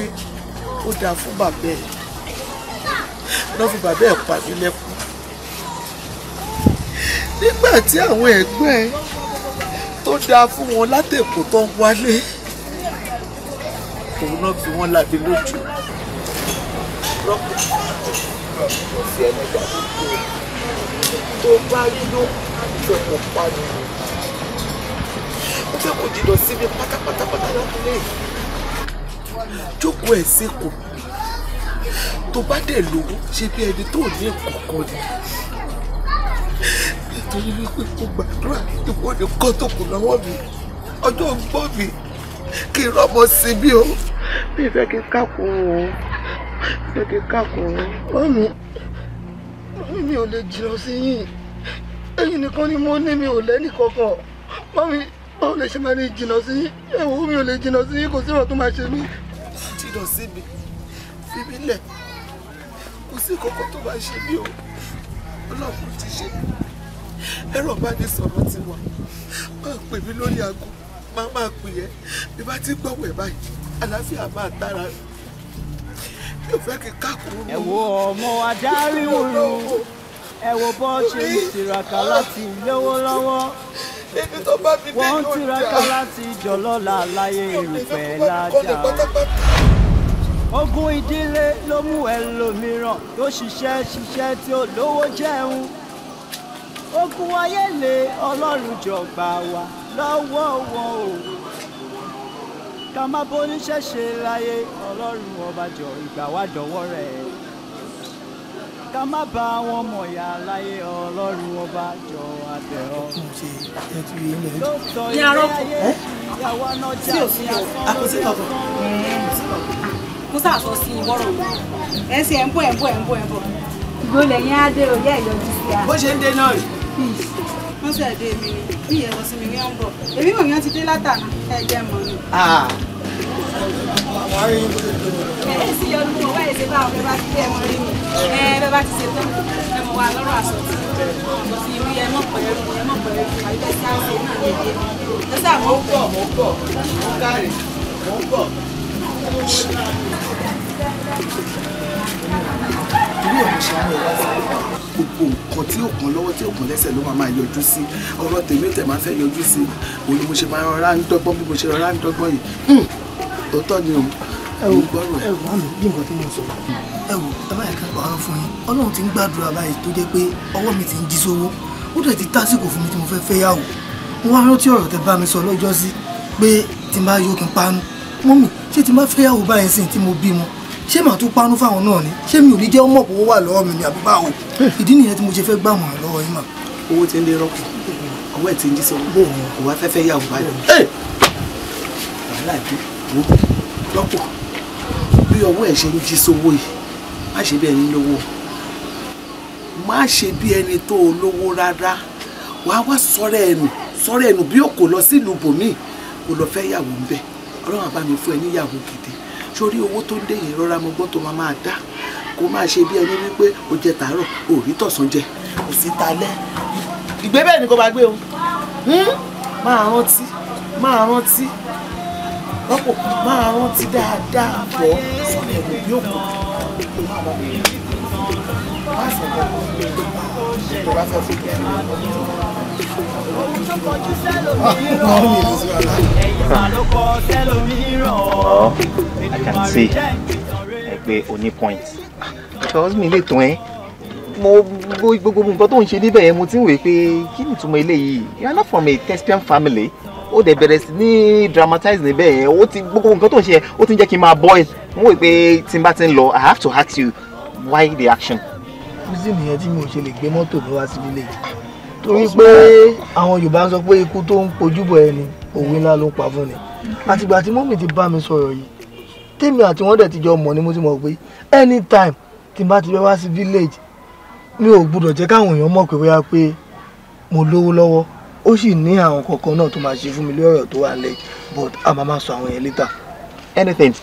ó dáa fún bàbá ẹ̀ lọ́ fi bàbá ẹ̀ pa mí lẹ́kún. Nígbà tí àwọn ẹ̀gbọ́n ẹ̀ tó dáa fún wọn látẹ̀kọ́ tó ń wálé òun náà fi wọ́n lábẹ́ lójú. Rọ́pò sí ẹlẹ́dàá tó bá ló fẹ́ kó pa mí ó fẹ́ kó jìnnà sí mi pátápátápátá lábúlé jókòó ẹ̀ sẹ́kọ̀ọ́ tó bá dẹ̀ lówó ṣe bí ẹni tó ní kọ̀ọ̀kan ni Torí wípé mo gbàdúrà ìwọ ni kọ́ tó kù lọ́wọ́ mi, ọjọ́ ń gbọ́ mi kí n rọ́mọ sí bí o. Mi ì fẹ́ kí n kákùn o, mi fẹ́ kí n kákùn o. Mọ́mí, mọ́mí mi ò lè jìnnà sí yín. Ẹ̀yin nìkan ni mo ní, mi ò lẹ́nì kankan. Mọ́mí, báwo lè ṣe máa ní jìnnà sí yín? Ẹ wò mi ò lè jìnnà sí yín, kò sí ọ̀rọ̀ tó máa ṣe mí. Jìnnà sí mi, fi mí lẹ̀, kò sí kankan tó máa ṣe mí o. Ọlọ́run ti ṣe mí. Ẹ̀rọ ìbánisọ̀rọ̀ ti wà, máa pè mí lórí aago, máa pè ẹ́. Bí bá ti gbọ́wọ́ ẹ̀ báyìí, àlàáfíà máa tára. Mi ò fẹ́ kí kákùrú. Ẹ wo ọmọ adarí wúru, ẹ wo bó ṣe ń tiraka láti lówó lọ́wọ́. Wọ́n ń tiraka láti jọlọ́lá láyé erùpẹ̀ lájà. Ogun ìdílé ló mú ẹlòmíràn tó ṣiṣẹ́ ṣiṣẹ́ tí ó lówó jẹun. Ogun ayé lé, Ọlọ́run jọ gbà wá lọ́wọ́ wọn o. Ká má bóníṣẹ́ ṣe láyé, Ọlọ́run ọba jọ ìgbà wá dọ̀wọ́ rẹ̀. Ká má bá wọn mọ̀yà láyé, Ọlọ́run ọba jọ abẹ́ ọ. Ní arọ́pò sí ò sí o. Àkọsí kankan. Mo sàsọ sí ìwọ́rọ̀ ẹ̀ ń ṣe ẹ̀ ń bọ̀ ẹ̀ ń bọ̀ ẹ̀ ń bọ̀ ẹ̀ ń bọ̀. Ìgbó lẹ́yìn á dé òye ìyọjú sí a. Bó ṣe ń dé náà rí. Wọ́n ṣe dé mi ni bí ìyẹn sọ sí mi ní ọ̀n bọ̀. Èmi mọ̀ yẹn ti dé látàná, ẹ jẹ́ mọ̀ ni. Ẹ sì yọnu mọ̀ wáyé ṣe bá àwọn bẹ́ẹ̀ bá ti dé ẹ mọ̀ rí mi. Ẹ bẹ́ẹ̀ bá ti ṣe tán, ẹ mọ̀ wá lọ́rọ̀ àsọtì. Sọ sí ìwé ẹ mọ̀ pẹ̀lú ẹ mọ̀ pẹ̀lú àbí bẹ́ẹ̀ sí àwọn náà lè dé. Ẹ sáà mọ̀ ń bọ̀, mò ń bọ̀, mò ń kárẹ̀, mò ń bọ̀. Torí ẹ̀ mo ṣe mú ẹ wá sí gbogbo nǹkan tí ó kàn lọ́wọ́ tí ó kàn lẹ́sẹ̀ ló máa yọjú sí ọ̀rọ̀ tèmi tẹ̀ máa fẹ́ yọjú sí òun ni mo ṣe máa rọra ń dọ́gbọ́n bí mo ṣe rọra ń dọ́gbọ́n yìí òótọ́ ni o. Ẹ wò ẹ wò àmì bí nǹkan tí mo sọ, ẹ wò ẹ má yẹ ká parọ́ fún yín, Ọlọ́run ti ń gbàdúrà báyìí tó jẹ́ pé ọwọ́ mi ti ń jí sówó, ó dẹ̀ ti tásìkò fún mi tí mo fẹ́ fẹ́ yàwó. Mo wá rántí ọ̀rọ̀ tẹ bá mi sọ lọ́jọ́ sí pé tí n bá yó kí n panu. Mọ́mì, ṣé tí n bá fẹ́ yàwó báyìí sìn tí mo bímọ, ṣé màá tún panu fáwọn náà ni? Ṣé mi ò ní jẹ́ ọmọ òwò wà lọ́wọ́ mi ni àbí báwo? Ìdí nìyẹn tí mo ṣe fẹ́ gbà wọ́n lọ́wọ́ yín mà. Owó ti ń lé rọ́pò, ọwọ́ ẹ̀ ti ń jí sọ́wọ́, kò wá fẹ́fẹ́ yàwó báyìí. Wàhálà dé, wo rọ́pò bí ọwọ́ ẹ̀ ṣe ń jí sówó yìí, má ṣe bí ẹni lówó, má ṣe bí ẹni tó lówó rárá. Wàá wá sọ́rẹ́ ẹnu, sọ́rẹ́ ẹnu bí ó kò lọ sílùú bòmíì, kò lọ fẹ́ yàwó ń bẹ̀. Ọlọ́run àbá mi fún ẹ níyàwó gidi. Sórí owó tó ń dé yẹn rọra mo gbọ́ tó máa dá, kó máa ṣe bí ẹni wípé o jẹ tàárọ̀ o rí tọ̀sán jẹ, kò sí talẹ́. Ìgbé bẹ́ẹ̀ ni kò bá gbé o. Máa rántí, máa rántí rọ́pò, máa rántí dáadáa bọ̀ sọ̀rọ̀ ẹ̀rù bí òkú. Má sọ̀rọ̀ tó bá fẹ́ fún mi. Well, I can see ẹ pé o ní point. Because mi lè tún ẹ. Mo gbogbo nǹkan tó ń ṣe níbẹ̀ yẹn mo ti ń wèé pé kí ni ìtumọ̀ eléyìí? You are not from a thespian family. Ó dẹ̀ bẹ̀rẹ̀ sí ní dramatize níbẹ̀ yẹn. Ó ti gbogbo nǹkan tó ń ṣe yẹn ó ti ń jẹ́ kí n máa boil. Mo wèé pé tí n bá ti ń lọ, I have to ask you why the action. Kùsì nìyẹn tí mi ò ṣe lè gbé mọ́tò mi wá síbi lè. Torí pé àwọn Yorùbá ń sọ pé ikú tó ń pojúbọ ẹni òwe ńlá ló ń pa fún ni. Àtìgbà tí mọ́mì ti bá mi sọ̀rọ̀ yìí, tèmi àti wọ́n dẹ̀ ti jọ mọ̀ ni mo ti mọ̀ pé anytime tí n bá ti fẹ́ wá sí village, mi ò gbúdọ̀ jẹ́ káwọn èèyàn mọ̀ pé bóyá pé mo lówó lọ́wọ́. Ó sì ní àwọn kọ̀ọ̀kan náà tó máa ṣe fún mi lórí ọ̀rọ̀ tó wà nílẹ̀, but a máa máa sọ àwọn yẹn later. Anything,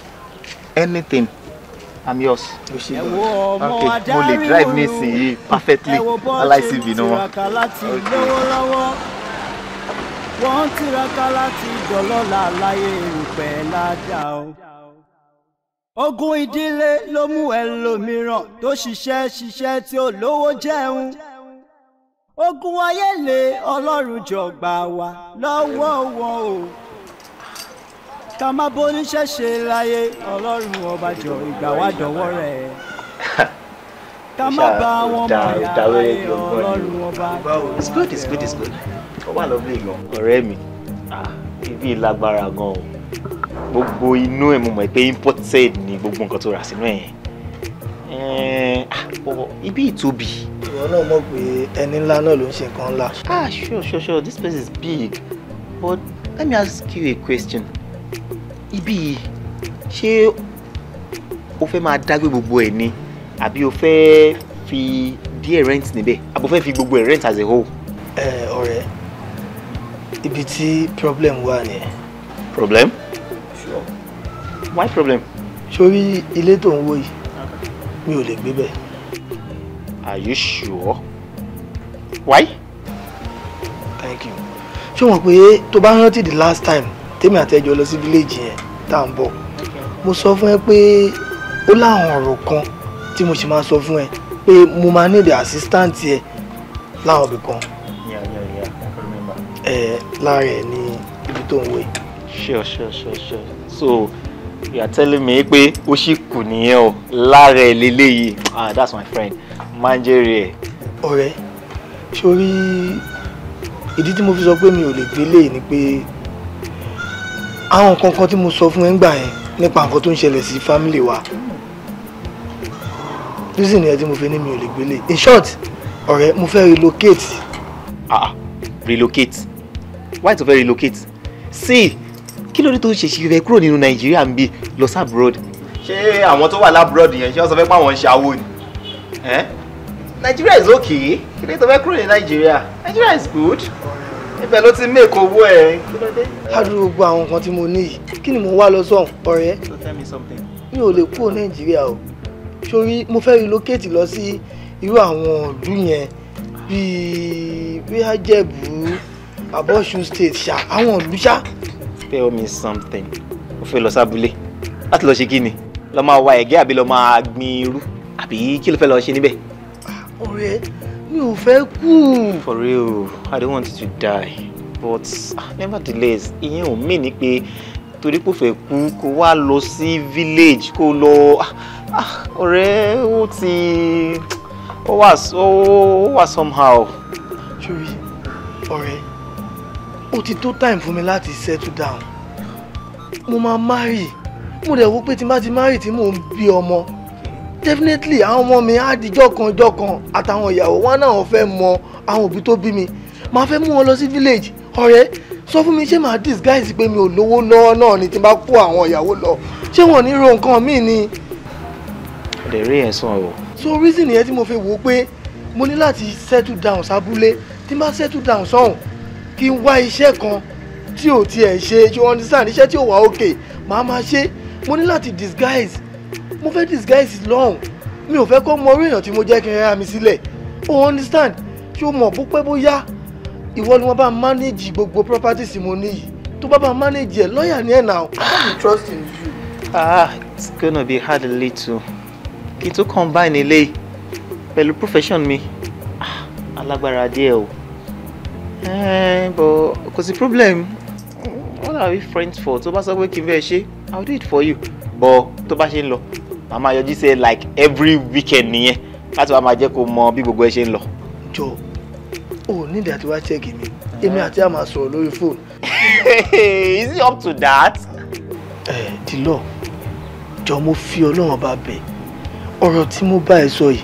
anything, I'm yours. Ẹ wo ọmọ Okay, mo lè adarí drive wúru, nísìnyí perfectly. ẹ wo bó ṣe Aláìsí ń ìbínú wọn. tiraka láti lówó lọ́wọ́. Wọ́n ń tiraka láti dọlọ́lá láyé erùpẹ̀ ládàá o. Ogun ìdílé ló mú ẹlòmíràn tó ṣiṣẹ́ ṣiṣẹ́ tí ó lówó jẹun. Ogun ayé lé, Ọlọ́run jọ gbà wá lọ́wọ́ wọn o. Ká má bóníṣẹ́ ṣe láyé, Ọlọ́run ọba jọ ìgbà wá dọ̀wọ́ rẹ̀. Ká má bá wọn mọ̀yà láyé, Ọlọ́run ọba jọ. It's good, it's good, it's good. Ó wà lovely gan. Ọ̀rẹ́ mi, ibi lágbára gan o. Gbogbo inú ẹ̀ mo mọ̀ pé imported ni gbogbo nǹkan tó rà sínú ẹ̀ yẹn. Ibi ìtóbi. Ìwọ náà mọ̀ pé ẹni ńlá náà ló ń ṣe nǹkan ńlá. Ah, sure, this place is big, but let me ask you a question. Ibi yìí, ṣé o fẹ́ máa dágbé gbogbo ẹ̀ ni àbí o fẹ́ fi díẹ̀ rent níbẹ̀ àbí o fẹ́ fi gbogbo ẹ̀ rent as a whole? Ẹ ọ̀rẹ́, ibi tí problem wà nìyẹn. Problem? Sure. Why problem? Sórí ilé tó ń wò yìí, mi ò lè gbé bẹ̀. Are you sure? Why? Thank you. Ṣé o mọ̀ pé tó bá rántí the last time tèmi àti ẹjọ́ lọ sí village yẹn tá à ń bọ̀, mo sọ fún ẹ pé ó láwọn ọ̀rọ̀ kan tí mo sì máa sọ fún ẹ pé mo máa need assistant ẹ láwọn ibì kan. Yeah, I can remember. Ẹ lára ẹ ní ibi tó ń wò yìí. Sure. So you are telling me pé ó ṣì kù nìyẹn o, lára ẹ lélẹ́yìí. Ah, that's my friend. Máa ń jẹ́rìí ẹ̀. Ọ̀rẹ́, sórí ìdí tí mo fi sọ pé mi ò lè gbélé ni pé àwọn nǹkan kan tí mo sọ fún ẹ ń gbà yẹn nípa nǹkan tó ń ṣẹlẹ̀ sí family wa. Reason nìyẹn tí mo fi ní mi ò lè gbélé. In short, ọ̀rẹ́, mo fẹ́ relocate. Ah, relocate? Why tó fẹ́ relocate? See, kí ló dé tó ṣe ṣe fẹ́ kúrò nínú Nàìjíríà ń bí lọ sí abroad? Ṣé àwọn tó wà lábroad yẹn ṣé wọ́n sọ fẹ́ pé àwọn ń ṣàwò ni? Nigeria is okay. Kí ló dé tó fẹ́ kúrò ní Nàìjíríà? Nigeria is good. Ibẹ̀ ló ti make owó ẹ̀. Kí ló dé? Ládùúgbò gbogbo àwọn nǹkan tí mo ní yìí, kí ni mo wá lọ sọ̀hún, ọ̀rẹ́? So tell me something. Mi ò lè kúrò Nàìjíríà o. Sórí mo fẹ́ relocate lọ sí irú àwọn ìlú yẹn bíi bíi Ìjẹ̀bú, Ọ̀ṣun state ṣá, àwọn ìlú ṣá. Tell me something. O fẹ́ lọ sábúlé láti lọ ṣe kí ni? Lọ máa wa ẹ̀gẹ́ àbí lọ máa gbin irú? Àbí kí ló fẹ́ lọ ṣe níbẹ̀? Ọ̀rẹ́, mi ò fẹ́ kú. For real, I don't want you to die. But nevertheless, ìyẹn ò mean ni pé torí kò fẹ́ kú kó wá lọ sí village kó lọ. Ọ̀rẹ́, ó ti ó wà somehow. Sórí, ọ̀rẹ́, ó ti tó time fún mi láti settle down. Mo máa marry. Mo dẹ̀ wò pé tí n bá ti marry tí mò ń bí ọmọ, definitely àwọn ọmọ mi á dijọ́ kan ọjọ́ kan àtàwọn ìyàwó wọn náà fẹ́ mọ àwọn òbí tó bí mi. Màá fẹ́ mú wọn lọ sí village. Ọ̀rẹ́, sọ fún mi, ṣé màá disguise pé mi ò lówó lọ́wọ́ náà ni tí n bá kó àwọn ìyàwó lọ? Ṣé wọn ò ní ro nǹkan míì ni? Ọ̀dẹ̀ rí ẹ̀ sàn o. So reason yẹn tí mo fi wò ó pé mo ní láti settle down sábúlé. Tí n bá settle down sọ́hùn, kí n wá iṣẹ́ kan tí ò tiẹ̀ ṣe, you understand, iṣẹ́ tí ò wà okay, màá máa ṣe. Mo ní láti disguise. Mo fẹ́ disguise lọ́hùn. Mi ò fẹ́ kó mọ orí èèyàn tí mo jẹ́ kí n rẹ́ra mi sílẹ̀. O understand? Ṣé o mọ̀ bó pẹ́ bóyá ìwọ ni wọ́n bá manage gbogbo properties mo ní yìí. Tó bá bá manage ẹ̀, lọ́ọ̀yà ni ẹ̀ now. I have trust in you. Ah, it's gonna be hard a little. Kí n tó combine eléyìí pẹ̀lú profession mi, ah, alágbára díẹ̀ o. But kò sí problem. What are we friends for? Tó bá sọ pé kí n bẹ́ẹ̀ ṣe, I will do it for you. But tó bá ṣe ń lọ, màá máa yọjú sí ẹ like every weekend nìyẹn láti wá máa jẹ́ kó mọ bí gbogbo ẹ ṣe ń lọ. Jọ, o nídìí àti wá check mi. Èmi àti a máa sọ̀rọ̀ lórí fóònù. Is it up to that? Ẹ Dìlọ, jọ mo fi Ọlọ́run bá bẹ̀. Ọ̀rọ̀ tí mo bá ẹ sọ yìí,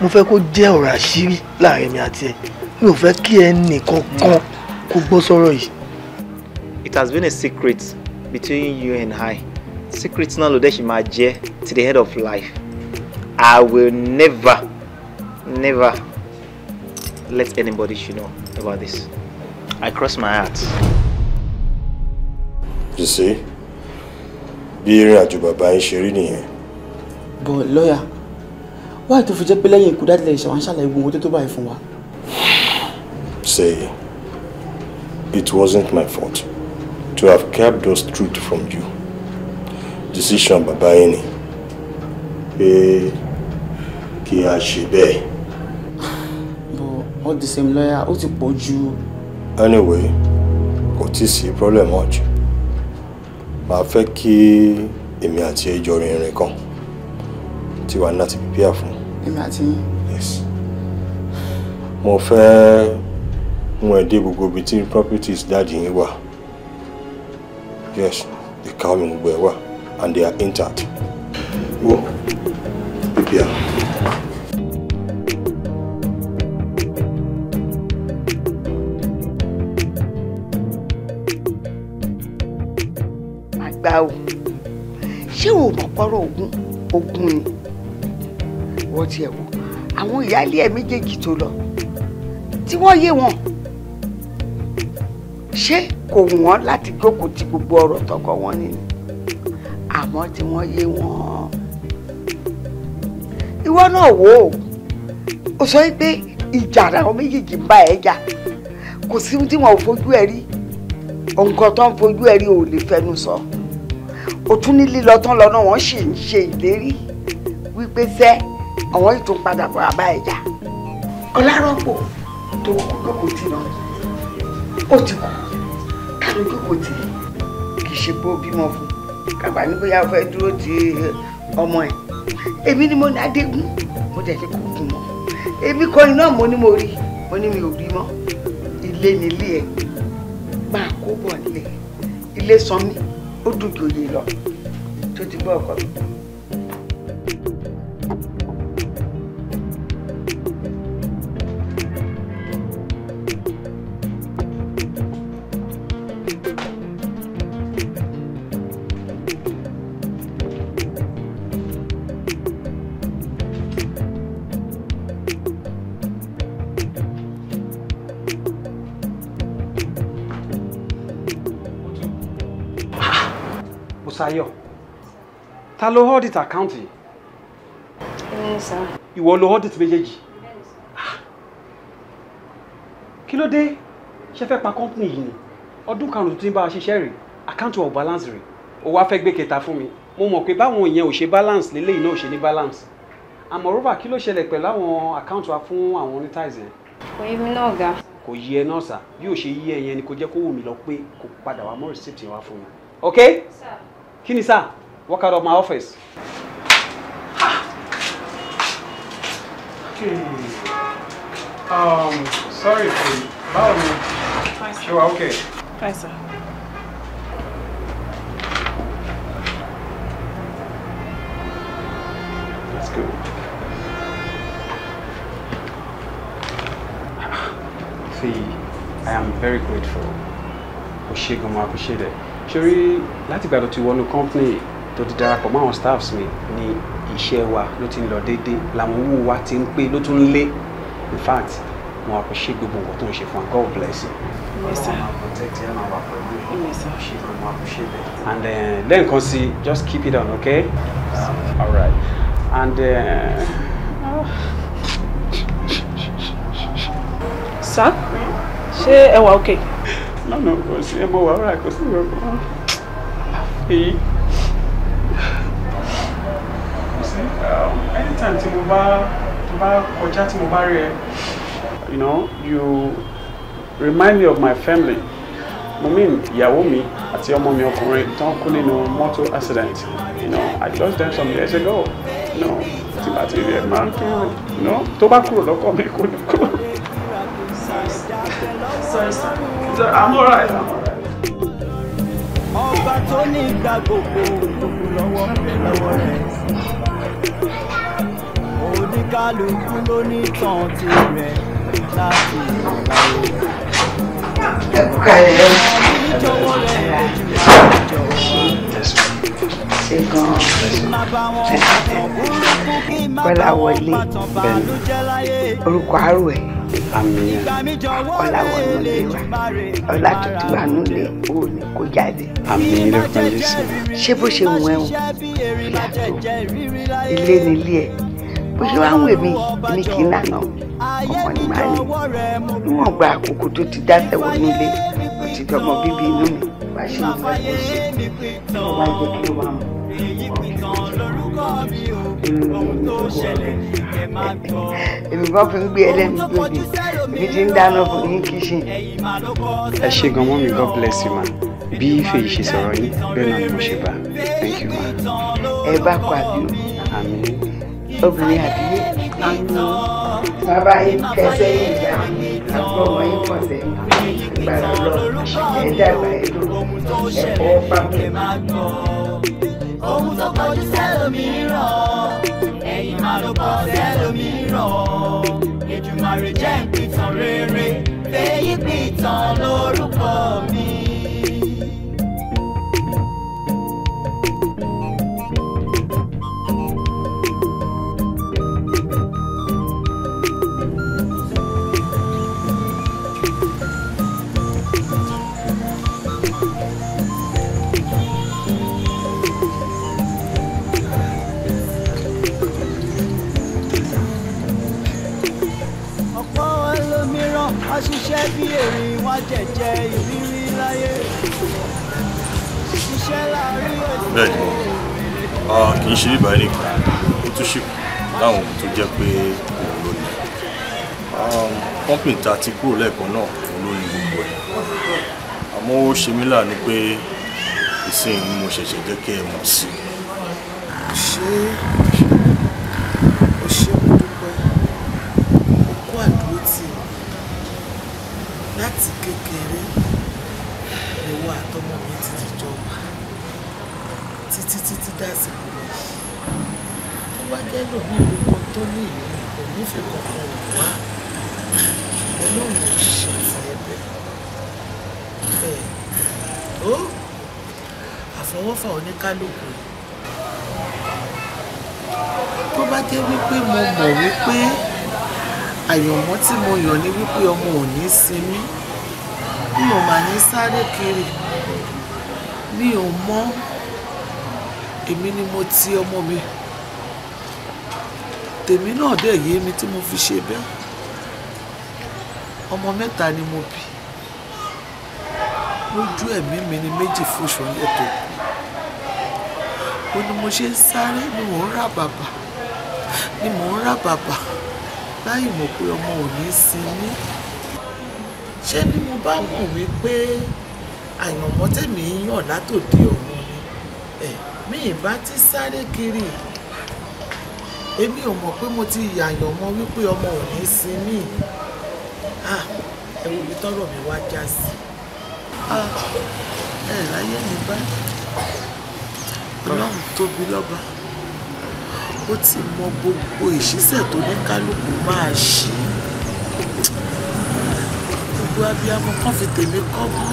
mo fẹ́ kó jẹ́ ọ̀rọ̀ àṣírí láàrin mi àti ẹ. Mi ò fẹ́ kí ẹnì kankan kó gbọ́ sọ̀rọ̀ yìí. It has been a secret between you and I. Secret náà ló dẹ̀ ṣì máa jẹ́ to the end of life. I will never, never let anybody should know about this. I cross my heart. You see, bí ìrìn àjò bàbá yín ṣe rí nìyẹn. But lawyer, why tó fi jẹ́ pé lẹ́yìn ikú daddy lè ṣe wá ń ṣàlàyé gbogbo tó báyìí fún wa? Say, it wasn't my fault to have kept those truths from you. Decision bàbá yín ni pé kí a ṣe bẹ́ẹ̀. But all the same, lawyer, ó ti pọ̀ jù. Anyway, kò tí ì sí problem much. Màá fẹ́ kí èmi àti ẹ jọ rin ìrìn kan tí wàá ní láti prepare fún. Èmi àti yín? Yes. Mo fẹ́ mú ẹ dé gbogbo ibi tí properties daddy yín wà. Yes, ìka mi gbogbo ẹ wà and they are intact. Wo, Prepare. Àgbà o, ṣé o mọ̀ pọ́rọ̀ ogún ogún ni? Wọ́n tiẹ̀ wò àwọn ìyáálé ẹ̀ méjèèjì tó lọ tí wọ́n yé wọn, ṣé kò wù wọ́n láti jókòó ti gbogbo ọ̀rọ̀ tọkọ wọn nínú? Àmọ́ tí wọ́n yé wọn. Ìwọ náà wò ó, ó sọ pé ìjà làwọn méjèèjì ń bá ẹ jà, kò sí tí wọn ò fojú ẹ rí, nǹkan tó ń fojú ẹ rí ò lè fẹnu sọ. Ó tún ní lílọ tán lọ náà, wọ́n sì ń ṣe ìlérí wípé sẹ́ àwọn yìí tún padà bọ̀ àbá ẹ jà. Ọlárọ́pò tó kú jókòó tì náà, ó ti kú, ká ló jókòó tì, kì í ṣe pé ó bímọ fún kàbá ní bóyá ó fẹ́ dúró ti ọmọ ẹ̀. Èmi ni mo ní Adégún, mo dẹ̀ ti kú kún mọ́. Èmi kọ́ iná, mo ní mo rí, mo ní mi ò rí mọ́. Ilé nílé ẹ̀ máa kó bọ̀ nílé, ilé san mí, ó dùn jòyè lọ. Tó ti gbọ́ ọkọ mi. Bùsáyọ̀, ta ló audit account yìí? Èmi ni sir. Ìwọ ló audit méjèèjì. Kí ló dé? Ṣé fẹ́ pa company yìí ni? Ọdún karùn-ún tí ń bá a ṣiṣẹ́ rè, account ò balance rè. O wá fẹ́ gbé kẹta fún mi. Mo mọ̀ pé báwọn yẹn ò ṣe balance lélẹ́yìn náà ò ṣe ní balance. Àmọ́ rọ́bà, kí ló ṣẹlẹ̀ pẹ̀lú àwọn account wa fún àwọn onítàìsì yẹn? Kò yé mi náà ga. Kò yé ẹ náà sà. Bí ò ṣe yé ẹ yẹn ni kò jẹ́ kó wù mí lọ pé kò padà wá mọ́ receipt yẹn wá fún mi. Okay? Sir. Kí ni sir? Walk out of my office. Okay. Sorry, báwo ni? Ṣé wàá okay? Fine, sir. That's good. See, I am very grateful. O ṣé gan, mo appreciate it. Ṣorí láti ìgbà tó ti wọnú company tó ti darapọ̀ mọ́ àwọn staffs mi ní iṣẹ́ wa ló ti ń lọ déédéé, làwọn owó wa ti ń pé ló tún ń lé. In fact, mo appreciate gbogbo nǹkan tó ń ṣe fún wa. God bless you. Yes, sir. Ọlọ́run máa protect ẹ, máa wà pẹ̀lú ẹ. Yes, sir. Ṣé gan, mo appreciate it. And lẹ́ẹ̀kan sí, just keep it on, okay? All right. And Sir, ṣé ẹ wà okay? No, no, kò sí, ẹ mọ̀ wà ọ̀rọ̀ kò sí ìrọ̀kọ̀. Èyí. Kò sí, anytime tí mo bá kọjá tí mo bá rí ẹ, you know, you remind me of my family. Mo mean, ìyàwó mi àti ọmọ mi ọkùnrin tó ń kú nínú motor accident. You know, I lost them some years ago. You know, tí bá ti rí ẹ máa ń kúrò. You know, tó bá kúrò lọ́kọ̀ mi kò ní kúrò. Sorry, sir. I'm all right. I'm all right. Ọba tó ní ìgbà gbogbo gbogbo lọ́wọ́ rẹ̀ lọ́wọ́ rẹ̀. Oníkálukú ló ní tàn tirẹ̀ láti ìgbà wo. Ẹ kú kalẹ̀ ẹ. Ṣé gan-an? Kọ́lá wọlé, orúkọ àrò ẹ̀. Kọ́lá wọlé wa, ọlá tó ti wà nílé òun ni kò jáde. Àmín lórúkọ Jésù. Ṣé bó ṣe wù ẹ́ o, fìyà tó ilé nílé ẹ̀. Bó ṣe wá ń wè mí, èmi kì í nànà ọmọ ni màá ní. Níwọ̀n gba àkókò tó ti dá sẹ́wọ̀n nílé, ó ti dọmọ bíbí inú mi. Wá ṣe ń fẹ́ kó ṣe, ó wá jẹ́ kí ó wá mọ̀. Èmi kan fi ń gbé ẹlẹ́nu gbòdì, èmi ti ń dáná fún yín kíṣìn. Ẹ ṣé gan mọ́mí, God bless you ma. Bí Fèyí ṣe sọ̀rọ̀ yín, bẹ́ẹ̀ náà ni mo ṣe bá. Thank you ma. Ẹ bá kọ àbí o. Àmín. Obìnrin àbíyé. Bàbá yín kẹsẹ́ yín ìjà, àbúrò wọn yín pọ̀ sẹ́yìn. Ìgbàlá lọ, ẹ dàgbà ẹ lò, ẹ fọwọ́ pamọ́. Ohun tó kọjú sẹ́lòmíràn, ẹ̀yìn máa ló pìtàn lórúkọ mi. Ọ̀pọ̀ ẹlòmíràn wá ṣiṣẹ́ bí èrè wá jẹ̀jẹ̀ ìrírí láyé. Ṣiṣẹ́ láàrin òsì. Bẹ́ẹ̀ni, kì í ṣe bíbá ẹnì kan, ó tún ṣì láwọn ohun tó jẹ́ pé òun ló ní. Kọ́mpìnì tá a ti kúrò lẹ́ẹ̀kan náà, òun ló ní gbogbo ẹ̀. Àmọ́ ó ṣe mí láàánú pé ìsìn ni mo ṣẹ̀ṣẹ̀ jẹ́ kí ẹ mọ̀ sí. Ṣé o ṣe, mo dúpẹ́. O kó àdúró tì mí láti kékeré. Ìwọ àtọmọ mi ti jìjọ wà títí títí dásìkò yìí. Tó bá jẹ́ lòmí orúkọ tó ní ìlú kò nífẹ̀ẹ́ kankan ò wá, Ọlọ́run ò ṣe tiẹ̀ bẹ́ẹ̀. Ẹ̀ ó àfọwọ́fà oníkálukú. Tó bá jẹ́ wípé mo mọ̀ wípé àyànmọ́ tí mo yàn ni wípé ọmọ ò ní sinmi, mi ò mà ní sáré kiri. Mi ò mọ̀, èmi ni mo ti ọmọ mi, tèmi náà dẹ̀ yé mi tí mo fi ṣe bẹ́ẹ̀. Ọmọ mẹ́ta ni mo bí lójú ẹ̀mí mi, ni méjì fòṣọlẹ̀ tó kú. Ó ní mo ṣe ń sáré, ni mò ń rà bàbà, ni mò ń rà bàbà, láì mọ̀ pé ọmọ ò ní sinmi. Ṣé bí mo bá mọ̀ wípé àyànmọ́ tèmi ń yàn látòdì ọ̀run ni, ẹ̀ mi ì bá ti sáré kiri. Èmi ò mọ̀ pé mo ti yàyànmọ́ wípé ọmọ ò ní sinmi. Ẹ wo ibi tọ́rọ̀ mi wá já sí. Ẹ ráyé mi bá Ọlọ́run tóbi lọ́ba, ó ti mọ gbogbo ìṣísẹ̀ tó ní kálukú máa ṣí. Gbogbo abiyamọ kan fi tèmi kọ́ mọ́.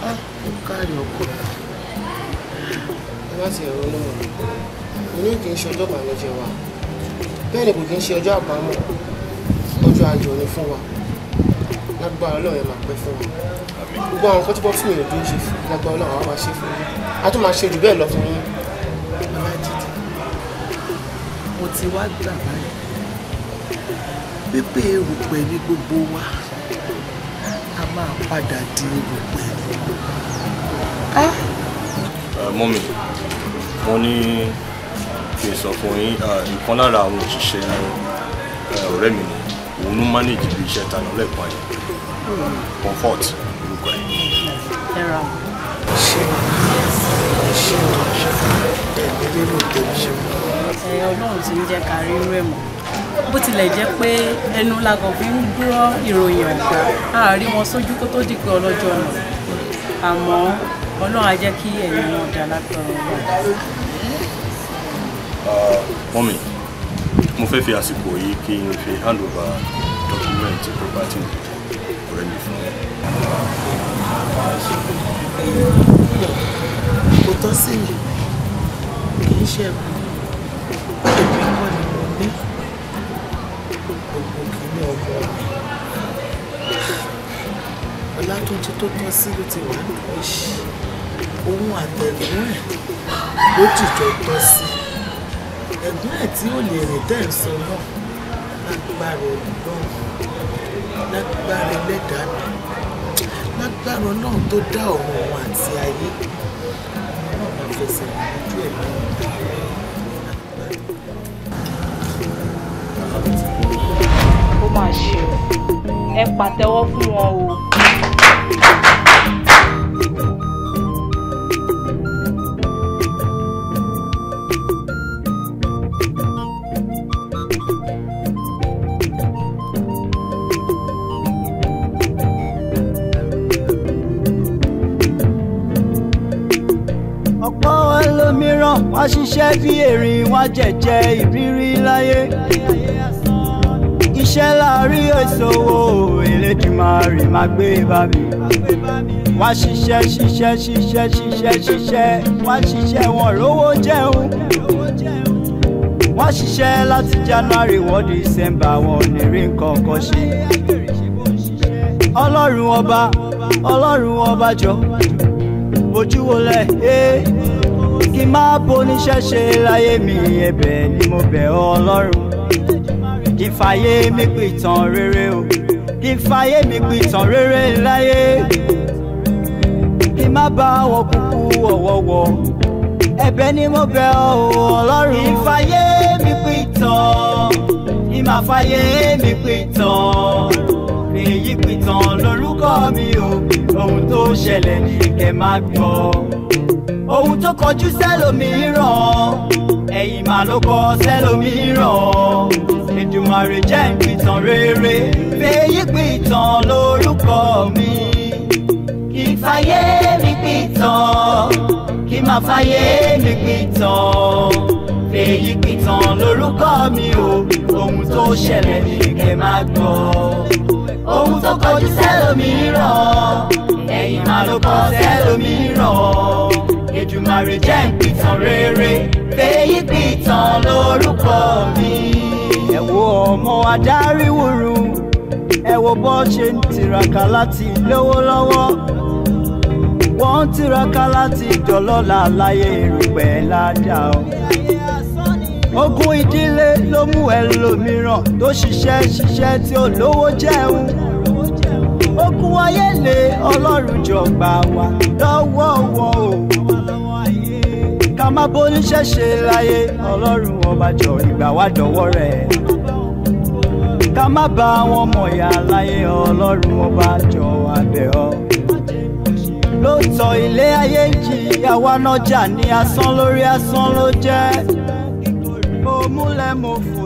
Ó kárí ọkọ mi. Ẹ má ti ẹ̀rọ náà, òní kì í ṣe ọjọ́ ìbànújẹ́ wa, bẹ́ẹ̀ ni kò kì í ṣe ọjọ́ àbámọ̀. Ọjọ́ ayọ̀ ni fún wa. Lágbára Ọlọ́run, ẹ máa pẹ́ fún wa. Gbogbo àwọn nǹkan tí bọ́ọ̀sì mi ò dún ṣe fún, lágbára Ọlọ́run, àwa máa ṣe fún yín, a tún máa ṣe jù bẹ́ẹ̀ lọ fún yín. Ọlájídé, mo ti wá gbà báyìí wípé erùpẹ̀ ní gbogbo wa, a máa padà di erùpẹ̀. Mọ́mì, wọ́n ní kí n sọ fún yín, ìkan lára àwọn òṣìṣẹ́ ọ̀rẹ́ mi ni òun ló manage ibi iṣẹ́ tàná lẹ́ẹ̀kan yẹn, Comfort orúkọ ẹ̀. Ṣé ṣé ẹ̀mí lérò tó ń ṣe. Ẹ Ọlọ́run ti ń jẹ́ ká rí irú ẹ̀ mọ́, bó tilẹ̀ jẹ́ pé ẹnu lagàn fi ń gbọ́ ìròyìn ọ̀gá, a rí wọn sójú kó tó di pé ọlọ́jọ́ nà, àmọ́ Ọlọ́run á jẹ́ kí ẹ̀yìn wọn dá lágbára Ọlọ́run. Mọ́mì, mo fẹ́ fi àsìkò yìí kí n fi hand over document property ọ̀rẹ́ mi fún ẹ. Kò tọ́ sí mi, kì í ṣe ẹ̀rù èmi kọ́ ni mo ní gbogbo kìíní ọmọ mi. Ọlátúnjí tó tọ́ sí ló ti wà nínú ìṣí, òun àtẹ̀gbọ́n ẹ̀ ló jìjọ tọ́ sí. Ẹ̀gbọ́n ẹ̀ tí ó lè rìn tẹ́ ń sọ náà, lágbára Ọlọ́run, lágbára Ẹlẹ́dàá mi, lágbára Ọlọ́run tó dá ọ̀run òun àti ayé, ọmọ náà máa fẹsẹ̀ rìn lójú ẹ̀mí. Ó máa ṣe o, ẹ pàtẹ́wọ́ fún wọn o. Ọ̀pọ̀ ẹlòmíràn wá ṣiṣẹ́ bí erin, wá jẹ̀jẹ̀ ìrírí láyé. Iṣẹ́ láàrí ìṣòwò Elédùmarè má gbé bá mi. Wá ṣiṣẹ́ ṣiṣẹ́ ṣiṣẹ́ ṣiṣẹ́ ṣiṣẹ́, wá ṣiṣẹ́ wọn rówó jẹun. Wọ́n ṣiṣẹ́ láti January wọ December, wọn ò ní rí nǹkan kan ṣe. Ọlọ́run ọba, Ọlọ́run ọba jọ, bójú wọlé kí n má boníṣẹ́ ṣe láyé mi, ẹ̀bẹ̀ ni mo bẹ̀ ọ́ Ọlọ́run. Kí fàyè mi pìtàn rere o, kí fàyè mi pìtàn rere láyé. Kí má bá wọn kúkú ọ̀wọ̀wọ̀, ẹ̀bẹ̀ ni mo bẹ̀ ọ́ Ọlọ́run. Kí fàyè mi pìtàn, kí má fàyè mi pìtàn, èyí pìtàn lórúkọ mi o, ohun tó ṣẹlẹ̀ ní kẹ́ má gbọ́. Ohun tó kọjú sẹ́lòmíràn, ẹ̀yìn mà ló kọ sẹ́lòmíràn. Èdùmàrè jẹ́ n pìtàn rere, fèyí pìtàn lórúkọ mi. Kí fàyè mi pìtàn, kí má fàyè mi pìtàn, fèyí pìtàn lórúkọ mi o, ohun tó ṣẹlẹ̀ ní kẹ́ má gbọ́. Ohun tó kọjú sẹ́lòmíràn, ẹ̀yìn mà ló kọ sẹ́lòmíràn. Èdùmàrè jẹ́ n pìtàn rere, fèyí pìtàn lórúkọ mi. Ẹ wo ọmọ adarí wúru, ẹ wo bó ṣe ń tiraka láti lówó lọ́wọ́. Wọ́n ń tiraka láti dọlọ́lá láyé, erùpẹ̀ ládàá o. Ogun ìdílé ló mú ẹlòmíràn tó ṣiṣẹ́ ṣiṣẹ́ tí ó lówó jẹun. Ogun ayé lé, Ọlọ́run jọ gbà wá lọ́wọ́ wọn o. Ká má boníṣẹ́ ṣe láyé, Ọlọ́run ọba jọ ìgbà wá dọ̀wọ́ rẹ̀. Ká má bá wọn mọ̀yà láyé, Ọlọ́run ọba jọ abẹ́ ọ. Lóòótọ́ ilé ayé yìí àwa nájà ní asán lórí asán ló jẹ́. Mo múlẹ̀ mo fò